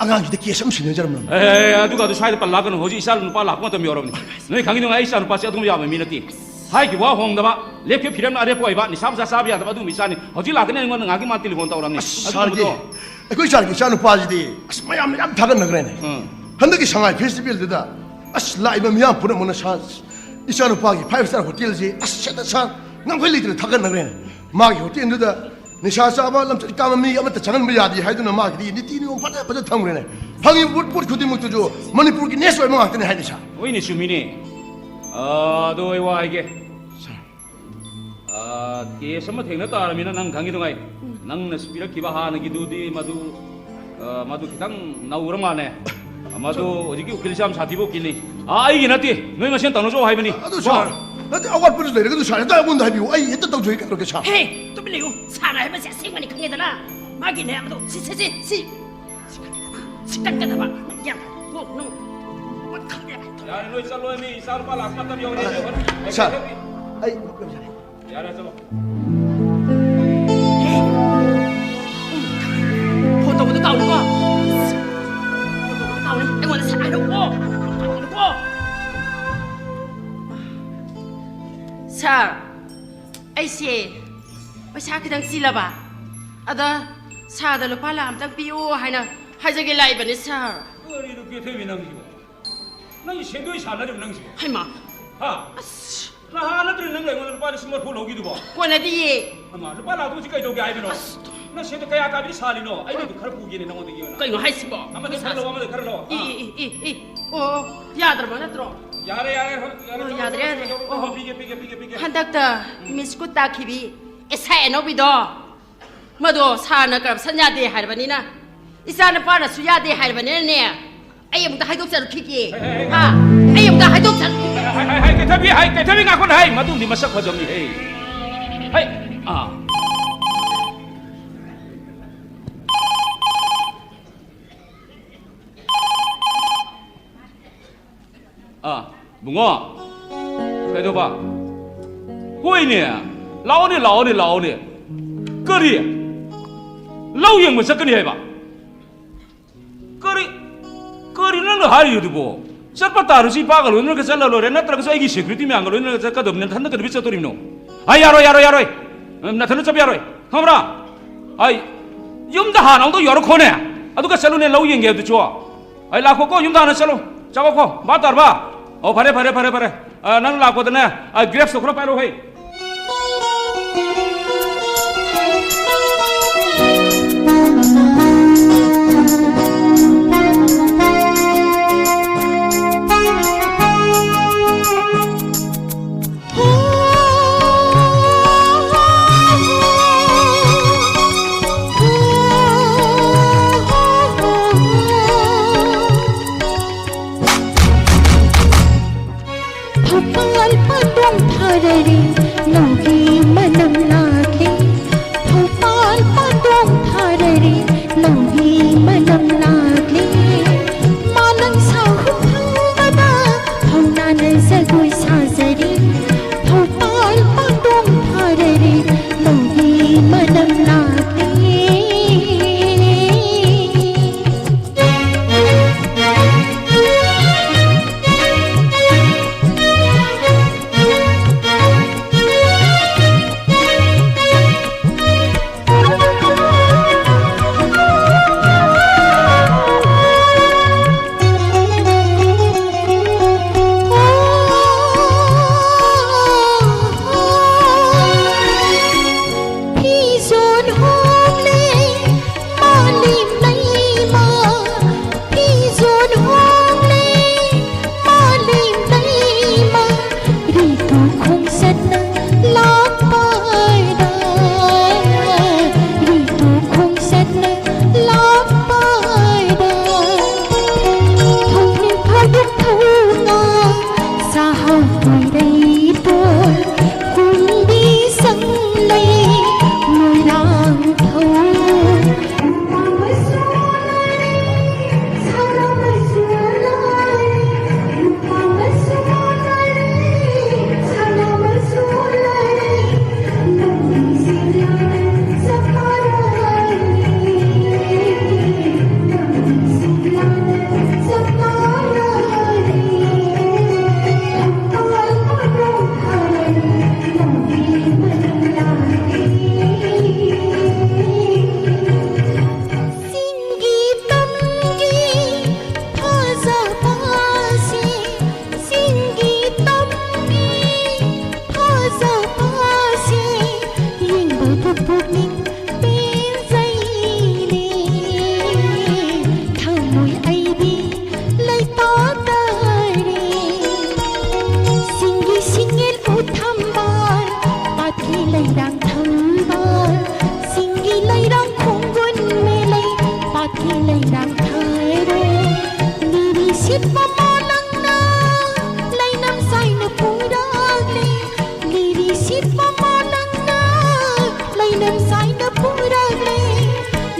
ꯑꯉꯥꯡꯁꯤꯗ case ꯑꯃ ꯁꯤꯟꯅꯖꯔꯝꯂꯕꯅꯤ꯫ ꯑꯦ, ꯑꯗꯨꯒ ꯑꯗꯨ ꯁ꯭ꯋꯥꯏꯗ ꯄꯜꯂꯛꯀꯅꯨ꯫ ꯍꯧꯖꯤꯛ ꯏꯆꯥ ꯅꯨꯄꯥ ꯂꯥꯛꯄ ꯃꯇꯝ ꯌꯧꯔꯕꯅꯤ꯫ ꯅꯣꯏ ꯈꯪꯉꯤꯗꯨꯉꯥꯏ ꯑꯩ ꯏꯆꯥ ꯅꯨꯄꯥꯁꯦ ꯑꯗꯨꯝ ꯌꯥꯕ ꯃꯤ ꯅꯠꯇꯦ꯫ ꯍꯥꯏꯈꯤꯕ ꯋꯥ ꯍꯣꯡꯗꯕ, ꯂꯦꯞꯈꯤꯕ ꯐꯤꯔꯦꯞꯅ ꯑꯔꯦꯞꯄ ꯑꯣꯏꯕ, ꯅꯤꯁꯥ ꯄꯨꯁꯥ ꯆꯥꯕ ꯌꯥꯗꯕ ꯑꯗꯨꯒꯨꯝꯕ ꯏꯆꯥꯅꯤ꯫ ꯍꯧꯖꯤꯛ ꯂꯥꯛꯀꯅꯤ ꯑꯩꯉꯣꯟꯗ ꯉꯥꯏꯍꯥꯛꯀꯤ ꯃꯥ telephone ꯇꯧꯔꯝꯅꯤ꯫ ꯑꯁ, ꯁꯥꯔꯒꯤ, ꯑꯗꯨꯒꯨꯝꯕꯗꯣ ꯑꯩꯈꯣꯏ ꯁꯥꯔꯒꯤ ꯏꯆꯥ ꯅꯨꯄꯥꯁꯤꯗꯤ ꯑꯁ ꯃꯌꯥꯝꯅ ꯌꯥꯝ ꯊꯥꯒꯠꯅꯈ꯭ꯔꯦꯅꯦ꯫ ꯎꯝ꯫ ꯍꯟꯗꯛꯀꯤ ꯁꯉꯥꯏ festivalꯗꯨꯗ ꯑꯁ ꯂꯥꯛꯏꯕ ꯃꯤꯌꯥꯝ ꯄꯨꯝꯅꯃꯛꯅ ꯁꯥꯔ, ꯏꯆꯥ ꯅꯨꯄꯥꯒꯤ five star hotelꯁꯤ ꯑꯁ ꯍꯦꯛꯇ ꯁꯥꯔ ꯉꯝꯈꯩ ꯂꯩꯇꯅ ꯊꯥꯒꯠꯅꯈ꯭ꯔꯦꯅꯦ꯫ ꯃꯥꯒꯤ hotelꯗꯨꯗ ꯅꯤꯁꯥ ꯆꯥꯕ, ꯂꯝꯆꯠ ꯀꯥꯕ ꯃꯤ ꯑꯃꯠꯇ ꯆꯪꯍꯟꯕ ꯌꯥꯗꯦ ꯍꯥꯏꯗꯨꯅ ꯃꯥꯒꯤꯗꯤ ꯅꯤꯇꯤ ꯅꯤꯌꯣꯝ ꯐꯖ ꯐꯖ ꯊꯝꯈ꯭ꯔꯦꯅꯦ꯫ ꯐꯪꯉꯤꯕ ꯄꯣꯠ, ꯄꯣꯠ ꯈꯨꯗꯤꯡꯃꯛꯇꯨꯁꯨ ꯃꯅꯤꯄꯨꯔꯒꯤ ꯅꯦꯁ ꯑꯣꯏꯕ ꯉꯥꯛꯇꯅꯦ ꯍꯥꯏꯅꯦ ꯁꯥꯔ꯫ ꯍꯣꯏꯅꯦ, ꯆꯨꯝꯃꯤꯅꯦ꯫ ꯑꯥ, ꯑꯗꯣ ꯑꯩ ꯋꯥ ꯍꯥꯏꯒꯦ꯫ ꯁꯥꯔ꯫ ꯑꯥ, case ꯑꯃ ꯊꯦꯡꯅ ꯇꯥꯔꯃꯤꯅ ꯅꯪ ꯈꯪꯉꯤꯗꯨꯉꯥꯏ꯫ ꯎꯝ꯫ ꯅꯪꯅ ꯄꯤꯔꯛꯈꯤꯕ ꯍꯥꯟꯅꯒꯤꯗꯨꯗꯤ ꯃꯗꯨ, ꯑꯥ, ꯃꯗꯨ ꯈꯤꯇꯪ ꯅꯧꯔ ꯃꯥꯜꯂꯦ꯫ ꯃꯗꯨ ꯍꯧꯖꯤꯛꯀꯤ ꯎꯀꯤꯜꯁꯤ ꯌꯥꯝ ꯁꯥꯊꯤꯕ ꯎꯀꯤꯜꯅꯤ꯫ ꯑꯥ, ꯑꯩꯒꯤ ꯅꯠꯇꯦ꯫ ꯅꯣꯏ ꯃꯁꯦꯟ ꯇꯧꯅꯖꯧ ꯍꯥꯏꯕꯅꯤ꯫ ꯑꯗꯨ ꯀꯣ? ꯁꯥꯔ, ꯅꯠꯇꯦ, ꯑꯋꯥꯠꯄꯗꯨ ꯂꯩꯔꯒꯁꯨ ꯁꯥꯔ, ꯍꯦꯛꯇ ꯑꯩꯉꯣꯟꯗ ꯍꯥꯏꯕꯤꯌꯨ꯫ ꯑꯩ ꯍꯦꯛꯇ ꯇꯧꯖꯒꯦ, ꯀꯩꯗꯧꯔꯒꯦ ꯁꯥꯔ? ꯍꯦ, ꯇꯨꯃꯤꯟ ꯂꯩꯌꯨ꯫ ꯁꯥꯔꯅ ꯍꯥꯏꯕꯁꯦ ꯑꯁꯦꯡꯕꯅꯤ ꯈꯪꯉꯦꯗꯅ꯫ ꯃꯥꯒꯤꯅꯦ, ꯑꯗꯣ ꯁꯤ, ꯁꯤ, ꯁꯤ, ꯁꯤ, ꯁꯤ ꯀꯛꯀꯗꯕ꯫ ꯒ꯭ꯌꯥꯟ ꯇꯥꯔꯦ꯫ ꯀꯣ, ꯅꯪ ꯄꯣꯠ ꯈꯪꯗꯦ꯫ ꯌꯥꯔꯦ, ꯅꯣꯏ ꯆꯠꯂꯣ, ꯃꯤ ꯏꯆꯥ ꯅꯨꯄꯥ ꯂꯥꯛꯄ ꯃꯇꯝ ꯌꯧꯔꯦ꯫ ꯁꯥꯔ, ꯑꯩ ꯌꯥꯔꯦ, ꯆꯠꯂꯣ꯫ ꯐꯣꯟ ꯇꯧꯕꯗꯣ ꯀꯥꯎꯅꯨꯀꯣ꯫ ꯐꯣꯟ ꯇꯧꯕꯗꯣ ꯀꯥꯎꯅꯤ꯫ ꯑꯩꯉꯣꯟꯗ ꯁꯠ ꯍꯥꯏꯔꯛꯎꯀꯣ꯫ ꯀꯥꯎꯅꯨꯀꯣ꯫ ꯁꯥꯔ, ꯑꯩꯁꯦ ꯄꯩꯁꯥ ꯈꯤꯇꯪ ꯆꯤꯜꯂꯕ꯫ ꯑꯗ ꯁꯥꯔꯗ ꯂꯨꯄꯥ ꯂꯥꯈ ꯑꯝꯇꯪ ꯄꯤꯌꯨ ꯍꯥꯏꯅ ꯍꯥꯏꯖꯒꯦ ꯂꯥꯛꯏꯕꯅꯤ, ꯁꯥꯔ꯫ ꯀꯔꯤꯅꯣ ꯄꯦꯊꯕꯤ ꯅꯪꯁꯤꯕꯣ? ꯅꯪꯒꯤ ꯁꯦꯟꯗꯣꯏ ꯁꯥꯟꯅꯔꯤꯕ ꯅꯪꯁꯤꯕꯣ? ꯍꯩꯃꯥ! ꯍꯥ? ꯑꯁ! ꯅꯍꯥꯟ ꯅꯠꯇ꯭ꯔꯣ ꯅꯪ ꯑꯩꯉꯣꯟꯗ ꯂꯨꯄꯥ ꯂꯤꯁꯤꯡ ꯃꯔꯤꯐꯨ ꯂꯧꯈꯤꯗꯨꯕꯣ? ꯀꯣꯟꯅꯗꯤꯌꯦ꯫ ꯍꯩꯃꯥ, ꯂꯨꯄꯥ ꯂꯥꯛꯇꯨ ꯍꯧꯖꯤꯛ ꯀꯩꯗꯧꯒꯦ ꯍꯥꯏꯕꯅꯣ? ꯑꯁ! ꯅꯪ ꯁꯦꯟꯗꯣ ꯀꯌꯥ ꯀꯥꯕꯤꯗ ꯁꯥꯜꯂꯤꯅꯣ? ꯑꯩꯅꯗꯤ ꯈꯔ ꯄꯨꯒꯦꯅꯦ ꯅꯉꯣꯟꯗꯒꯤ ꯑꯣꯏꯅ꯫ ꯀꯩꯅꯣ ꯍꯥꯏꯁꯤꯕꯣ? ꯑꯃꯗ ꯈꯔ ꯂꯧ, ꯑꯃꯗ ꯈꯔ ꯂꯧ꯫ ꯏ, ꯑꯥ꯫ E, E, E, E. ꯑꯣ, ꯑꯣ, ꯌꯥꯗ꯭ꯔꯕ ꯅꯠꯇ꯭ꯔꯣ? ꯌꯥꯔꯦ, ꯌꯥꯔꯦ, ꯍꯣꯏ, ꯌꯥꯔꯦ, ꯑꯣ, ꯌꯥꯗ꯭ꯔꯦ, ꯌꯥꯗ꯭ꯔꯦ꯫ ꯑꯣ, ꯑꯣ꯫ ꯄꯤꯒꯦ, ꯄꯤꯒꯦ, ꯄꯤꯒꯦ, ꯄꯤꯒꯦ꯫ ꯍꯟꯗꯛꯇ ꯃꯤꯁ ꯀꯨꯠ ꯇꯥꯈꯤꯕꯤ ꯑꯦꯁ ꯑꯥꯏ ꯑꯅꯧꯕꯤꯗꯣ, ꯃꯗꯣ ꯁꯥꯔꯅ ꯀꯔꯞꯁꯟ ꯌꯥꯗꯦ ꯍꯥꯏꯔꯕꯅꯤꯅ, ꯏꯆꯥ ꯅꯨꯄꯥꯅꯁꯨ ꯌꯥꯗꯦ ꯍꯥꯏꯔꯕꯅꯤꯅꯅꯦ, ꯑꯩ ꯑꯃꯨꯛꯇ ꯍꯥꯏꯗꯣꯛꯆꯔꯛꯈꯤꯒꯦ꯫ ꯍꯥ? ꯑꯩ ꯑꯃꯨꯛꯇ ꯍꯥꯏꯗꯣꯛꯆꯔꯛꯈꯤꯒꯦ꯫ ꯍꯥꯏ, ꯍꯥꯏ, ꯍꯥꯏ, ꯀꯩꯊꯕꯤ, ꯍꯥꯏ, ꯀꯩꯊꯕꯤ, ꯉꯥꯏꯈꯣꯅꯦ, ꯍꯥꯏ, ꯃꯗꯨꯝꯗꯤ ꯃꯁꯛ ꯐꯖꯕꯅꯤ, ꯍꯦ꯫ ꯍꯥꯏ, ꯑꯥ꯫ ꯑꯥ, ꯕꯨꯡꯉꯣ꯫ ꯀꯩꯗꯧꯕ? ꯍꯣꯏꯅꯦ꯫ ꯂꯥꯛꯑꯣꯅꯦ, ꯂꯥꯛꯑꯣꯅꯦ, ꯂꯥꯛꯑꯣꯅꯦ꯫ ꯀꯔꯤ? ꯂꯧ ꯌꯦꯡꯕ ꯆꯠꯀꯅꯤ ꯍꯥꯏꯕ? ꯀꯔꯤ, ꯀꯔꯤ ꯅꯪꯅ ꯍꯥꯏꯔꯤꯗꯨꯕꯣ? ꯆꯠꯄ ꯇꯥꯔꯁꯨ ꯏꯄꯥꯒ ꯂꯣꯏꯅꯔꯒ ꯆꯠꯂ ꯂꯣꯏꯔꯦ, ꯅꯠꯇ꯭ꯔꯒꯁꯨ ꯑꯩꯒꯤ ꯁꯦꯀ꯭ꯌꯨꯔꯤꯇꯤ ꯃꯌꯥꯝꯒ ꯂꯣꯏꯅꯔꯒ ꯆꯠꯀꯗꯕꯅꯤ, ꯅꯊꯟꯇ ꯀꯩꯗꯧꯕꯩ ꯆꯠꯇꯣꯔꯤꯕꯅꯣ? ꯑꯩ ꯌꯥꯔꯣꯏ, ꯌꯥꯔꯣꯏ, ꯌꯥꯔꯣꯏ꯫ ꯅꯊꯟꯇ ꯆꯠꯄ ꯌꯥꯔꯣꯏ, ꯈꯪꯕ꯭ꯔꯥ? ꯑꯩ ꯌꯨꯝꯗ ꯍꯥꯟꯅ ꯑꯃꯨꯛꯇ ꯌꯧꯔꯛꯈꯣꯅꯦ, ꯑꯗꯨꯒ ꯆꯠꯂꯨꯅꯦ ꯂꯧ ꯌꯦꯡꯒꯦ ꯍꯥꯏꯕꯗꯨꯁꯨ꯫ ꯑꯩ ꯂꯥꯛꯈꯣꯀꯣ, ꯌꯨꯝꯗ ꯍꯥꯟꯅ ꯆꯠꯂꯣ, ꯆꯠꯈꯣꯀꯣ, ꯚꯥꯞ ꯇꯥꯔꯕ? ꯑꯣ, ꯐꯔꯦ, ꯐꯔꯦ, ꯐꯔꯦ, ꯐꯔꯦ꯫ ꯑ, ꯅꯪ ꯂꯥꯛꯄꯗꯅꯦ, ꯑ, ꯒ꯭ꯔꯦꯞꯁꯇꯣ ꯈꯔ ꯄꯥꯏꯔꯛꯑꯣ ꯍꯦ꯫ ꯊꯧꯕꯥꯜ ꯄꯥꯟꯗꯣꯡ ꯊꯥꯔꯔꯦ, ꯂꯧꯒꯤ ꯃꯅꯝ ꯂꯥꯛꯂꯦ꯫ ꯊꯧꯕꯥꯜ ꯄꯥꯟꯗꯣꯡ ꯊꯥꯔꯔꯦ, ꯂꯧꯒꯤ ꯃꯅꯝ ꯂꯥꯛꯂꯦ꯫ ꯃꯥꯂꯪ ꯁꯥꯍꯨꯝ ꯐꯝꯕꯗ ꯍꯧꯅꯥꯅ ꯖꯒꯣꯏ ꯁꯥꯖꯔꯤ꯫ ꯊꯧꯕꯥꯜ ꯄꯥꯟꯗꯣꯡ ꯊꯥꯔꯔꯦ, ꯂꯧꯒꯤ ꯃꯅꯝ ꯂꯥꯛꯂꯦ꯫ ꯐꯤꯖꯣꯜ ꯍꯣꯡꯂꯦ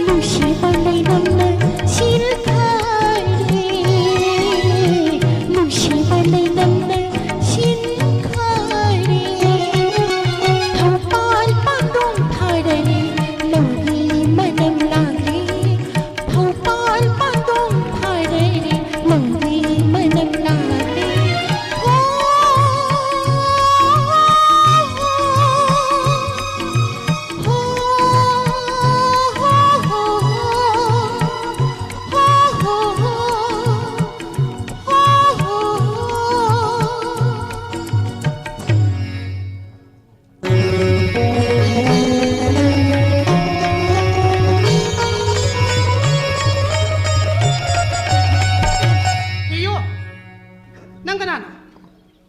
ꯅꯨꯡꯁꯤꯕ ꯂꯩꯅꯝꯅ ꯁꯤꯟꯈꯔꯦ, ꯅꯨꯡꯁꯤꯕ ꯂꯩꯅꯝꯅ ꯁꯤꯟꯈꯔꯦ꯫ ꯊꯧꯕꯥꯜ ꯄꯥꯟꯗꯣꯡ ꯊꯥꯔꯦ, ꯂꯧꯔꯤ ꯃꯅꯝ ꯂꯥꯡꯂꯦ꯫ ꯊꯧꯕꯥꯜ ꯄꯥꯟꯗꯣꯡ ꯊꯥꯔꯦ, ꯂꯧꯔꯤ ꯃꯅꯝ ꯂꯥꯡꯂꯦ꯫ ꯍꯣ, ꯍꯣ, ꯍꯣ, ꯍꯣ꯫ ꯌꯦꯌꯣ, ꯅꯪ ꯀꯅꯥꯅꯣ?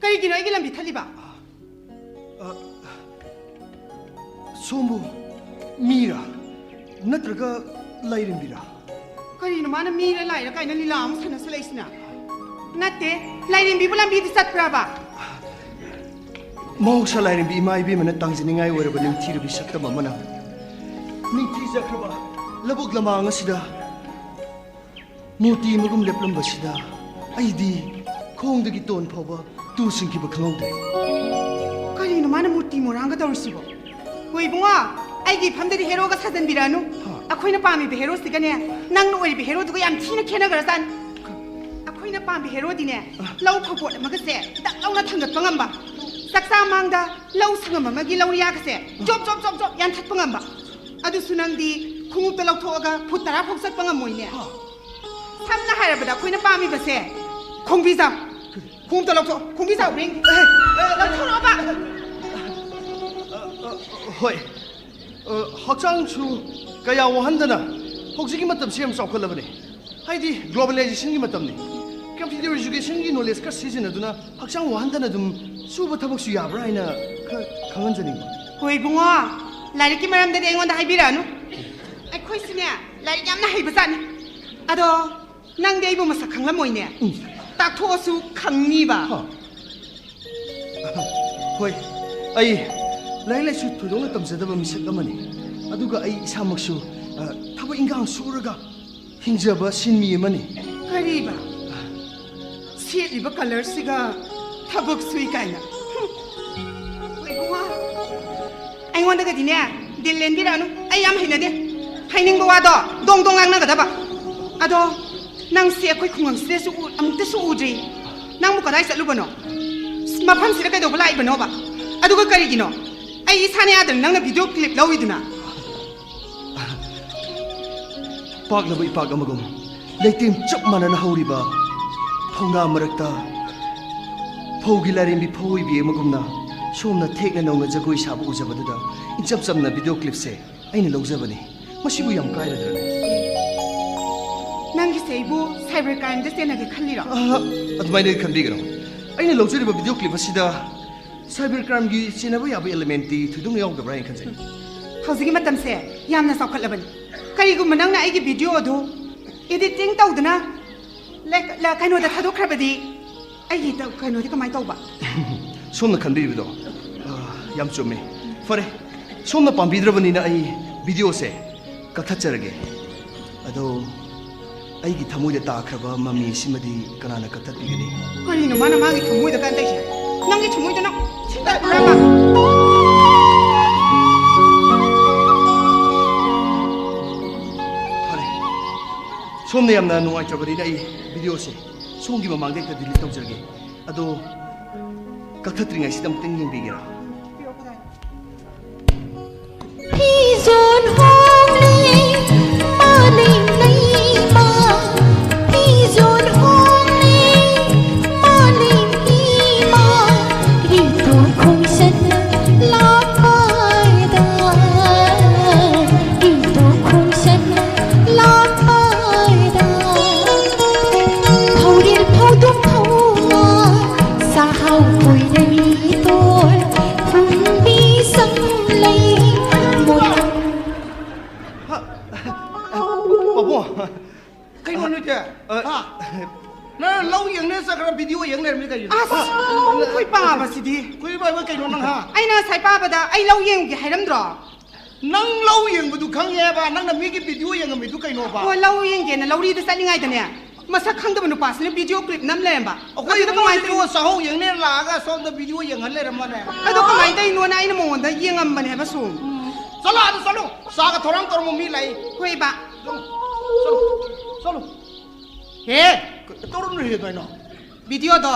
ꯀꯔꯤꯒꯤꯅꯣ ꯑꯩꯒꯤ ꯂꯝꯕꯤ ꯊꯠꯂꯤꯕ? ꯑ, ꯁꯣꯝꯕꯨ ꯃꯤꯔꯥ? ꯅꯠꯇ꯭ꯔꯒ ꯂꯥꯏꯔꯦꯝꯕꯤꯔꯥ? ꯀꯔꯤꯅꯣ ꯃꯥꯅ ꯃꯤꯔ ꯂꯥꯏꯔ ꯀꯥꯏꯅ ꯂꯤꯂꯥ ꯑꯃꯨꯛ ꯁꯥꯟꯅꯁꯜꯂꯛꯏꯁꯤꯅ? ꯅꯠꯇꯦ, ꯂꯥꯏꯔꯦꯝꯕꯤꯕꯨ ꯂꯝꯕꯤꯗ ꯆꯠꯄ꯭ꯔꯕ? ꯃꯍꯧꯁꯥ ꯂꯥꯏꯔꯦꯝꯕꯤ ꯏꯃꯥ ꯏꯕꯦꯝꯃꯅ ꯇꯥꯡꯖꯅꯤꯡꯉꯥꯏ ꯑꯣꯏꯔꯕ ꯅꯤꯡꯊꯤꯔꯕꯤ ꯁꯛꯇꯝ ꯑꯃꯅ ꯅꯤꯡꯊꯤꯖꯈ꯭ꯔꯕ ꯂꯧꯕꯨꯛ ꯂꯃꯥꯡ ꯑꯁꯤꯗ ꯃꯨꯔꯇꯤ ꯑꯃꯒꯨꯝ ꯂꯦꯞꯂꯝꯕꯁꯤꯗ ꯑꯩꯗꯤ ꯈꯣꯡꯗꯒꯤ ꯇꯣꯟ ꯐꯥꯎꯕ ꯇꯨ ꯁꯤꯡꯈꯤꯕ ꯈꯪꯍꯧꯗꯦ꯫ ꯀꯔꯤꯅꯣ ꯃꯥꯅ ꯃꯨꯔꯇꯤ ꯃꯣꯔꯥꯡꯒ ꯇꯧꯔꯤꯁꯤꯕꯣ? ꯍꯣꯏ ꯏꯕꯨꯡꯉꯣ, ꯑꯩꯒꯤ ꯏꯐꯝꯗꯗꯤ ꯍꯦꯔꯣꯒ ꯁꯥꯖꯟꯕꯤꯔꯛꯑꯅꯨ꯫ ꯍꯥ? ꯑꯩꯈꯣꯏꯅ ꯄꯥꯝꯃꯤꯕ ꯍꯦꯔꯣꯁꯤꯒꯅꯦ, ꯅꯪꯅ ꯑꯣꯏꯔꯤꯕ ꯍꯦꯔꯣꯗꯨꯒ ꯌꯥꯝ ꯊꯤꯅ ꯈꯦꯠꯅꯈ꯭ꯔꯖꯥꯠꯅꯤ꯫ ꯑꯩꯈꯣꯏꯅ ꯄꯥꯝꯕ ꯍꯦꯔꯣꯗꯤꯅꯦ, ꯑ꯫ ꯂꯧ ꯐꯧꯄꯣꯠ ꯑꯃꯒꯁꯦ ꯗꯛ ꯂꯥꯎꯅ ꯊꯥꯡꯒꯠꯄ ꯉꯝꯕ, ꯆꯥꯛꯆꯥ ꯃꯥꯡꯗ ꯂꯧ ꯁꯪꯉꯝ ꯑꯃꯒꯤ ꯂꯧꯔꯤꯌꯥꯒꯁꯦ ꯖꯣꯞ ꯖꯣꯞ ꯖꯣꯞ ꯖꯣꯞ ꯌꯥꯟꯊꯠꯄ ꯉꯝꯕ꯫ ꯑꯗꯨꯁꯨ ꯅꯪꯗꯤ ꯈꯣꯡꯎꯞꯇ ꯂꯧꯊꯣꯛꯑꯒ ꯐꯨꯠ ꯇꯔꯥ ꯐꯥꯎ ꯆꯠꯄ ꯉꯝꯃꯣꯏꯅꯦ꯫ ꯍꯥ꯫ ꯁꯝꯅ ꯍꯥꯏꯔꯕꯗ ꯑꯩꯈꯣꯏꯅ ꯄꯥꯝꯃꯤꯕꯁꯦ ꯈꯣꯡꯕꯤꯖꯥꯎ꯫ ꯈꯣꯡꯎꯞꯇ ꯂꯧꯊꯣꯛ, ꯈꯣꯡꯕꯤꯖꯥꯎ ring꯫ ꯑꯦ, ꯑꯦ, ꯂꯧꯊꯣꯔꯛꯑꯣꯕ꯫ ꯑ, ꯑ, ꯍꯣꯏ꯫ ꯑ, ꯍꯛꯆꯥꯡꯁꯨ ꯀꯌꯥ ꯋꯥꯍꯟꯗꯅ, ꯍꯧꯖꯤꯛꯀꯤ ꯃꯇꯝꯁꯤ ꯌꯥꯝ ꯆꯥꯎꯈꯠꯂꯕꯅꯦ꯫ ꯍꯥꯏꯗꯤ globalizationꯒꯤ ꯃꯇꯝꯅꯤ꯫ Computer educationꯒꯤ knowledge ꯈꯔ ꯁꯤꯖꯤꯟꯅꯗꯨꯅ ꯍꯛꯆꯥꯡ ꯋꯥꯍꯟꯗꯅ ꯑꯗꯨꯝ ꯁꯨꯕ ꯊꯕꯛꯁꯨ ꯌꯥꯕ꯭ꯔꯥ ꯍꯥꯏꯅ ꯈꯔ ꯈꯪꯍꯟꯖꯅꯤꯡꯕ꯫ ꯍꯣꯏ ꯏꯕꯨꯡꯉꯣ, ꯂꯥꯏꯔꯤꯛꯀꯤ ꯃꯔꯝꯗꯗꯤ ꯑꯩꯉꯣꯟꯗ ꯍꯥꯏꯕꯤꯔꯛꯑꯅꯨ꯫ ꯑꯩꯈꯣꯏꯁꯨꯅꯦ, ꯂꯥꯏꯔꯤꯛ ꯌꯥꯝꯅ ꯍꯩꯕ ꯖꯥꯠꯅꯤ꯫ ꯑꯗꯣ ꯅꯪꯗꯤ ꯑꯩꯕꯨ ꯃꯁꯛ ꯈꯪꯂꯝꯃꯣꯏꯅꯦ꯫ ꯎꯝ꯫ ꯇꯥꯛꯊꯣꯛꯑꯁꯨ ꯈꯪꯅꯤꯕ꯫ ꯍꯥ꯫ ꯍꯣꯏ, ꯑꯩ ꯂꯥꯏꯔꯤꯛ ꯂꯥꯏꯁꯨ ꯊꯣꯏꯗꯣꯛꯅ ꯇꯝꯖꯗꯕ ꯃꯤꯁꯛ ꯑꯃꯅꯤ꯫ ꯑꯗꯨꯒ ꯑꯩ ꯏꯁꯥꯃꯛꯁꯨ, ꯑ, ꯊꯕꯛ ꯏꯟꯈꯥꯡ ꯁꯨꯔꯒ ꯍꯤꯡꯖꯕ ꯁꯤꯟꯃꯤ ꯑꯃꯅꯤ꯫ ꯀꯔꯤꯕ? ꯁꯦꯠꯂꯤꯕ ꯀꯂꯔꯁꯤꯒ ꯊꯕꯛ ꯁꯨꯏ ꯀꯥꯏꯅ꯫ ꯍꯨꯝ꯫ ꯍꯣꯏ, ꯏꯕꯨꯡꯉꯣ꯫ ꯑꯩꯉꯣꯟꯗꯒꯗꯤꯅꯦ, ꯗꯤꯜ ꯂꯦꯟꯕꯤꯔꯛꯑꯅꯨ꯫ ꯑꯩ ꯌꯥꯝ ꯍꯩꯅꯗꯦ꯫ ꯍꯥꯏꯅꯤꯡꯕ ꯋꯥꯗꯣ ꯗꯣꯡ ꯗꯣꯡ ꯉꯥꯡꯅꯒꯗꯕ꯫ ꯑꯗꯣ ꯅꯪꯁꯦ ꯑꯩꯈꯣꯏ ꯈꯨꯡꯒꯪꯁꯤꯗꯁꯨ ꯎ-, ꯑꯃꯨꯛꯇꯁꯨ ꯎꯗ꯭ꯔꯤ꯫ ꯅꯪꯕꯨ ꯀꯗꯥꯏ ꯆꯠꯂꯨꯕꯅꯣ? ꯃꯐꯝꯁꯤꯗ ꯀꯩꯗꯧꯕ ꯂꯥꯛꯏꯕꯅꯣꯕ? ꯑꯗꯨꯒ ꯀꯔꯤꯒꯤꯅꯣ ꯑꯩ ꯏꯁꯥꯅ ꯌꯥꯗꯅ ꯅꯪꯅ ꯚꯤꯗꯤꯑꯣ ꯀ꯭ꯂꯤꯞ ꯂꯧꯔꯤꯗꯨꯅ? ꯄꯥꯛꯂꯕ ꯏꯄꯥꯛ ꯑꯃꯒꯨꯝ ꯂꯩꯇꯦꯝ ꯆꯞ ꯃꯥꯟꯅꯅ ꯍꯧꯔꯤꯕ ꯐꯧꯅꯥ ꯃꯔꯛꯇ ꯐꯧꯒꯤ ꯂꯥꯏꯔꯦꯝꯕꯤ ꯐꯧ ꯑꯣꯏꯕꯤ ꯑꯃꯒꯨꯝꯅ ꯁꯣꯝꯅ ꯊꯦꯛꯅ ꯅꯧꯅ ꯖꯒꯣꯏ ꯁꯥꯕ ꯎꯖꯕꯗꯨꯗ ꯏꯆꯝ ꯆꯝꯅ ꯚꯤꯗꯤꯑꯣ ꯀ꯭ꯂꯤꯞꯁꯦ ꯑꯩꯅ ꯂꯧꯖꯕꯅꯤ꯫ ꯃꯁꯤꯕꯨ ꯌꯥꯝ ꯀꯥꯏꯔꯗ꯭ꯔꯅꯦ? ꯅꯪꯒꯤꯁꯦ ꯑꯩꯕꯨ ꯁꯥꯏꯕꯔ ꯀ꯭ꯔꯥꯏꯝꯗ ꯆꯦꯟꯅꯒꯦ ꯈꯜꯂꯤꯔꯣ? ꯑꯍ, ꯑꯗꯨꯃꯥꯏꯅ ꯈꯟꯕꯤꯒꯅꯨ꯫ ꯑꯩꯅ ꯂꯧꯖꯔꯤꯕ ꯚꯤꯗꯤꯑꯣ ꯀ꯭ꯂꯤꯞ ꯑꯁꯤꯗ ꯁꯥꯏꯕꯔ ꯀ꯭ꯔꯥꯏꯝꯒꯤ ꯆꯦꯟꯅꯕ ꯌꯥꯕ ꯏꯂꯤꯃꯦꯟꯠꯇꯤ ꯊꯣꯏꯗꯣꯛꯅ ꯌꯥꯎꯗꯕ꯭ꯔꯥ ꯍꯥꯏꯅ ꯈꯟꯖꯩ꯫ ꯍꯧꯖꯤꯛꯀꯤ ꯃꯇꯝꯁꯦ ꯌꯥꯝꯅ ꯆꯥꯎꯈꯠꯂꯕꯅꯤ꯫ ꯀꯔꯤꯒꯨꯝꯕ ꯅꯪꯅ ꯑꯩꯒꯤ ꯚꯤꯗꯤꯑꯣ ꯑꯗꯨ ꯏꯗꯤꯇꯤꯡ ꯇꯧꯗꯨꯅ ꯂꯦꯛ-, ꯂ-, ꯀꯩꯅꯣꯗ ꯊꯥꯗꯣꯛꯈ꯭ꯔꯕꯗꯤ ꯑꯩꯒꯤ ꯇ-, ꯀꯩꯅꯣꯗꯤ ꯀꯃꯥꯏꯅ ꯇꯧꯕ? ꯁꯣꯝꯅ ꯈꯟꯕꯤꯔꯤꯕꯗꯣ, ꯑ, ꯌꯥꯝ ꯆꯨꯝꯃꯤ꯫ ꯐꯔꯦ, ꯁꯣꯝꯅ ꯄꯥꯝꯕꯤꯗ꯭ꯔꯕꯅꯤꯅ ꯑꯩ ꯚꯤꯗꯤꯑꯣꯁꯦ ꯀꯛꯊꯠꯆꯔꯒꯦ꯫ ꯑꯗꯣ ꯑꯩꯒꯤ ꯊꯃꯣꯏꯗ ꯇꯥꯈ꯭ꯔꯕ ꯃꯃꯤ ꯑꯁꯤꯃꯗꯤ ꯀꯅꯥꯅ ꯀꯛꯊꯠꯄꯤꯒꯅꯤ? ꯀꯔꯤꯅꯣ ꯃꯥꯅ ꯃꯥꯒꯤ ꯊꯃꯣꯏꯗ ꯀꯥꯏꯅ ꯇꯧꯔꯤꯁꯦ? ꯅꯪꯒꯤ ꯊꯃꯣꯏꯗꯣ ꯅꯪ ꯁꯤꯡꯒꯠꯄ꯭ꯔꯕ? ꯐꯔꯦ, ꯁꯣꯝꯅ ꯌꯥꯝꯅ ꯅꯨꯡꯉꯥꯏꯇ꯭ꯔꯕꯅꯤꯅ ꯑꯩ ꯚꯤꯗꯤꯑꯣꯁꯦ ꯁꯣꯝꯒꯤ ꯃꯃꯥꯡꯗ ꯍꯦꯛꯇ ꯗꯤꯂꯤꯠ ꯇꯧꯖꯔꯒꯦ꯫ ꯑꯗꯣ ꯀꯛꯊꯠꯇ꯭ꯔꯤꯉꯩꯁꯤꯗ ꯑꯃꯨꯛꯇꯪ ꯌꯦꯡꯕꯤꯒꯦꯔꯥ? ꯐꯤꯖꯣꯜ ꯍꯣꯡꯂꯦ ꯃꯥꯂꯦꯝ ꯂꯩꯃ, ꯐꯤꯖꯣꯜ ꯍꯣꯡꯂꯦ ꯃꯥꯂꯦꯝ ꯏꯃ, ꯏꯇꯣ ꯈꯣꯡꯁꯟ ꯂꯥꯛꯄꯗ, ꯏꯇꯣ ꯈꯣꯡꯁꯟ ꯂꯥꯛꯄꯗ, ꯐꯧꯔꯦꯜ ꯐꯧꯗꯣꯝ ꯐꯧꯅ ꯁꯥꯍꯧ ꯀꯣꯏꯔꯩ ꯇꯣꯜ ꯐꯨꯝꯕꯤ ꯁꯪꯂꯩ ꯃꯣꯏ꯫ ꯄꯥꯕꯨꯡ꯫ ꯀꯩꯅꯣ ꯅꯣꯏꯗꯤ? ꯑ, ꯍꯥ? ꯅꯪ ꯂꯧ ꯌꯦꯡꯅꯦ ꯆꯠꯈ꯭ꯔ ꯚꯤꯗꯤꯑꯣ ꯌꯦꯡ ꯂꯩꯔꯝꯃꯤ ꯀꯩꯒꯤꯅꯣ? ꯑꯁ, ꯑꯩꯈꯣꯏ ꯄꯥꯕꯁꯤꯗꯤ꯫ ꯑꯩꯈꯣꯏ ꯄꯥꯕ ꯀꯩꯅꯣ ꯅꯪ, ꯍꯥ? ꯑꯩꯅ ꯉꯁꯥꯏ ꯄꯥꯕꯗ ꯑꯩ ꯂꯧ ꯌꯦꯡꯉꯨꯒꯦ ꯍꯥꯏꯔꯝꯗ꯭ꯔꯣ? ꯅꯪ ꯂꯧ ꯌꯦꯡꯕꯗꯨ ꯈꯪꯉꯦꯕ, ꯅꯪꯅ ꯃꯤꯒꯤ video ꯌꯦꯡꯉꯝꯃꯤꯗꯨ ꯀꯩꯅꯣꯕ? ꯑꯣ, ꯂꯧ ꯌꯦꯡꯒꯦꯅ ꯂꯧꯔꯤꯗ ꯆꯠꯂꯤꯉꯥꯏꯗꯅꯦ, ꯃꯁꯛ ꯈꯪꯗꯕ ꯅꯨꯄꯥꯁꯤꯅ video clip ꯅꯝ ꯂꯩꯔꯝꯕ꯫ ꯑꯩꯈꯣꯏ ꯑꯗꯨꯗ ꯏꯃꯨꯡꯗ ꯀꯃꯥꯏꯅ ꯇꯧꯔꯤꯅꯣ? ꯆꯍꯧ ꯌꯦꯡꯅꯦ ꯂꯥꯛꯑꯒ ꯁꯣꯝꯗ video ꯌꯦꯡꯍꯟ ꯂꯩꯔꯝꯃꯅꯦ꯫ ꯑꯗꯣ ꯀꯃꯥꯏꯅ ꯇꯧꯔꯤꯅꯣꯅ ꯑꯩꯅ ꯃꯉꯣꯟꯗ ꯌꯦꯡꯉꯝꯕꯅꯦ ꯍꯥꯏꯕ ꯁꯨꯝ꯫ ꯆꯠꯂꯣ, ꯑꯗꯨ ꯆꯠꯂꯣ, ꯆꯥꯒ ꯊꯧꯔꯥꯡ ꯇꯧꯔꯝꯃꯣ, ꯃꯤ ꯂꯥꯛꯏ꯫ ꯍꯣꯏ, ꯕꯥ꯫ ꯆꯠꯂꯣ, ꯆꯠꯂꯣ, ꯆꯠꯂꯣ꯫ ꯍꯦ! ꯀ-, ꯇꯧꯔꯨꯅꯨ ꯍꯦ, ꯀꯩꯅꯣ? Videoꯗꯣ꯫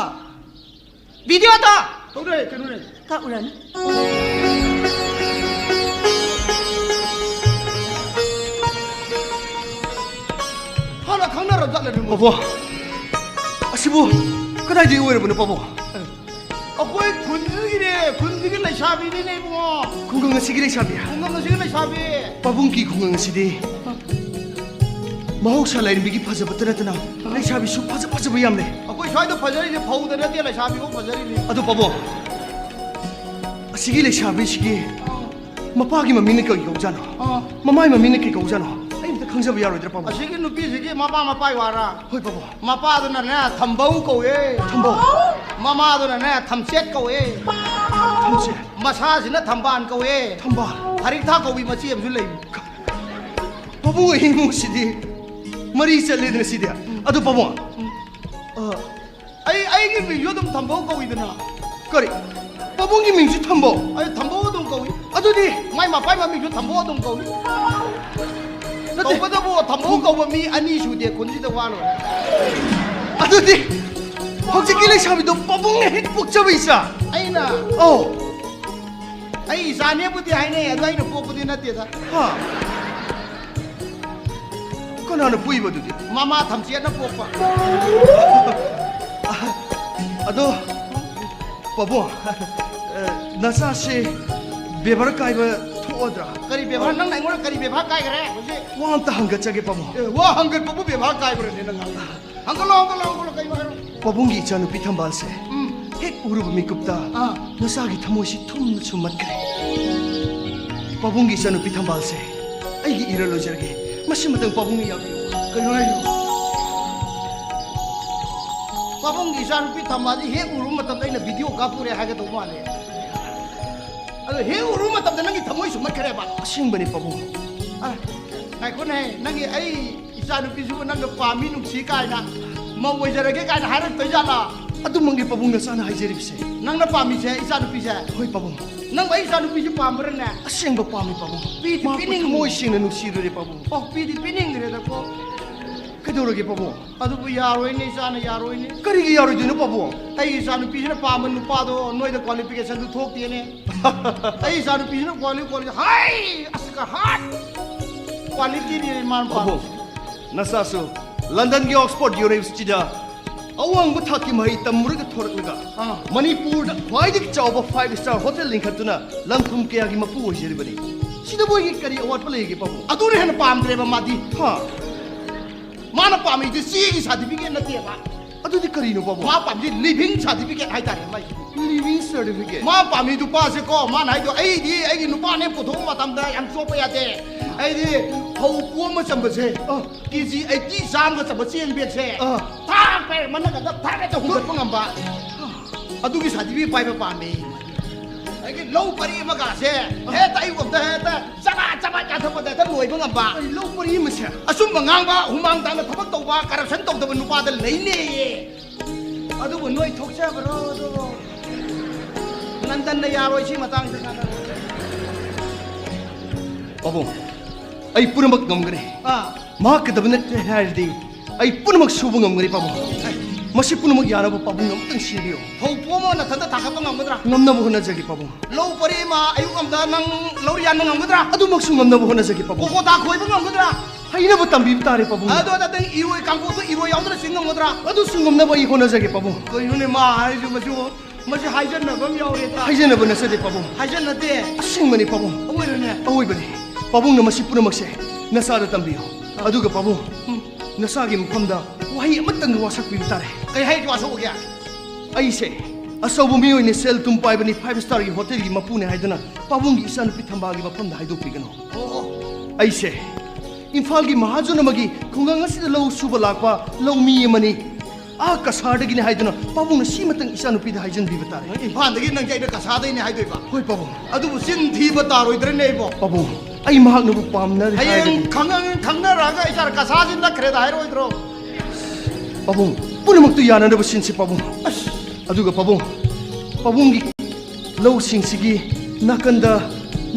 Videoꯗꯣ! ꯇꯧꯔꯦ, ꯀꯩꯅꯣꯅꯦ? ꯀꯛꯎꯔꯅꯤ꯫ ꯍꯥꯟꯅ ꯈꯪꯅꯔꯕ ꯖꯥꯠꯂꯅꯦ ꯃꯣꯏ? ꯄꯥꯕꯨꯡ, ꯑꯁꯤꯕꯨ ꯀꯗꯥꯏꯗꯒꯤ ꯑꯣꯏꯔꯕꯅꯣ, ꯄꯥꯕꯨꯡ? ꯑꯩꯈꯣꯏ ꯈꯨꯟꯁꯤꯒꯤꯅꯦ, ꯈꯨꯟꯁꯤꯒꯤ ꯂꯩꯁꯥꯕꯤꯅꯤꯅꯦ, ꯏꯕꯨꯡꯉꯣ꯫ ꯈꯨꯡꯒꯪ ꯑꯁꯤꯒꯤ ꯂꯩꯁꯥꯕꯤ? ꯈꯨꯡꯒꯪ ꯑꯁꯤꯒꯤ ꯂꯩꯁꯥꯕꯤ꯫ ꯄꯥꯕꯨꯡꯒꯤ ꯈꯨꯡꯒꯪ ꯑꯁꯤꯗꯤ ꯃꯍꯧꯁꯥ ꯂꯥꯏꯔꯦꯝꯕꯤꯒꯤ ꯐꯖꯕꯇ ꯅꯠꯇꯅ ꯂꯩꯁꯥꯕꯤꯁꯨ ꯐꯖ ꯐꯖꯕ ꯌꯥꯝ ꯂꯩ꯫ ꯑꯩꯈꯣꯏ ꯁ꯭ꯋꯥꯏꯗ ꯐꯖꯔꯤꯁꯦ ꯐꯧꯗ ꯅꯠꯇꯦ, ꯂꯩꯁꯥꯕꯤꯐꯥꯎ ꯐꯖꯔꯤꯅꯤ꯫ ꯑꯗꯣ ꯄꯥꯕꯨꯡ, ꯑꯁꯤꯒꯤ ꯂꯩꯁꯥꯕꯤꯁꯤꯒꯤ ꯃꯄꯥꯒꯤ ꯃꯃꯤꯡꯅ ꯀꯔꯤ ꯀꯧꯖꯥꯠꯅꯣ? ꯑꯥ꯫ ꯃꯃꯥꯏ ꯃꯃꯤꯡꯅ ꯀꯔꯤ ꯀꯧꯖꯥꯠꯅꯣ? ꯑꯩ ꯑꯝꯇ ꯈꯪꯖꯕ ꯌꯥꯔꯣꯏꯗ꯭ꯔꯥ, ꯄꯥꯕꯨꯡ? ꯑꯁꯤꯒꯤ ꯅꯨꯄꯤꯁꯤꯒꯤ ꯃꯄꯥ ꯃꯄꯥꯏ ꯋꯥꯔꯥ? ꯍꯣꯏ, ꯄꯥꯕꯨꯡ꯫ ꯃꯄꯥꯗꯨꯅꯅꯦ ꯊꯝꯕꯧ ꯀꯧꯋꯦ꯫ ꯊꯝꯕꯧ? ꯃꯃꯥꯗꯨꯅꯅꯦ ꯊꯝꯆꯦꯠ ꯀꯧꯋꯦ꯫ ꯊꯝꯆꯦꯠ? ꯃꯁꯥꯁꯤꯅ ꯊꯝꯕꯥꯜ ꯀꯧꯋꯦ꯫ ꯊꯝꯕꯥꯜ? ꯍꯔꯤꯛꯊꯥ ꯀꯧꯕꯤ ꯃꯆꯦ ꯑꯃꯁꯨ ꯂꯩ꯫ ꯄꯥꯕꯨꯡ, ꯑꯩ ꯏꯃꯨꯡꯁꯤꯗꯤ ꯃꯔꯤ ꯆꯠꯂꯦꯗꯅ ꯁꯤꯗꯤ꯫ ꯑꯗꯨ ꯄꯥꯕꯨꯡ, ꯎꯝ꯫ ꯑ, ꯑꯩ, ꯑꯩꯒꯤ ꯃꯤꯡꯁꯨ ꯑꯗꯨꯝ ꯊꯝꯕꯧ ꯀꯧꯏꯗꯅ꯫ ꯀꯔꯤ? ꯄꯥꯕꯨꯡꯒꯤ ꯃꯤꯡꯁꯨ ꯊꯝꯕꯧ? ꯑꯩ ꯊꯝꯕꯧ ꯑꯗꯨꯝ ꯀꯧꯏ꯫ ꯑꯗꯨꯗꯤ ꯃꯥꯏ ꯃꯄꯥꯏ ꯃꯃꯤꯡꯁꯨ ꯊꯝꯕꯧ ꯑꯗꯨꯝ ꯀꯧꯏ꯫ ꯅꯠꯇꯦ꯫ ꯇꯧꯕꯇꯕꯨ ꯊꯝꯕꯧ ꯀꯧꯕ ꯃꯤ ꯑꯅꯤ ꯁꯨꯗꯦ ꯈꯨꯟꯁꯤꯗ, ꯋꯥ ꯂꯣꯏꯔꯦ꯫ ꯑꯗꯨꯗꯤ ꯍꯧꯖꯤꯛꯀꯤ ꯂꯩꯁꯥꯕꯤꯗꯣ ꯄꯥꯕꯨꯡꯅ ꯍꯦꯛ ꯄꯣꯛꯆꯕ ꯏꯆꯥ? ꯑꯩꯅ? ꯑꯧ꯫ ꯑꯩ ꯏꯆꯥꯅꯦꯕꯨꯗꯤ ꯍꯥꯏꯅꯩ, ꯑꯗꯣ ꯑꯩꯅ ꯄꯣꯛꯄꯗꯤ ꯅꯠꯇꯦꯗ꯫ ꯍꯥ? ꯀꯅꯥꯅ ꯄꯣꯛꯏꯕ ꯑꯗꯨꯗꯤ? ꯃꯃꯥ ꯊꯝꯆꯦꯠꯅ ꯄꯣꯛꯄ꯫ ꯑꯗꯣ, ꯄꯥꯕꯨꯡ, ꯑ, ꯅꯆꯥꯁꯦ ꯕꯦꯕꯥꯔ ꯀꯥꯏꯕ ꯊꯣꯛꯑꯗ꯭ꯔꯥ? ꯀꯔꯤ ꯕꯦꯕꯥꯔ? ꯅꯪꯅ ꯑꯩꯉꯣꯟꯗ ꯀꯔꯤ ꯕꯦꯕꯥꯔ ꯀꯥꯏꯈ꯭ꯔꯦ ꯍꯧꯖꯤꯛ? ꯋꯥ ꯑꯝꯇ ꯍꯪꯒꯠꯆꯒꯦ, ꯄꯥꯕꯨꯡ꯫ ꯑꯦ, ꯋꯥ ꯍꯪꯒꯠꯄꯕꯨ ꯕꯦꯕꯥꯔ ꯀꯥꯏꯕ꯭ꯔꯅꯦ ꯅꯪ ꯉꯥꯡꯉꯤꯗꯣ? ꯍꯪꯒꯠꯂꯣ, ꯍꯪꯒꯠꯂꯣ, ꯍꯪꯒꯠꯂꯣ, ꯀꯩꯅꯣ ꯍꯥꯏꯔꯣ? ꯄꯥꯕꯨꯡꯒꯤ ꯏꯆꯥꯅꯨꯄꯤ ꯊꯝꯕꯥꯜꯁꯦ, ꯎꯝ꯫ ꯍꯦꯛ ꯎꯔꯨꯕ ꯃꯤꯀꯨꯞꯇ ꯑꯥ꯫ ꯅꯆꯥꯒꯤ ꯊꯃꯣꯏꯁꯤ ꯊꯨꯝꯅ ꯁꯨꯝꯃꯠꯈ꯭ꯔꯦ꯫ ꯄꯥꯕꯨꯡꯒꯤ ꯏꯆꯥꯅꯨꯄꯤ ꯊꯝꯕꯥꯜꯁꯦ ꯑꯩꯒꯤ ꯏꯔꯜ ꯑꯣꯏꯖꯔꯒꯦ꯫ ꯃꯁꯤꯃꯇꯪ ꯄꯥꯕꯨꯡꯅ ꯌꯥꯕꯤꯌꯨ꯫ ꯀꯩꯅꯣ ꯍꯥꯏꯁꯤꯕꯣ? ꯄꯥꯕꯨꯡꯒꯤ ꯏꯆꯥꯅꯨꯄꯤ ꯊꯝꯕꯥꯜꯁꯦ ꯍꯦꯛ ꯎꯔꯨꯕ ꯃꯇꯝꯗ ꯑꯩꯅ video ꯀꯥꯞꯄꯨꯔꯦ ꯍꯥꯏꯒꯗꯧꯕ ꯃꯥꯜꯂꯦ꯫ ꯑꯗꯣ ꯍꯦꯛ ꯎꯔꯨ ꯃꯇꯝꯗ ꯅꯪꯒꯤ ꯊꯃꯣꯏ ꯁꯨꯝꯍꯠꯈ꯭ꯔꯦꯕ꯫ ꯑꯁꯦꯡꯕꯅꯦ, ꯄꯥꯕꯨꯡ꯫ ꯑ, ꯉꯥꯏꯈꯣꯅꯦ, ꯅꯪꯒꯤ "ꯑꯩ ꯏꯆꯥꯅꯨꯄꯤꯁꯤꯕꯨ ꯅꯪꯅ ꯄꯥꯝꯃꯤ, ꯅꯨꯡꯁꯤ" ꯀꯥꯏꯅ, "ꯃꯧ ꯑꯣꯏꯖꯔꯒꯦ" ꯀꯥꯏꯅ ꯍꯥꯏꯔꯛꯇꯣꯏꯖꯥꯠꯂꯥ? ꯑꯗꯨꯃꯛꯅꯤ, ꯄꯥꯕꯨꯡ, ꯅꯆꯥꯅ ꯍꯥꯏꯖꯔꯤꯕꯁꯦ꯫ ꯅꯪꯅ ꯄꯥꯝꯃꯤꯁꯦ ꯏꯆꯥꯅꯨꯄꯤꯁꯦ? ꯍꯣꯏ, ꯄꯥꯕꯨꯡ꯫ ꯅꯪꯕꯨ ꯑꯩ ꯏꯆꯥꯅꯨꯄꯤꯁꯦ ꯄꯥꯝꯕ꯭ꯔꯅꯦ? ꯑꯁꯦꯡꯕ ꯄꯥꯝꯃꯤ, ꯄꯥꯕꯨꯡ꯫ ꯄꯤꯗꯤ ꯃꯍꯥꯛꯄꯨ ꯄꯤꯅꯤꯡ- ꯊꯃꯣꯏ ꯁꯦꯡꯅ ꯅꯨꯡꯁꯤꯔꯨꯔꯦ, ꯄꯥꯕꯨꯡ꯫ ꯑꯣ, ꯄꯤꯗꯤ ꯄꯤꯅꯤꯡꯈ꯭ꯔꯦꯗꯀꯣ꯫ ꯀꯩꯗꯧꯔꯒꯦ, ꯄꯥꯕꯨꯡ? ꯑꯗꯨꯕꯨ ꯌꯥꯔꯣꯏꯅꯦ, ꯏꯆꯥꯅ ꯌꯥꯔꯣꯏꯅꯦ꯫ ꯀꯔꯤꯒꯤ ꯌꯥꯔꯣꯏꯗꯣꯏꯅꯣ, ꯄꯥꯕꯨꯡ? ꯑꯩꯒꯤ ꯏꯆꯥꯅꯨꯄꯤꯁꯤꯅ ꯄꯥꯝꯕ ꯅꯨꯄꯥꯗꯣ ꯅꯣꯏꯗ qualificationꯗꯨ ꯊꯣꯛꯇꯦꯅꯦ꯫ ꯑꯩ ꯏꯆꯥꯅꯨꯄꯤꯁꯤꯅ quali-, quali-, ꯍꯥꯏ! ꯑꯁ, ꯀ-, ꯍꯥꯠ! Qualityꯅꯦ ꯃꯥꯅ ꯄꯥꯝꯕ꯫ ꯄꯥꯕꯨꯡ, ꯅꯆꯥꯁꯨ ꯂꯟꯗꯟꯒꯤ Oxford Universityꯗ ꯑꯋꯥꯡꯕ ꯊꯥꯛꯀꯤ ꯃꯍꯩ ꯇꯝꯃꯨꯔꯒ ꯊꯣꯔꯛꯂꯒ, ꯑꯥ꯫ ꯃꯅꯤꯄꯨꯔꯗ ꯈ꯭ꯋꯥꯏꯗꯒꯤ ꯆꯥꯎꯕ five star hotel ꯂꯤꯡꯈꯠꯇꯨꯅ ꯂꯟ-ꯊꯨꯝ ꯀꯌꯥꯒꯤ ꯃꯄꯨ ꯑꯣꯏꯖꯔꯤꯕꯅꯤ꯫ ꯁꯤꯗꯕꯨ ꯑꯩꯒꯤ ꯀꯔꯤ ꯑꯋꯥꯠꯄ ꯂꯩꯒꯦ, ꯄꯥꯕꯨꯡ? ꯑꯗꯨꯅ ꯍꯦꯟꯅ ꯄꯥꯝꯗ꯭ꯔꯦꯕ ꯃꯥꯗꯤ꯫ ꯍꯥ? ꯃꯥꯅ ꯄꯥꯝꯃꯤꯁꯦ ꯆꯦꯒꯤ certificate ꯅꯠꯇꯦꯕ꯫ ꯑꯗꯨꯗꯤ ꯀꯔꯤꯅꯣ, ꯄꯥꯕꯨꯡ? ꯃꯥ ꯄꯥꯝꯃꯤꯁꯦ living certificate ꯍꯥꯏꯇꯥꯔꯦ ꯃꯥꯏꯁꯤꯗꯤ꯫ Living certificate? ꯃꯥ ꯄꯥꯝꯃꯤ ꯅꯨꯄꯥꯁꯦꯀꯣ, ꯃꯥꯅ ꯍꯥꯏꯗꯣ, "ꯑꯩꯗꯤ ꯑꯩꯒꯤ ꯅꯨꯄꯥꯅꯦ ꯄꯨꯊꯣꯛꯄ ꯃꯇꯝꯗ ꯌꯥꯝ ꯆꯣꯞꯄ ꯌꯥꯗꯦ꯫ ꯑꯩꯗꯤ ꯐꯧ ꯄꯣꯝ ꯑꯃ ꯆꯟꯕꯁꯦ, ꯑꯥ꯫ ꯀꯦ ꯖꯤ eighty ꯆꯥꯝꯃꯒ ꯆꯟꯕ ꯆꯦꯡ bag ꯁꯦ, ꯑꯥ꯫ ꯊꯥꯛ ꯄꯥꯏꯔ ꯃꯅꯒꯗ ꯊꯥꯛ ꯍꯦꯛꯇ ꯍꯨꯝꯒꯠꯄ ꯉꯝꯕ꯫ ꯑꯗꯨꯒꯤ certificate ꯄꯥꯏꯕ ꯄꯥꯝꯃꯤ꯫ ꯑꯗꯒꯤ ꯂꯧ ꯄꯔꯤ ꯑꯃꯒꯁꯦ, ꯍꯦꯛꯇ ꯑꯌꯨꯛ ꯑꯝꯇ ꯍꯦꯛꯇ ꯆꯕꯥ ꯆꯕꯥ ꯌꯥꯟꯊꯠꯄꯗ ꯍꯦꯛꯇ ꯂꯣꯏꯕ ꯉꯝꯕ꯫ ꯑꯩ ꯂꯧ ꯄꯔꯤ ꯑꯃꯁꯦ?" ꯑꯆꯨꯝꯕ ꯉꯥꯡꯕ, ꯍꯨꯃꯥꯡ ꯇꯥꯅ ꯊꯕꯛ ꯇꯧꯕ, corruption ꯇꯧꯗꯕ ꯅꯨꯄꯥꯗ ꯂꯩꯅꯦꯌꯦ꯫ ꯑꯗꯨꯕꯨ ꯅꯣꯏ ꯊꯣꯛꯆꯕ꯭ꯔꯣ ꯑꯗꯨꯕꯨ? ꯂꯟꯗꯟꯗ ꯌꯥꯔꯣꯏ ꯁꯤ ꯃꯇꯥꯡꯁꯤꯗ꯫ ꯄꯥꯕꯨꯡ, ꯑꯩ ꯄꯨꯝꯅꯃꯛ ꯉꯝꯒꯅꯤ꯫ ꯑꯥ꯫ ꯃꯍꯥꯛꯀꯗꯕ ꯅꯠꯇꯦ ꯍꯥꯏꯔꯗꯤ ꯑꯩ ꯄꯨꯝꯅꯃꯛ ꯁꯨꯕ ꯉꯝꯒꯅꯤ, ꯄꯥꯕꯨꯡ꯫ ꯑꯩ ꯃꯁꯤ ꯄꯨꯝꯅꯃꯛ ꯌꯥꯅꯕ ꯄꯥꯕꯨꯡꯅ ꯑꯃꯨꯛꯇꯪ ꯁꯤꯟꯕꯤꯌꯨ꯫ ꯐꯧ ꯄꯣꯝ ꯑꯃ ꯅꯊꯟꯇ ꯊꯥꯡꯒꯠꯄ ꯉꯝꯒꯗ꯭ꯔꯥ? ꯉꯝꯅꯕ ꯍꯣꯠꯅꯖꯒꯦ, ꯄꯥꯕꯨꯡ꯫ ꯂꯧ ꯄꯔꯤ ꯑꯃ ꯑꯌꯨꯛ ꯑꯃꯗ ꯅꯪ ꯂꯧꯔꯤ ꯌꯥꯟꯕ ꯉꯝꯒꯗ꯭ꯔꯥ? ꯑꯗꯨꯃꯛꯁꯨ ꯉꯝꯅꯕ ꯍꯣꯠꯅꯖꯒꯦ, ꯄꯥꯕꯨꯡ꯫ ꯀꯣꯀꯣꯇꯥ ꯈꯣꯏꯕ ꯉꯝꯒꯗ꯭ꯔꯥ? ꯍꯩꯅꯕ ꯇꯝꯕꯤꯕ ꯇꯥꯔꯦ, ꯄꯥꯕꯨꯡ꯫ ꯑꯗꯣ ꯅꯪ ꯏꯔꯣꯏ ꯀꯥꯡꯄꯣꯛꯇ ꯏꯔꯣꯏ ꯌꯥꯎꯗꯅ ꯆꯤꯡ ꯉꯝꯒꯗ꯭ꯔꯥ? ꯑꯗꯨꯁꯨ ꯉꯝꯅꯕ ꯑꯩ ꯍꯣꯠꯅꯖꯒꯦ, ꯄꯥꯕꯨꯡ꯫ ꯀꯩꯅꯣꯅꯦ ꯃꯥ ꯍꯥꯏꯔꯤꯁꯤ? ꯃꯁꯤ, ꯃꯁꯤ ꯍꯥꯏꯖꯟꯅꯕ ꯑꯃ ꯌꯥꯎꯔꯦꯗ꯫ ꯍꯥꯏꯖꯟꯅꯕ ꯅꯠꯆꯗꯦ, ꯄꯥꯕꯨꯡ꯫ ꯍꯥꯏꯖꯟꯅꯗꯦ꯫ ꯑꯁꯦꯡꯕꯅꯤ, ꯄꯥꯕꯨꯡ꯫ ꯑꯣꯏꯔꯅꯦ꯫ ꯑꯑꯣꯏꯕꯅꯤ꯫ ꯄꯥꯕꯨꯡꯅ ꯃꯁꯤ ꯄꯨꯝꯅꯃꯛꯁꯦ ꯅꯆꯥꯗ ꯇꯝꯕꯤꯌꯨ꯫ ꯑꯗꯨꯒ ꯄꯥꯕꯨꯡ, ꯎꯝ꯫ ꯅꯆꯥꯒꯤ ꯃꯐꯝꯗ ꯋꯥꯍꯩ ꯑꯃꯇꯪꯒ ꯋꯥꯁꯛꯄꯤꯕ ꯇꯥꯔꯦ꯫ ꯀꯩ ꯍꯥꯏꯒꯦ ꯋꯥꯁꯛꯎꯒꯦ? ꯑꯩꯁꯦ ꯑꯆꯧꯕ ꯃꯤꯑꯣꯏꯅꯤ, ꯁꯦꯜ ꯊꯨꯝ ꯄꯥꯏꯕꯅꯤ, five starꯒꯤ hotelꯒꯤ ꯃꯄꯨꯅꯤ ꯍꯥꯏꯗꯨꯅ ꯄꯥꯕꯨꯡꯒꯤ ꯏꯆꯥꯅꯨꯄꯤ ꯊꯝꯕꯥꯜꯒꯤ ꯃꯐꯝꯗ ꯍꯥꯏꯗꯣꯛꯄꯤꯒꯅꯨ꯫ ꯑꯣ, ꯑꯣ꯫ ꯑꯩꯁꯦ ꯏꯝꯐꯥꯜꯒꯤ ꯃꯍꯥꯖꯣꯟ ꯑꯃꯒꯤ ꯈꯨꯡꯒꯪ ꯑꯁꯤꯗ ꯂꯧ ꯁꯨꯕ ꯂꯥꯛꯄ ꯂꯧꯃꯤ ꯑꯃꯅꯤ꯫ ꯑꯥ ꯀꯁꯥꯔꯗꯒꯤꯅꯤ ꯍꯥꯏꯗꯨꯅ ꯄꯥꯕꯨꯡꯅ ꯁꯤꯃꯇꯪ ꯏꯆꯥꯅꯨꯄꯤꯗ ꯍꯥꯏꯖꯟꯕꯤꯕ ꯇꯥꯔꯦ꯫ ꯅꯪ ꯏꯝꯐꯥꯜꯗꯒꯤ ꯅꯪꯁꯦ ꯑꯩꯅ ꯀꯁꯥꯔꯗꯩꯅꯦ ꯍꯥꯏꯗꯣꯏꯕ? ꯍꯣꯏ ꯄꯥꯕꯨꯡ꯫ ꯑꯗꯨꯕꯨ ꯆꯤꯟ ꯊꯤꯕ ꯇꯥꯔꯣꯏꯗ꯭ꯔꯅꯦ ꯑꯩꯕꯣ? ꯄꯥꯕꯨꯡ, ꯑꯩ ꯃꯍꯥꯛꯅꯕꯨ ꯄꯥꯝꯅꯔꯦ ꯍꯌꯦꯡ ꯍꯥꯏꯔꯒꯗꯤ ꯈꯪꯅ-, ꯈꯪꯅꯔꯛꯑꯒ ꯏꯆꯥ ꯀꯁꯥꯔꯁꯤ ꯅꯛꯈ꯭ꯔꯦꯗ ꯍꯥꯏꯔꯣꯏꯗ꯭ꯔꯣ? ꯄꯥꯕꯨꯡ, ꯄꯨꯝꯅꯃꯛꯇꯨ ꯌꯥꯅꯅꯕ ꯁꯤꯟꯁꯤ ꯄꯥꯕꯨꯡ꯫ ꯑꯁ꯫ ꯑꯗꯨꯒ ꯄꯥꯕꯨꯡ, ꯄꯥꯕꯨꯡꯒꯤ ꯂꯧꯁꯤꯡꯁꯤꯒꯤ ꯅꯥꯀꯟꯗ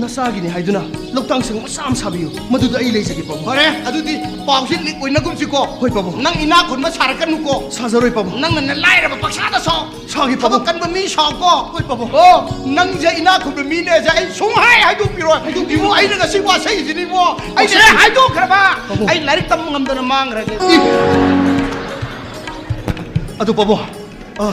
ꯅꯆꯥꯒꯤꯅꯤ ꯍꯥꯏꯗꯨꯅ ꯂꯧꯇꯥꯡ ꯁꯪ ꯃꯆꯥ ꯑꯃ ꯁꯥꯕꯤꯌꯨ꯫ ꯃꯗꯨꯗ ꯑꯩ ꯂꯩꯖꯒꯦ ꯄꯥꯕꯨꯡ꯫ ꯐꯔꯦ, ꯑꯗꯨꯗꯤ ꯄꯥꯎꯁꯤ ꯂꯤꯛ ꯑꯣꯏꯅꯒꯨꯝꯁꯤꯀꯣ꯫ ꯍꯣꯏ ꯄꯥꯕꯨꯡ꯫ ꯅꯪ ꯏꯅꯥꯛ ꯈꯨꯟꯕ ꯁꯥꯔꯛꯀꯅꯨꯀꯣ꯫ ꯁꯥꯖꯔꯣꯏ ꯄꯥꯕꯨꯡ꯫ ꯅꯪꯅꯅꯦ ꯂꯥꯏꯔꯕ ꯄꯪꯁꯥꯗ ꯁꯥꯎ꯫ ꯁꯥꯒꯦ ꯊꯕꯛ ꯄꯥꯕꯨꯡ꯫ ꯀꯟꯕ ꯃꯤ ꯁꯥꯎꯀꯣ꯫ ꯍꯣꯏ ꯄꯥꯕꯨꯡ꯫ ꯑꯣ, ꯅꯪꯁꯦ ꯏꯅꯥꯛ ꯈꯨꯟꯕ ꯃꯤꯅꯦꯁꯦ ꯑꯩ ꯁꯨꯡꯍꯥꯏ ꯍꯥꯏꯗꯣꯛꯄꯤꯔꯣꯏ꯫ ꯍꯥꯏꯗꯣꯛꯄꯤꯔꯣꯏ꯫ ꯏꯕꯨꯡ, ꯑꯩꯅꯒ ꯁꯤ ꯋꯥꯁꯛꯏꯁꯤꯅꯤꯕꯣ꯫ ꯑꯩꯁꯦ ꯋꯥꯁꯛꯏꯁꯤ- ꯍꯥꯏꯗꯣꯛꯈ꯭ꯔꯕ꯫ ꯄꯥꯕꯨꯡ꯫ ꯑꯩ ꯂꯥꯏꯔꯤꯛ ꯇꯝꯕ ꯉꯝꯗꯅ ꯃꯥꯡꯈ꯭ꯔꯒꯦ꯫ ꯏ! ꯑꯗꯨ ꯄꯥꯕꯨꯡ, ꯑ,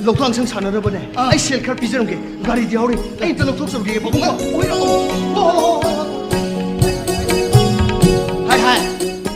ꯂꯧꯊꯥꯡꯁꯪ ꯁꯥꯟꯅꯅꯕꯅꯦ ꯑꯥ꯫ ꯑꯩ ꯁꯦꯜ ꯈꯔ ꯄꯤꯖꯔꯝꯒꯦ꯫ ꯒꯥꯔꯤꯗꯤ ꯌꯥꯎꯔꯤ꯫ ꯑꯩ ꯑꯝꯇ ꯂꯧꯊꯣꯛꯆꯔꯨꯒꯦ ꯄꯥꯕꯨꯡ꯫ ꯍꯣꯏ, ꯍꯣꯏ, ꯍꯣꯏ, ꯍꯣꯏ꯫